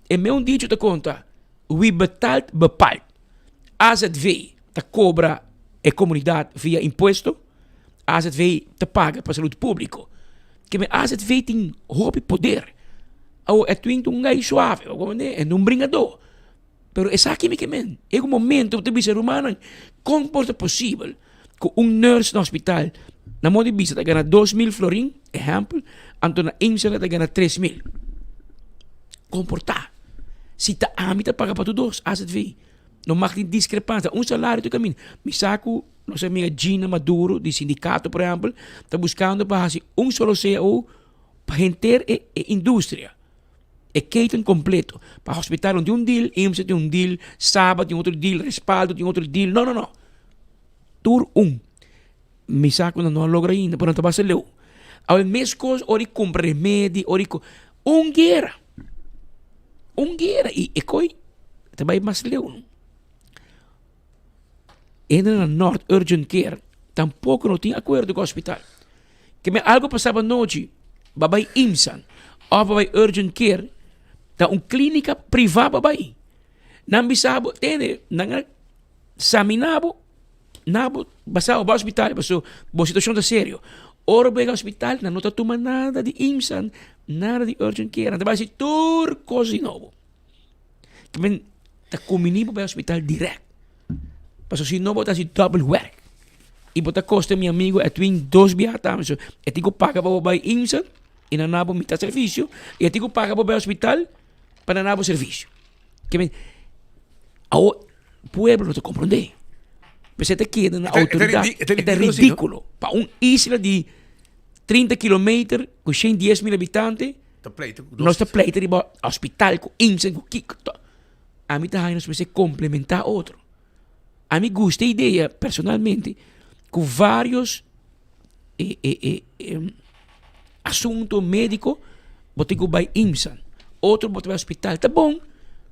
e meun dicho ta konta, wie betaalt bepaalt. AZV ta kobra e komunidat via impuesto, AZV ta paga pa salud públiko. Ke men AZV tin hopi poder. Awor e twin ta un gai suave, bo comprende? E no un bringadó. Pero esaki mi ke men. E un momento bo ta bisa rumannan, kon por ta posibel ku un nurse na hospital na modo di bisa ta gana 2000 florin, ehèmpel, anto na IMSA ta gana 3000. Kon por ta? Si ta ami ta paga pa tur dos, AZV. No mag tin diskrepansia. Un salario tur kaminda. Mi sa ku nos amiga Gina Maduro di sindikato por ehèmpel ta buskando pa hasi un solo cao pa henter e e industria. E keten kompleto. Pa hospital no tin un deal, IMSA tin un deal, Saba tin otro deal, Respaldo tin otro deal. No, no, no. Tur un. Mi sa ku nan no a logra ainda, pero nan ta basa leu. Awor meskos ora di kumpra remedi, ora di un guera. Un guera i e koi ta bai mas leu. Hende na Noord Urgent Care tampoco no tin akuerdo ku hospital. Ke men algo pasaba anochi, ba bai IMSA of ba bai Urgent Care, ta un klinika priva ba bai. Nan bisa bo, tende, nan a samina bo, na bo basa bo bai hospital paso bo situacion ta serio. Ora bo yega hospital nan no ta tuma nada di IMSA, nada di Urgent Care, nan ta bai haci tur cos di nobo. Men ta cumbini bo bai hospital direct, paso si no bo ta haci double werk y bo ta costa mi amigo Edwin dos biaha tambe, so e tin cu paga pa bo bai IMSA y nan na bo mitad servicio y e tin cu paga pa bo bai hospital pa nan na bo servicio. Ke men awor pueblo no ta komprondé. P'esei ta keda na outoridat. E ta ridíkulo. Pa un isla di 30 kilometer ku 110 mil habitante, nos ta pleita riba hospital ku IMSA ku kiko. Ami ta haña nos mester komplementá otro. Ami gusta e idea personalmente ku vários e e e asunto médiko bo tin ku bai IMSA, otro bo ta bai hospital. Ta bon,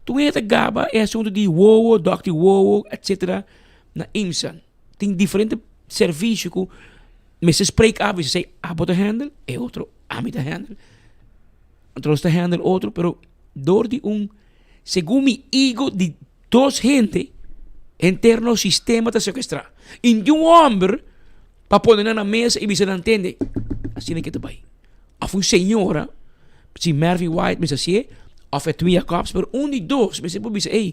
tur hende ta gaba e asunto di wowo, dòkter di wowo, etcetera na IMSA. Tin diferente servisio ku mester spreek af, mester sey abo ta handle, e otro ami ta handle. Otro nos ta handle otro, pero dor di un, segun mi ego di dos hende, henter nos sistema ta secuestra. I di un homber. Pa pone nan na mesa i bisa nan tende, asina ke ta bai. Of un señora, si Mervin White mester hasié, of Edwin Jacobs, pero un di dos mester por bisa, ey,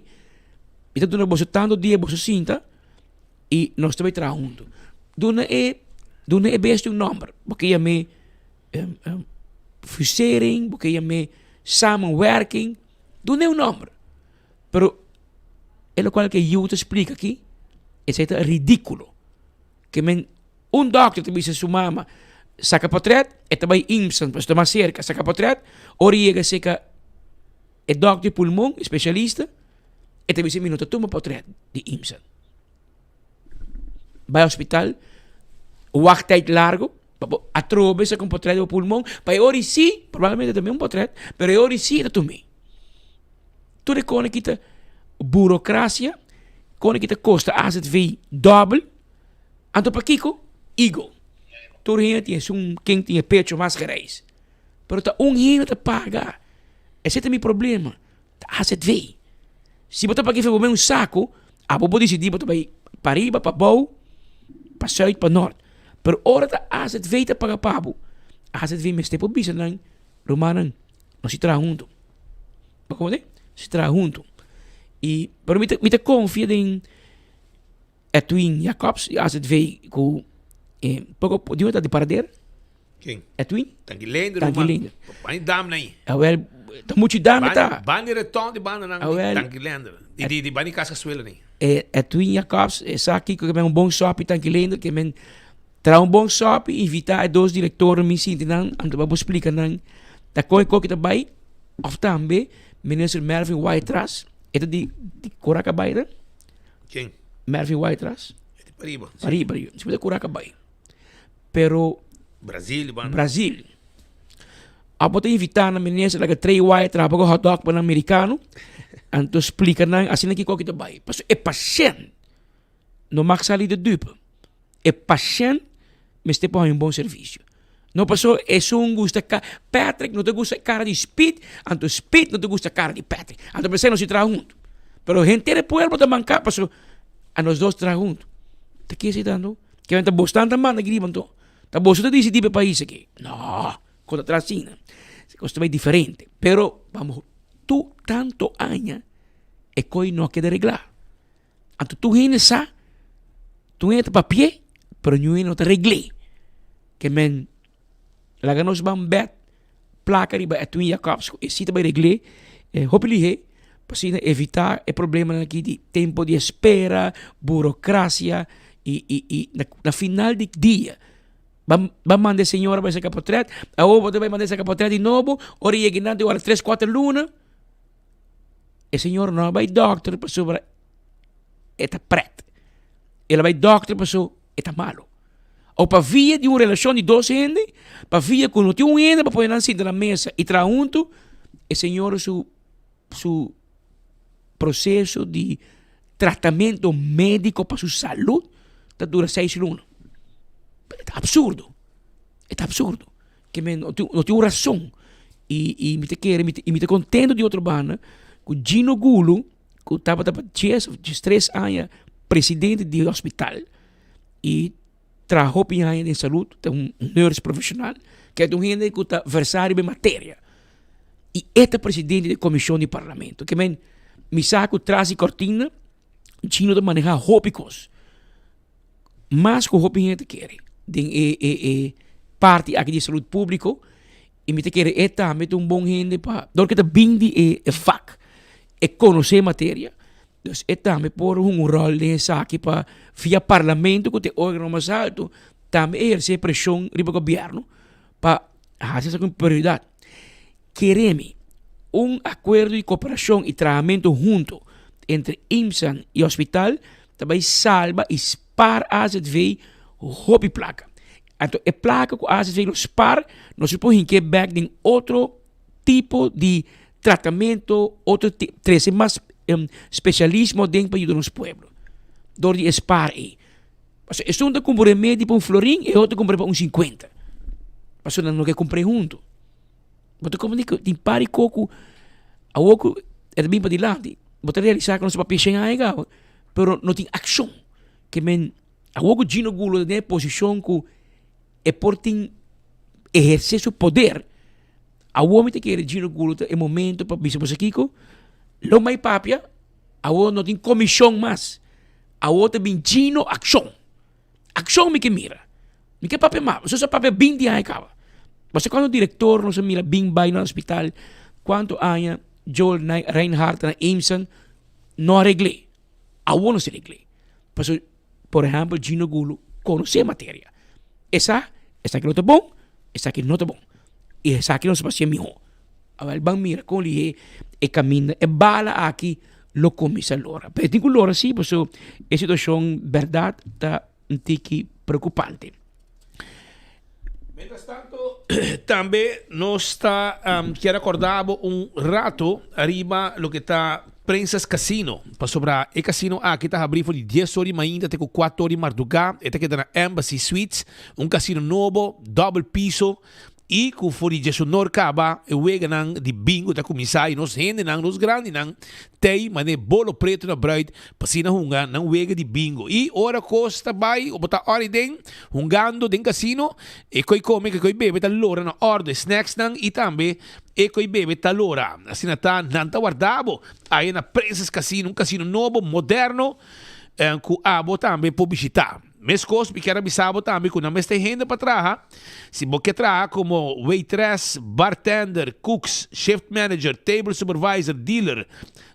mi ta duna boso tantu dia boso sinta i nos ta bai traha huntu. Duna e, duna e bestia un nòmber, bo ke yam'é fusering, bo ke yam'é samenwerking, dun'é un nòmber. Pero e lokual ke yu ta splika aki, esei ta ridíkulo. Ke men un dòkter ta bisa su mama saka potrèt, e ta bai Imsan pasobra ta mas serka, saka potrèt, ora e yega serka e dòkter di pulmon, e spesialista, e ta bisa mi no ta tuma potrèt di Imsan. Bai hospital, wachttijd largo, pa bo atrobe saka un potrèt di bo pulmon, pa e ora i si, probablemente ta tambe un potrèt, pero e ora i si e ta tum'é. Tur e kone ki ta burocracia, kone ki ta kosta AZV dòbel, anto pakiko? Ego. Tur hende tin esun ken tin e pecho mas gereis. Pero ta un hende ta paga. Esei ta mi problema. Ta AZV. Si bo ta paga bo un saco, abo bo disidí bo ta bai pariba, pabou, pa sùit, pa nòrt. Pero ora ta AZV ta paga pa bo, AZV mester por bisa nan, rumannan, nos si traha huntu. Bo kono? Si traha huntu. I, pero mi ta, mi ta konfia den Edwin Jacobs di AZV ku eh, poko, di ta di Parader? Ken? Edwin? Tanki Leender, Tanki man. Leender. Bani dam na i. Awel, ta muchu dam ta. Bani reton di banda nan Awel. Tanki Leender. Di di di bani Casa Suela ni. Eh, Edwin Jacobs, eh, sa kiko ke men un bon sopi Tanki Leender, ke men Traha un bon sòpi, invitá e dos direktornan mi sinti nan, anto pa bo splika nan ta kon e koki ta bai, òf tambe Minister Mervin Wyatt-Ras, e ta di di Korakabay ta? Ken? Mervin Wyatt-Ras. E di pariba. Pariba, pariba. Si ta Korakabay. Pero Brasil, banda. Brasil. Abo ta invitá nan minister laga Trey Wyatt traha poko hotdog pa nan merikano, anto splika nan asina ki koki ta bai. Pasobra e pashènt no mag sali de dupe. E pashènt mester por haña un bon servisio. No paso esun gusta ka Patrick no ta gusta kara di Speed, anto Speed no ta gusta kara di Patrick. Anto p'esei nos si traha huntu. Pero henter e pueblo ta manká paso a nos dos traha huntu. Ta ke esei tantu? Ke ta bosnan ta manda aki riba anto? Ta boso ta disidí pa e pais aki? No, kos ta traha asina. Kos ta bai diferente. Pero bamo tur tantu aña e koi no a keda reglá. Anto tur hende sa, tur hende ta papi'é, pero niun hende no ta regl'é. Ke men laga nos ban bèt plaka riba Edwin Jacobs ku e si ta bai regl'é hopi lihé pa asina evitá e problemanan aki di tempu di espera, burokrasia i i i na final di dia ban ban manda e señora bai saka potrèt, awor bo ta bai manda e saka potrèt di nobo, ora e yega nan ta wòrdu tres kuater luna. E señor no a bai dokter pasobra e ta pret. El a bai dokter paso e ta malo. O pa via di un relashon di dos hende, pa via ku no tin un hende pa pone nan sinta na mesa i traha huntu, e señor su su proseso di tratamentu médiko pa su salud ta dura seis luna. E ta absurdo, e ta absurdo. Ke men no tin no tin un rason i i mi ta kere mi ta i mi ta kontento di otro banda ku Gino Gulu ku tabata pa dies of diestres aña presidente di hospital i traha hopi aña den salud ta un nurse profeshonal ke ta un hende ku ta versá riba e materia i e ta presidente di komishon di parlamento ke men mi sa ku tras di kortina Gino ta maneha hopi kos. Mas ku hopi hende ta kere den e e e parti aki di salud públiko i mi ta kere e tambe ta un bon hende pa dor ke ta bin di e e vak e konosé e materia dus e tambe por hunga un ròl den esaki pa via parlamento ku ta e órgano mas alto tambe ehersé preshon riba gobièrnu pa hasi esaki un prioridat. Kere mi, un akuerdo di koperashon i trahamentu huntu entre IMSAN i hospital ta bai salba i spar azv hopi plaka. Anto e plaka ku azv lo spar nos lo por hink'é bèk den otro tipo di tratamentu, otro ti trese mas spesialismo aden pa yuda nos pueblo dor di e spar ei. Pasobra esun ta kumpra remedi pa un florin e otro ta kumpra pa un sinkuenta pasobra nan no ke kumpr'é huntu. Bo ta komprende ku tin par di kos ku awor ku e ta bin padilanti bo ta realisá ku nos a papia shen aña kaba pero no tin akshon ke men. Awor ku Gino Gulo ta den e posishon ku e por tin ehersé su poder, awor mi ta kere Gino Gulo ta e momento pa bisa boso kiko, lo mai papia, awor no tin komishon mas, awor ta bin Gino akshon. Akshon mi ke mira. Mi ke papia mas, boso sa papia binti aña kaba. Boso kuantu direktor nos a mira bin bai na hospital, kuantu aña Joel Reinhart na Aimson no a regl'é. Awor nos regl'é. Pasobra, por ehèmpel, Gino Gulo konosé materia. E sa, esaki no ta bon, esaki no ta bon. I esaki nos por hasié mihó. Awel ban mira kon lihé e kaminda, e bala aki lo kuminsá lora. Pero e tin ku lora sí, pasobra e situashon bèrdat ta un tiki preokupante. Mientras tanto, tambe nos ta kier acorda bo un rato ariba loke ta Princess Casino, pasobra e casino aki ta habri for di dies or di mainta te cu cuatro or di marduga, e ta keda na Embassy Suites, un casino nobo, dobel piso, y cu for di diesunor caba e weganan di bingo ta cuminsa y nos hendenan, nos grandinan, tey mane bolo preto na bruid pa asina hunga nan wega di bingo. Y ora cos ta bay o bo ta ora den hungando den casino, e coy come cu e coy bebe ta lora na orde, snacksnan y tambe e coy bebe ta lora. Asina ta nan ta warda bo aya na Princess Casino, un casino nobo, moderno, cu abo tambe por bishita. Meskos mi kier a bisa bo tambe ku nan mester hende pa traha. Si bo ke traha komo waitress, bartender, cooks, shift manager, table supervisor, dealer,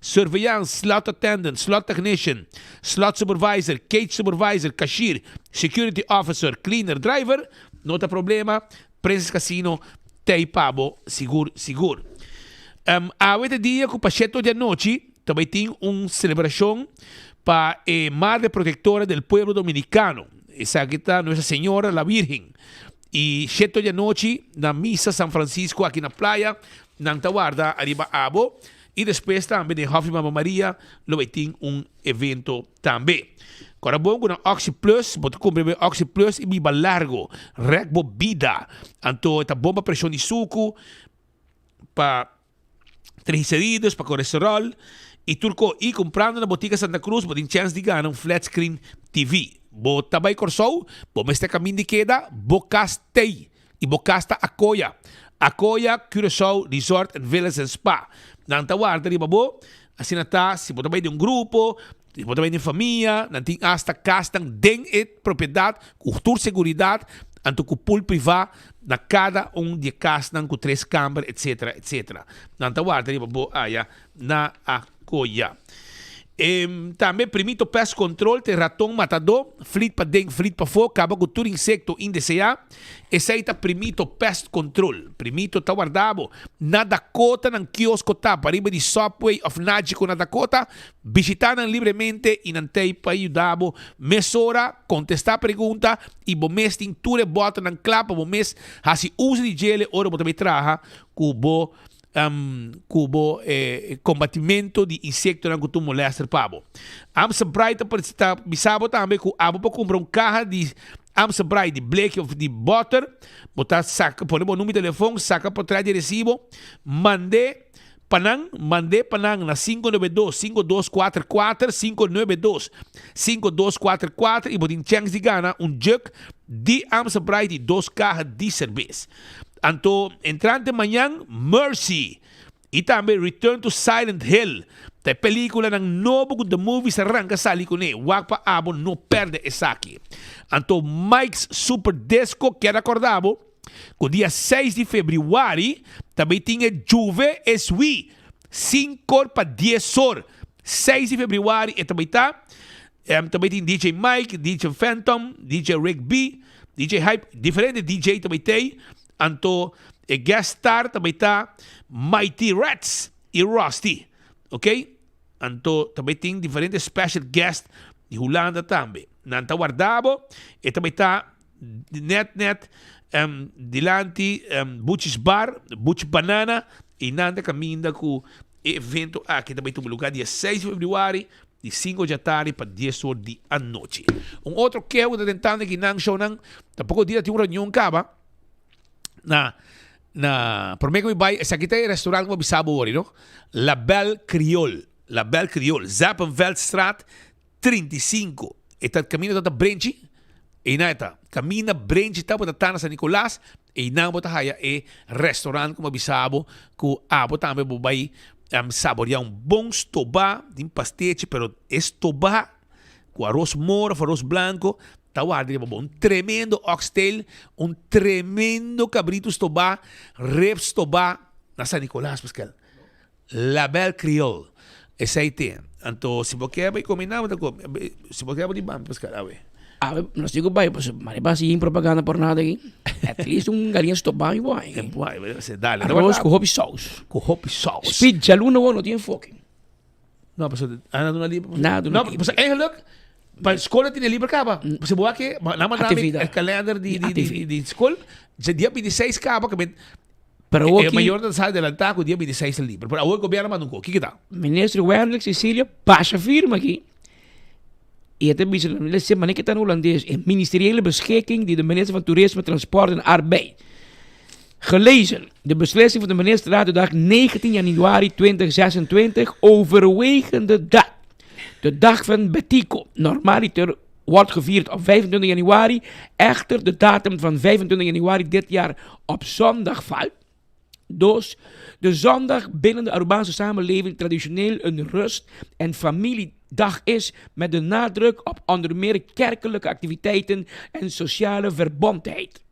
surveillance, slot attendant, slot technician, slot supervisor, cage supervisor, cashier, security officer, cleaner, driver, no ta problema, Princess Casino t'ei pa bo sigur sigur. Awe ta dia ku pa sheto di anochi ta bai tin un selebrashon pa e Madre Protectora del Pueblo Dominicano. Esaki ta Nuestra Señora la Virgen. I sheto di anochi na Misa San Francisco aki na Playa nan ta warda ariba abo i despues tambe den Hofi Mama Maria lo bai tin un evento Tambe, kòrda bon ku na Oxi Plus bo ta kumpra e Oxi Plus i biba largo, rèk bo bida. Anto e ta bon pa preshon di suku, pa trigliceridos, pa kolesteròl i tur ko. I kumprando na Botika Santa Cruz bo tin chèns di gana un flat screen TV. Bo ta bai Kòrsou, bo mester kaminda di keda, bo kas tei i bo kas ta Akoya. Akoya Curaçao Resort and Villas and Spa. Nan ta warda riba bo. Asina ta, si bo ta bai den un grupo, si bo ta bai den famia, nan tin asta kasnan den e propiedat ku tur seguridat, anto ku pool privá na kada un di e kasnan ku tres kamber, etsetera, etsetera. Nan ta warda riba bo aya na Akoya. E tambe Primito Pest Control te raton matadó, flit paden, flit pafó, kaba ku tur insekto indeseá. Esei ta Primito Pest Control. Primito ta warda bo na Dakota nan kiosko ta pariba di Subway of Nagico na Dakota. Bishita nan libremente i nan t'ei pa yuda bo mesora kontestá pregunta i bo mes tin tur e bòternan kla pa bo mes hasi uso di djele ora bo ta bai traha ku bo ku bo kombatimento di insektonan ku tur molèster pa bo. Amstel Bright ta ta bisa bo tambe ku abo por kumpra un kaha di Amstel Bright di bleki òf di bòter, bo ta saka pone bo number di telefòn, saka potrèt di resibo, mand'é pa nan, mand'é pa nan na 592 5244, 592 5244 i bo tin chèns di gana un jug di Amstel Bright i dos kaha di serbes. Anto entrante mañan Mercy y tambe Return to Silent Hill ta e peliculanan nobo cu The Movies a ranca sali cune. Wak pa abo no perde esaki. Anto Mike's Super Disco kier acorda bo cu dia seis di februari ta bay tin e Juve es Wi cincor pa dies or. Seis di februari e ta bay ta. Ta bay tin DJ Mike, DJ Phantom, DJ Rick B, DJ Hype, diferente DJ ta bay tey. Anto e guest star ta bay ta Mighty Rats y Rusty. Ok? Anto ta bay tin diferente special guest di Hulanda tambe. Nan ta warda bo. E ta bay ta net net dilanti Butch's Bar, Butch Banana y nan ta caminda cu e evento aki ta bay tuma lugar dia seis di februari Di sinku djatardi pa dies or di anochi. Un otro keho ku ta tentando aki nan shownan, tampoko dia tin un reunion kaba na na prome ku mi bai esaki ta e restaurant ku mi a bisa bo wori no, La Belle Creole, La Belle Creole, Zeppenveldstraat 35. E ta kaminda ta ta Brenchi. Einan e ta. Kaminda Brenchi ta bo ta ta na San Nicolas, einan bo ta haya e restaurant ku mi a bisa bo ku abo tambe bo bai saborea un bon stobá den pastechi, pero e stobá ku aros moro of aros blanko ta warda riba bo. Un tremendo oxtail, un tremendo kabritu stobá, ribs stobá na San Nicolas, Pascal. La Belle Creole. Esei te. Anto si bo kier bai come nan bo ta come. Si bo kier bo di bami Pascal awe. Awe nos tin ku bai pasobra mari ba hasi propaganda por nada aki. At least un galiña stobá mi bo haña. Dale. Arroz ku hopi saus. Ku hopi saus. Speed djaluna wou no tin enfoke. No, pasobra a na duna liber. Na duna liber. No, pasobra eigenlijk pa skol a tene liber kaba. Pasobra bo wak e nan manda mi e kalender di di di skol. Dia 26 kaba ke men Pero awor E mayor ta sa adelantá ku dia 26 ta liber. Pero awor gobierno manda un kos. Kiko ta? Minister Wendrick Cecilia basha firma aki. I e ta bisa, lese manera ke ta na hulandes, e ministeriële beschikking die de minister van Toerisme, Transport en Arbeid gelezen. De beslissing van de ministerraad de dag 19 januari 2026 overwegende dat de dag van Betico normaliter wordt gevierd op 25 januari, echter de datum van 25 januari dit jaar op zondag valt. Dus de zondag binnen de Arubaanse samenleving traditioneel een rust- en familiedag is met de nadruk op onder meer kerkelijke activiteiten en sociale verbondheid.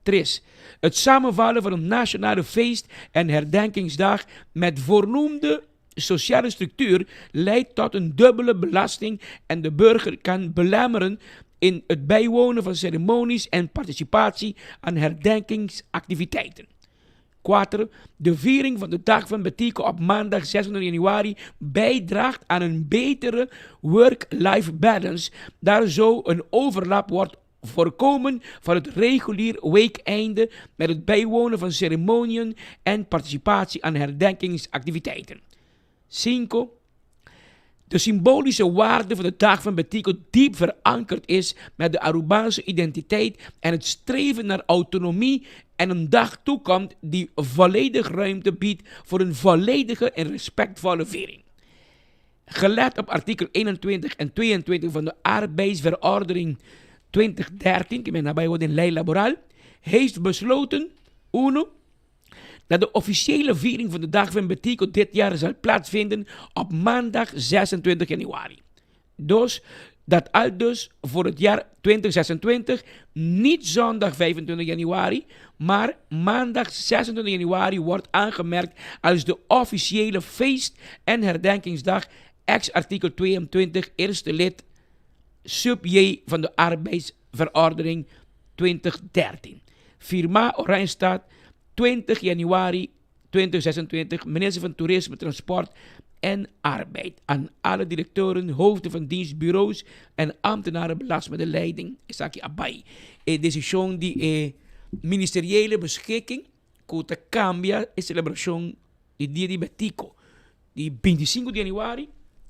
Tris. Het samenvallen van een nationale feest- en herdenkingsdag met voornoemde sociale structuur leidt tot een dubbele belasting en de burger kan belemmeren in het bijwonen van ceremonies en participatie aan herdenkingsactiviteiten. Kuater, de viering van de Dag van Betico op maandag 26 januari bijdraagt aan een betere work-life balance, daar zo een overlap wordt voorkomen van het regulier weekeinde met het bijwonen van ceremoniën en participatie aan herdenkingsactiviteiten. Cinco, de symbolische waarde van de Dag van Betico diep verankerd is met de Arubaanse identiteit en het streven naar autonomie en een dag toekomt die volledig ruimte biedt voor een volledige en respectvolle viering. Gelet op artikel 21 en 22 van de Arbeidsverordening 2013, ki men a bai den Ley Laboral, heeft besloten, uno, dat de officiële viering van de Dag van Betico dit jaar zal plaatsvinden op maandag 26 januari. Dos, dat aldus voor het jaar 2026 niet zondag 25 januari, maar maandag 26 januari wordt aangemerkt als de officiële feest- en herdenkingsdag ex artikel 22 eerste lid sub J van de Arbeidsverordening 2013. Firma Oranjestad 20 januari 2026, Minister van Toerisme, Transport en Arbeid. Aan alle directeuren, hoofden van dienstbureaus en ambtenaren belast met de leiding. Esaki a bai. E decision di e ministeriële beschikking cu ta cambia e celebracion di Dia di Betico di 25 di januari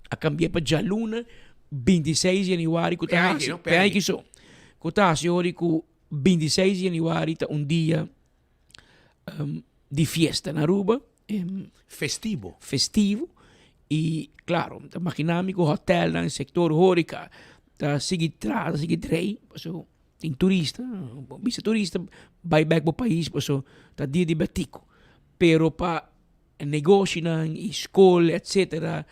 a cambia pa djaluna 26 di januari cu ta haci, pe aña aki so, cu ta haci ori cu 26 di januari ta un dia di fiesta na Aruba. Festivo. Festivo. Y claro, ta imagina mi cu hotelnan, sector horeca ta sigui traha, ta sigui drei, paso tin turista, bo bisa turista bay bek bo pais paso ta dia di betico. Pero pa negoshinan y scol etcetera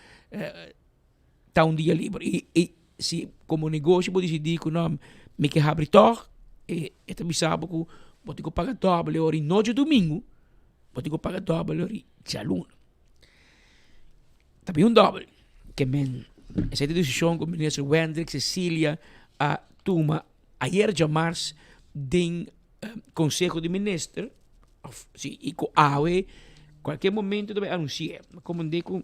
ta un dia liber. Y y si como negoshi bo disidí ku no mi ke habri tòg, e e ta bisa bo ku bo tin ku paga dòbel e ora i no djadumingu, bo tin ku paga dòbel e ora i djaluna. Ta bin un dòbel. Ke men esei ta e desishon ku minister Wendrick Cecilia a tuma ayer djamars den konseho di minister òf si i ku awe kualke momento ta bai anunsi'é. Komand'é ku.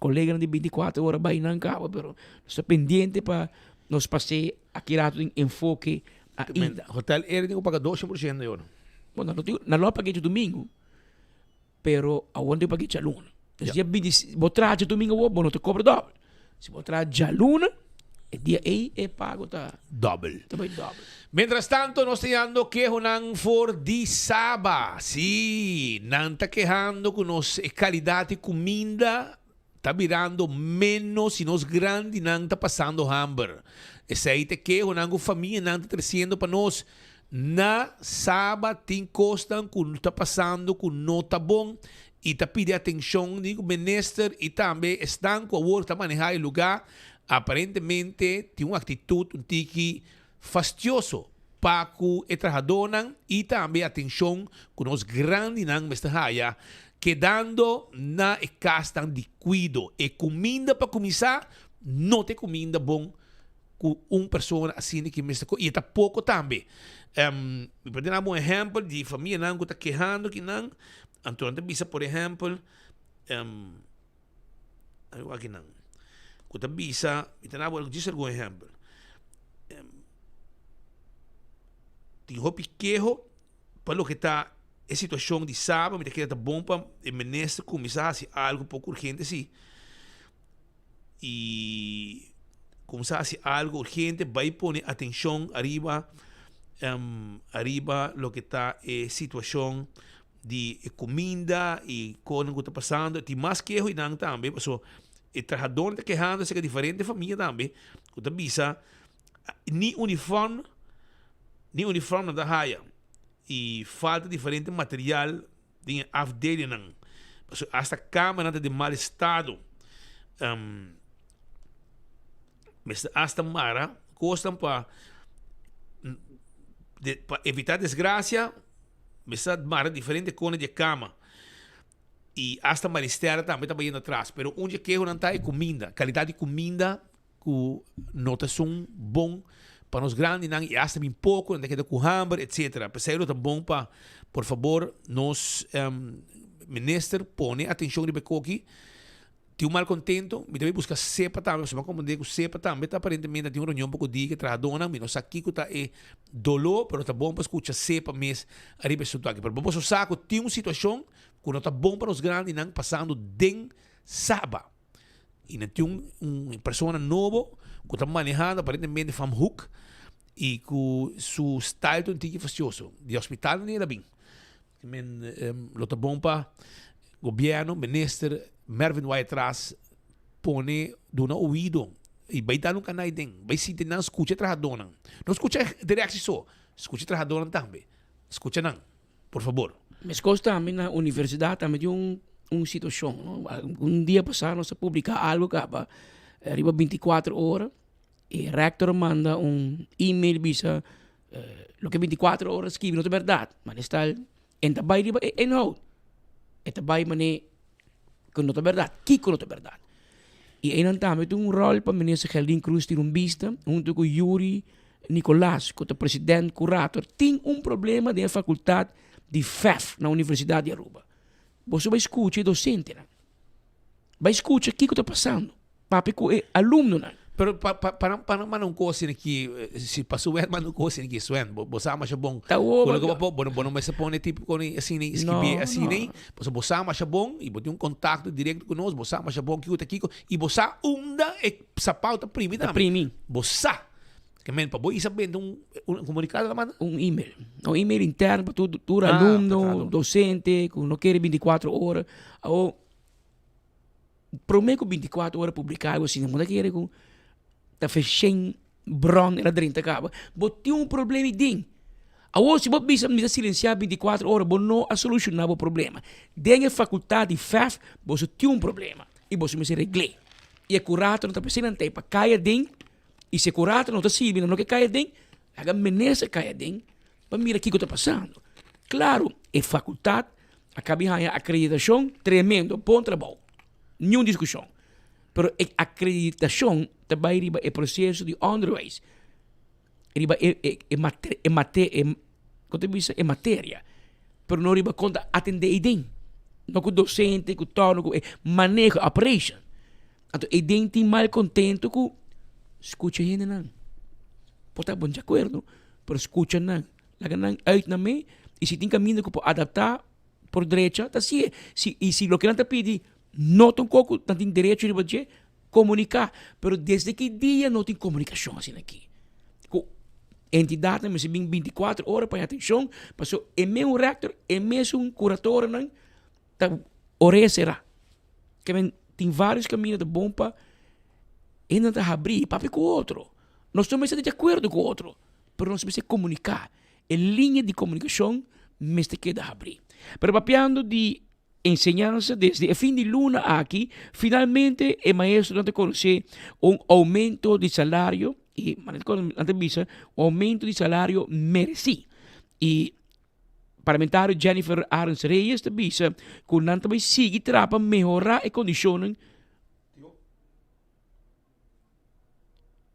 Koleganan di bintikuater ora bai nan kaba pero nos ta pendiente pa nos pas'é aki rato den enfoke ainda. Hotel Eri tin ku paga doce por ciento yo no. Bon nan lo nan lo a paga djadumingu pero awor nan tin ku paga djaluna. Dus dia binti bo traha djadumingu awor bo no ta kobra dòbel. Si bo traha djaluna e dia ei e pago ta Dòbel. Ta bai dòbel. Mientras tanto nos ta yando kehonan for di Saba. Sí, nan ta kehando ku nos e kalidat di kuminda. Ta birando ménos i nos grandinan ta pasando hamber. Esei ta e kehonan ku famianan ta tresiendo pa nos. Na Saba tin kosnan ku ta pasando ku no ta bon i ta pidi atenshon di minister i tambe esnan ku awor ta manehá e lugá aparentemente tin un aktitut un tiki fastioso pa ku e trahadónan i tambe atenshon ku nos grandinan mester haya kedando na e kasnan di kuido. E kuminda pa kuminsá no ta e kuminda bon ku un persona asina ki mester i e ta poko tambe. Mi por duna bo un ehèmpel di famianan ku ta kehando kinan, anto nan ta bisa por ehèmpel, wak kinan, ku ta bisa, mi ta duna bo djis algun ehèmpel, tin hopi keho pa loke ta e situashon di Saba, mi ta kere ta bon pa e minister kuminsá hasi algu poko urgente si. y cuminsa haci algo urgente bay pone atencion ariba ariba loke ta e situacion di e cuminda y cosnan cu ta pasando tin mas keho y nan tambe paso e trahadornan ta kehando acerca diferente famia tambe cu ta bisa ni uniform ni uniform nan ta haya y falta diferente material Den e afdelingnan, pasobra hasta kamanan ta den mal estado. Mester hasta mara kosnan pa pa evitá desgrasia, mester mara diferente kona di e kama. I hasta Maristela tambe ta bayendo atras. Pero un di e kehonan ta e kuminda, kalidat di kuminda ku no ta esun bon pa nos grandinan i asta bin poko, nan ta keda ku hamber, etcetera. P'esei lo ta bon pa por fabor nos minister pone atencion riba e koki. Tin un malcontento, mi ta bay busca sepa tambe, pasobra mi a comprende ku sepa tambe ta aparentemente tin un reunion poko dia ku e trahadónan, mi no sa kiko ta e doló, pero ta bon pa skucha sepa mes ariba e asuntu aki. Pero bo sa ku tin un situashon ku no ta bon pa nos grandinan pasando den Saba. Y nan tin un, un persona nobo cu ta manehando aparentemente van hoek y cu su style ta un tiki fastioso. Di hospital nan el a bin. Men, um, lo ta bon pa gobierno, minister Mervin Wyatt-Ras pone, duna oido y bay dal un canai den. Bay sinti nan, scucha e trahadornan. No scucha directie so, scucha e trahadornan tambe. Scucha nan. Por fabor. Meskos tambe na universidat tambe tin un un situashon no. Un dia pasá nos a publiká algu kaba riba bintikuater ora e rektor a manda un email bisa loke bintikuater ora a skibi no ta bèrdat ma e sta e ta bai riba e inhoud e ta bai manera ku no ta bèrdat kiko no ta bèrdat i einan tambe tin un ròl pa minister Gerlin Cruz tira un bista huntu ku Yuri Nicolaas, cu ta president curator, tin un problema den e facultad di FEF na Universidad di Aruba. Boso bay scucha e docentenan. Bay scucha kico ta pasando. Papia cu e alumnonan. Pero pa pa pa nan pa nan manda un cos asina aki, si pa Swen manda un cos asina aki, Swen, bo bo sa masha bon. Ta hopi. Cu loke bo bo no mester pone tipo con asina skibi asina, pasobra bo sa masha bon y bo tin un contacto directo cu nos, bo sa masha bon kico ta kico y bo sa unda e sapao ta primi Ta tambe. primi. Bo sa. Ke men pa bo isa bende un un comunicado la manda? Un email. Un email interno pa tur tur Ah, alumno, pa tur. docente ku no kere binticuatro ora. Awo prome ku binticuatro ora publica algo asina bo ta kere ku ta feshen bron el a drenta kaba. Bo tin un problema ei den. Awo si bo bisa mi ta silencia binticuatro ora bo no a soluciona bo problema. Den e facultad di FEF boso tin un problema y boso mester regle. Y e curator no ta p'esei nan ta ei pa cay aden. I si e kurator no ta sirbi, nan no ke kai aden, laga minister kai aden pa mira kiko ta pasando. Klaro, e fakultat a kabi haña akreditashon tremendo, bon trabou, niun diskushon. Pero e akreditashon ta bai riba e proseso di onderwijs, riba e e e mate e mate e kon ta bisa e materia, pero no riba kon ta atendé ei den, no ku dosente, ku tòno, ku e maneho, operation. Anto e den tin malcontento cu scucha hendenan. Por ta bon di acuerdo, pero scucha nan. Laga nan uit nan mee y si tin caminda cu por adapta por drecha, ta haci'e. Si, y si loke nan ta pidi no ta un co cu nan tin derecho riba dje, comunica. Pero desde ki dia no tin comunicacion asina aki? Cu entidadnan mester bin binticuatro ora pa haña atencion, pasobra e mesun rector, e mesun curatorenan ta orea cera. Ke men. Tin vários kaminda ta bon pa hende ta habrí i papia ku otro. Nos no mester ta di akuerdo ku otro, pero nos mester komuniká. E liña di komunikashon mester keda habrí. Pero papiando di enseñansa desde e fin di luna aki, finalmente e maestronan ta konosé un oumento di salario i manera ku nan ta bisa un oumento di salario meresí. I Parlamentario Jennifer Arends Reyes ta bisa ku nan ta bai sigui traha pa mehorá e kondishonnan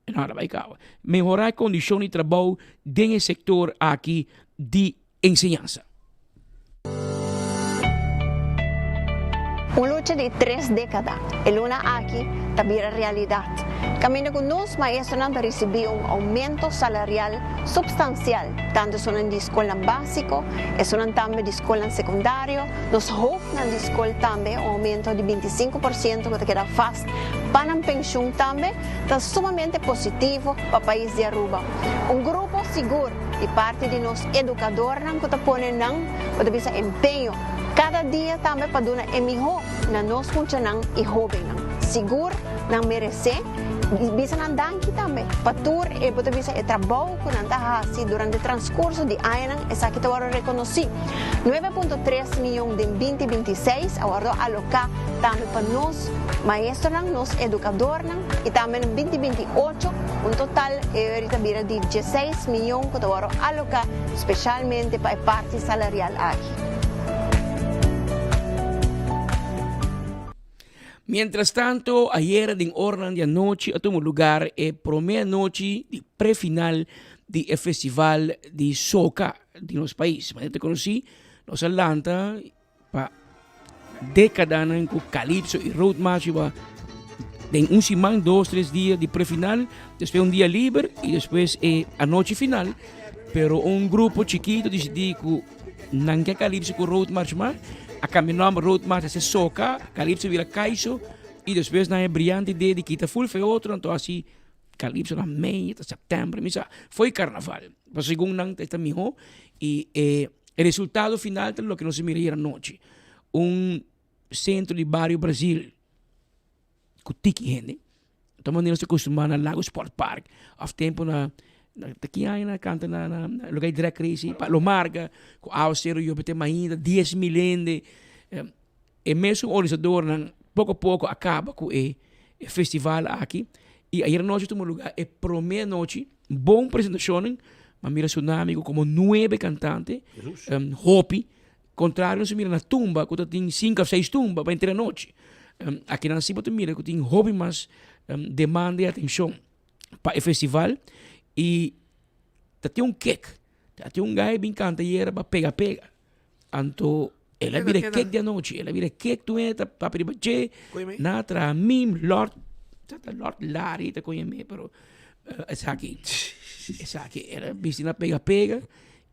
No, bai kaba. Mehorá e kondishon di trabou den e sektor aki di enseñansa. Un lucha di tres dékada, e luna aki ta bira realidat, kaminda ku nos maestronan ta risibí un oumento salarial supstansial, tantu esunnan di skolnan básiko, esunnan tambe di skolnan sekundario, nos hofnan di skol tambe, un oumento di 25% ku ta keda vast pa nan penshun tambe, ta sumamente positivo pa pais di Aruba. Un grupo sigur di parti di nos edukadornan ku ta pone nan, bo ta bisa empeño, kada dia tambe pa duna e mihó na nos muchanan i hóbennan. Sigur nan meresé i bisa nan danki tambe pa tur e, bo ta bisa, e trabou ku nan ta hasi durante transkurso di añanan, esaki ta wòrdu rekonosí. 9.3 miyon den 2026 a wòrdu aloká tambe pa nos maestronan, nos edukadornan i tambe na 2028 un total e ori ta bira di 16 miyon ku ta wòrdu aloká speshalmente pa e parti salarial aki. Mientras tanto, ayera den oranan di anochi a tuma lugar e prome anochi di pre-final di e festival di soca di nos pais. Manera ta conoci, nos a lanta pa decadanan cu Calypso y Road March riba den un siman, dos, tres dia di pre-final, despues un dia liber y despues e anochi final. Pero un grupo chikito dicidi cu Nan ke Calypso ku Road March mas a kambia nomber Road March a ser Soca, Calypso bira Kaiso y despues nan e briante idea di kita full fe otro anto hasi Calypso na mei ta september mi sa foi carnaval pasobra segun nan ta miho y e resultado final ta loke nos a mira ayer anochi un centro di bario Brasil. ku tiki hende. Ta manera nos ta kustumá na Lago Sport Park òf tempu na ta ki aña nan a kanta na na lugar di drag race pa Lo Marga ku awaseru yobe te mainta 10,000 hende. E mesun organisadornan poko poko a kaba ku e festival aki i ayer anochi tuma lugá e promé anochi bon presentashonnan m'a mira Tsunami ku komo nuebe kantante hopi Contrario nos a mira na tumba cu ta tin cinco of seis tumba pa henter anochi. Akinan si bo ta mira cu tin hopi mas demanda y atencion pa e festival y ta tin un kick, ta tin un guy bin canta ayera pa pega pega. Anto el a bira kick di anochi, el a bira kick tur hende ta papia riba dje, nan a traha meme, Lord, Lord Larry ta coñe me pero esaki, esaki el a bisti na pega pega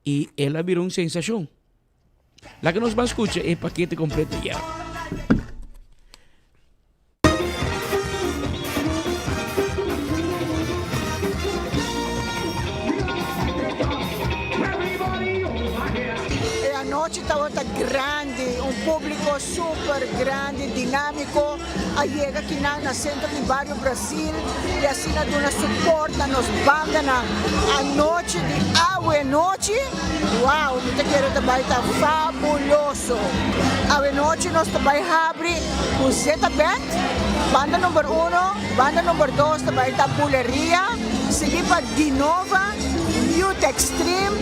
y el a bira un sensacion. Laga nos ban scucha e pakete completo ya. E anochi tabata grandi, un publico super grandi, dinamico a yega kinan na Centro di Bario Brasil y asina duna support na nos bandanan. Anochi di awe nochi, wow, mi ta kere ta bay ta fabuloso. Awe nochi nos ta bay habri cu Zeta Band, banda number uno, banda number dos ta bay ta Buleria, sigui pa Dinova, Youth Extreme,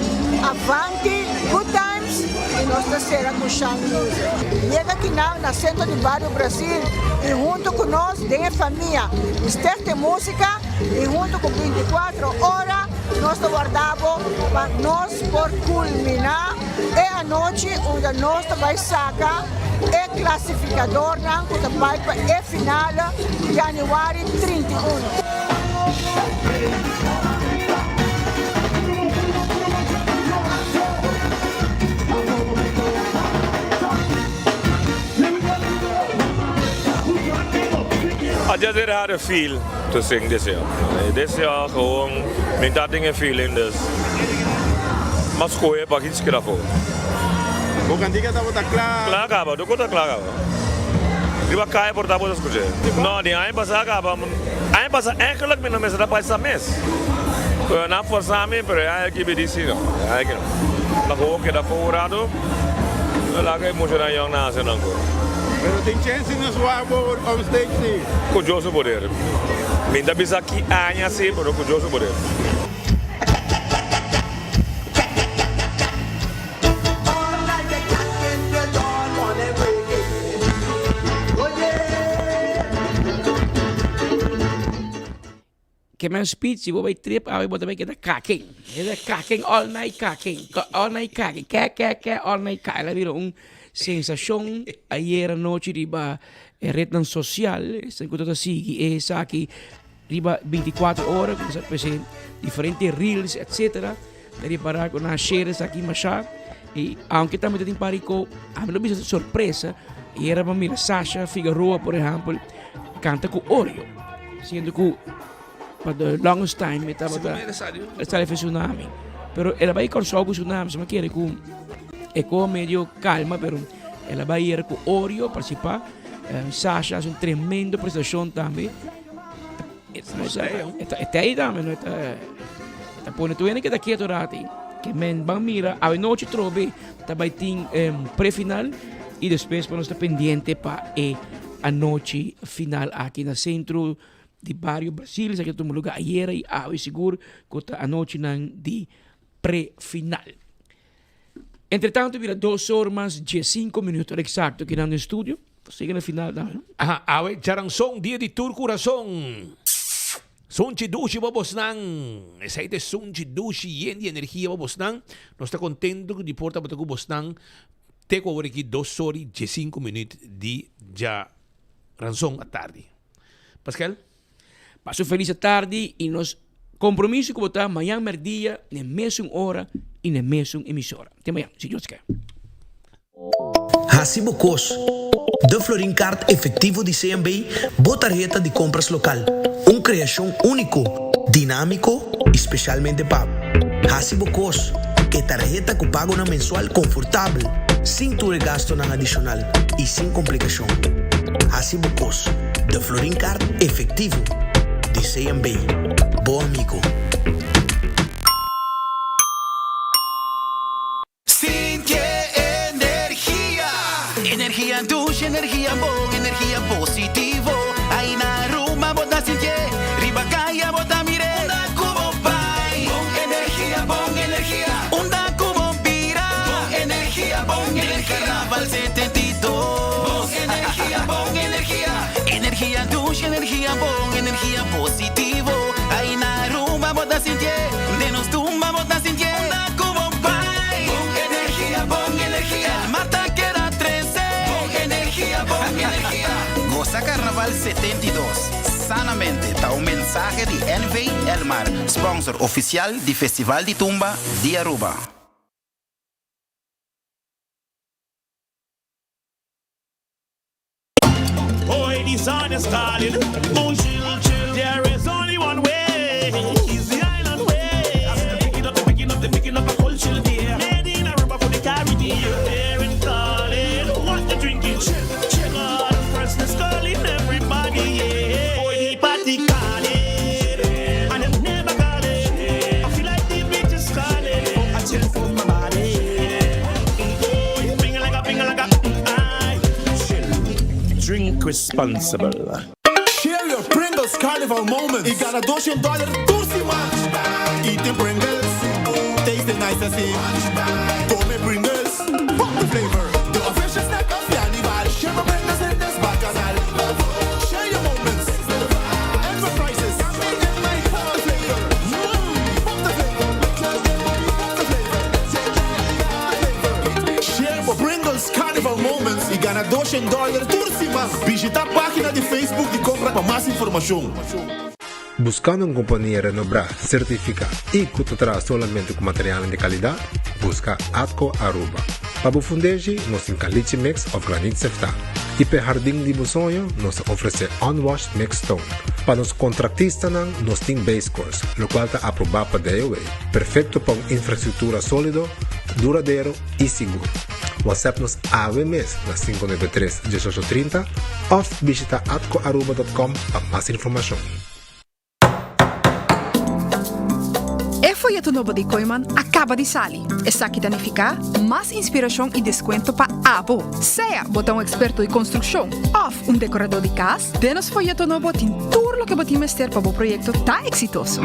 Avanti, Good Times y nos ta cera cu Shine Music. Yega kinan na Centro di Bario Brasil y hunto cu nos den e famia di Stichting Musica y hunto cu 24 Ora nos ta warda bo pa nos por culmina e anochi unda nos ta bay saca e clasificadornan cu ta bay pa e finale januari 31. I just didn't have the feel to sing this year. This year gewoon mi ta tin e feeling dus m'a scohe pa kichi keda afo. Bo cantica tabata cla? Cla caba, tur cosa cla caba. Riba kaya por ta bo ta skuch'é. No, di aña pasá kaba. Aña pasá eigenlijk mi no mester ta bai sa mes. Pero nan forsa mi, pero e aña aki mi di si no. E aña aki no. Ta gewoon keda afó un rato, no laga e muchanan yòn nase nan ku. Pero tin chèns si nos wak bo on stage si? Ku Dios su poder. Mi ta bisa ki aña si, pero ku Dios su poder. Ke men speech si bo bai trip awe bo ta bai keda kaken. Keda kaken all night kaken. All night kaken. Ke ke ke all night kaken. El a bira un sensashon ayer anochi riba e rednan sosial. Esnan ku ta sigui esaki Riba 24 ora ku nos a pese diferente reels etcetera ta repara ku nan a share esaki masha y aunke tambe ta tin par di ko ami lo bisa sorpresa y era pa mira Sasha Figueroa por ehempel kanta ku Oreo siendo ku pa the longest time e tabata e sali for Tsunami pero el a bai Kòrsou ku Tsunami so mi a kere ku e ko medio kalma pero el a bai yera ku Oreo partisipa Sasha hasi un tremendo prestashon tambe. E ta ei tambe, no? Ta pone tur hende keda ketu rati. Ke men ban mira awe nochi trobe ta bai tin pre-final i despues pa nos ta pendiente pa e anochi final aki na sentro di bario Brasil. Esaki ta tuma luga ayera i awe sigur ku ta anochinan di pre-final. Entretanto bira dos or mas diesinco minuut ora exacto aki nan den studio. Ta sigui na final tambe no? Aha, awe djaranson dia di tur kurason. Sunchi dushi bo bosnan. Esei ta e sunchi dushi yen di energia bo bosnan. Nos ta kontentu ku di por tabata ku bosnan te ku awor aki dos or i diesinco minuut di djaranson atardi. Paskel? Pasa un felis atardi y nos compromiso cu bo ta mañan merdia n'e mesun ora y n'e mesun emisora. Te mañan, si Dios ke. Haci bo cos. De Florin Card Efectivo di CMB, bo tarheta di compras local. Un creacion unico, dinamico y specialmente pa bo. Haci bo cos. E tarheta cu pagonan mensual confortabel, sin tur e gastonan adicional y sin complicacion. Haci bo cos. De Florin Card Efectivo di CMB. Bo amigo. Sinti e energia. Energia dushi, energia bon, energia positivo. Ai na Aruba bo ta sintié, riba kaya bo ta mir'é. Unda ku bo bai, bon energia, bon energia. Unda ku bo bira, bon energia, bon energia. Den Carnaval 72, bon energia, bon energia. Energia dushi, energia bon, energia positivo. Ai na Aruba bo ta sintié, den nos tumba bo ta sintié. Unda ku bo bai, bon energia, bon energia. El mar ta keda trese, bon energia, bon energia. Gosa Carnaval 72 sanamente ta un mensahe di NV Elmar, sponsor oficial di Festival di Tumba di Aruba. Oi di sun is calling, oh chill chill. There is only one way, is the island way. I said picking up, picking up, picking up a cold chill beer. Made in Aruba for the Caribbean. There in calling, what you drinking? Chill, chill. God, freshness calling everybody, yeah. Oi di party calling, and them never calling. I feel like the beach is calling, oh I chill for my body. Oh, you ping like a ping like a, aye. Chill. Drink responsible. Share your Pringles Carnival moments y gana 200 dollar tur siman. Eating Pringles, tasting nice así. Come Pringles, pop the flavor. The official snack of Carnival. Share your Pringles in this bacchanal. Share your moments. Enterprises. Pop the flavor. Pop the flavor. Pop the flavor. Share bo Pringles Carnival Moments y gana 200 dollar tur siman. Bishita pagina di Facebook di Compra pa mas informacion. Buscando un compania renobrá, certificá y cu ta traha solamente cu materialnan di calidad? Busca Atco Aruba. Pa bo fundeshi, nos tin caliche mix of granit seftá. Y p'e hardin di bo soño, nos ta ofrece unwashed mixed stone. Pa nos contractistanan, nos tin base course, locual ta aprobá pa DOW, perfecto pa un infrastructura solido, duradero y sigur. WhatsApp nos awe mes na 593 1830 of bishita atcoaruba.com pa mas informacion. E foyeto nobo di Kooiman a kaba di sali. Esaki ta nifiká mas inspirashon i deskuento pa abo. Sea bo ta un eksperto di konstrukshon òf un dekoradó di kas, den nos foyeto nobo tin tur loke bo tin mester pa bo proyekto ta eksitoso.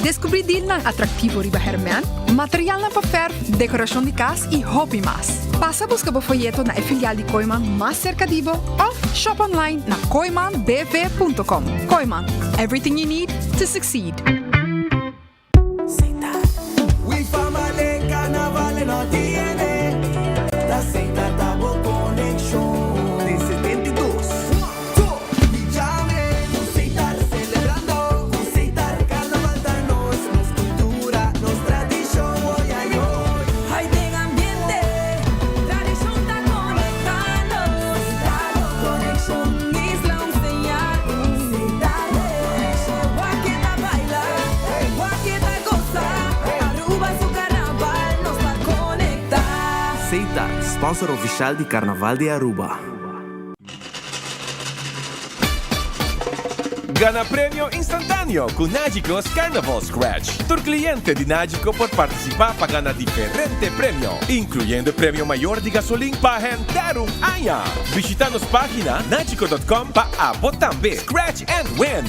Deskubrí dilnan atraktivo riba hèrmènt, materialnan pa fèrf, dekorashon di kas i hopi mas. Pasa buska bo foyeto na e filial di Kooiman mas serka di bo òf shop online na kooimanbv.com. Kooiman, everything you need to succeed. We famale carnaval no tiene Ta Setar ta bo conexion Den 72 Mi llame Cu Setar celebrando Cu Setar carnaval ta nos Nos cultura, nos tradicion Oy ay oy Ay den ambiente Tradicion ta conecta nos Setar bo conexion Isla un señal Setar bo conexion Wak ta baila Wak ta goza Aruba su carnaval Nos ta conecta. Setar, sponsor oficial di Carnaval di Aruba. Gana premio instantáneo ku Nagico's Carnival Scratch. Tur kliente di Nagico por partisipá pa gana diferente premio, inkluyendo premio mayor di gasolin pa henter un aña. Bishitá nos página nagico dot com pa abo tambe scratch and win!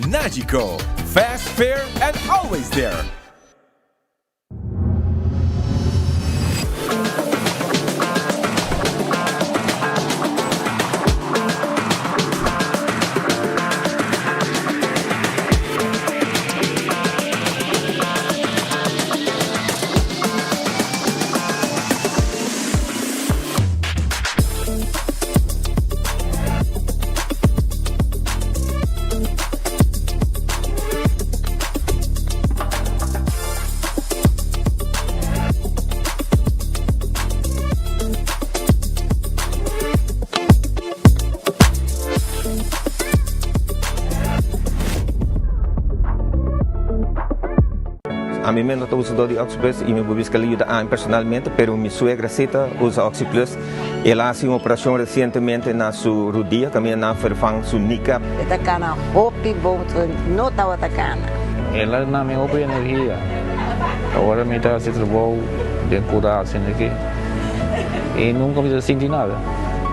Nagico, fast, fair and always there! Ami mes no ta usador di OxyPlus y mi por bisa cu el a yuda ami personalmente, pero mi suegra si ta usa OxyPlus. El a haci un operacion recientemente na su rudia, caminda nan vervang su kneecap. E ta cana hopi bon, no tabata cana. El a duna mi hopi energia. Ora mi ta haci trabou den cura asina aki y nunca mi ta sinti nada.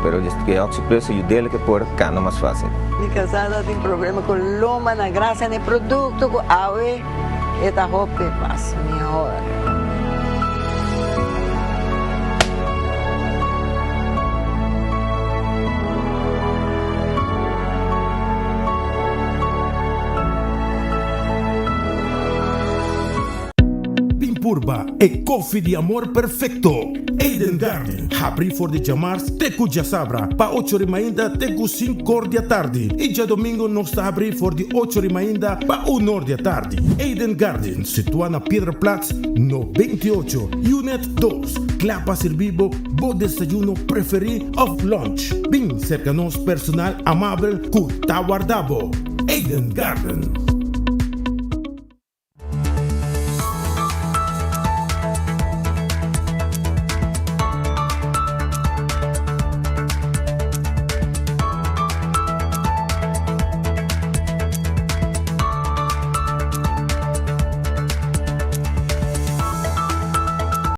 Pero e OxyPlus a yud'el ke por cana mas facil. Mi casada tin problema cu lomba na gracia na e producto cu awe e ta hopi mas mihor. Bin purba e koffie di amor perfecto! Eden Garden, habri for di djamars te ku djasabra pa ocho ri mainta te ku sinkor di atardi i djadomingo nos ta habri for di ocho ri mainta pa unor di atardi. Eden Garden, situa na Piedra Plat no 28, Unit dos, kla pa sirbi bo bo desayuno preferí òf lunch. Bin serka nos personal amabel ku ta warda bo. Eden Garden.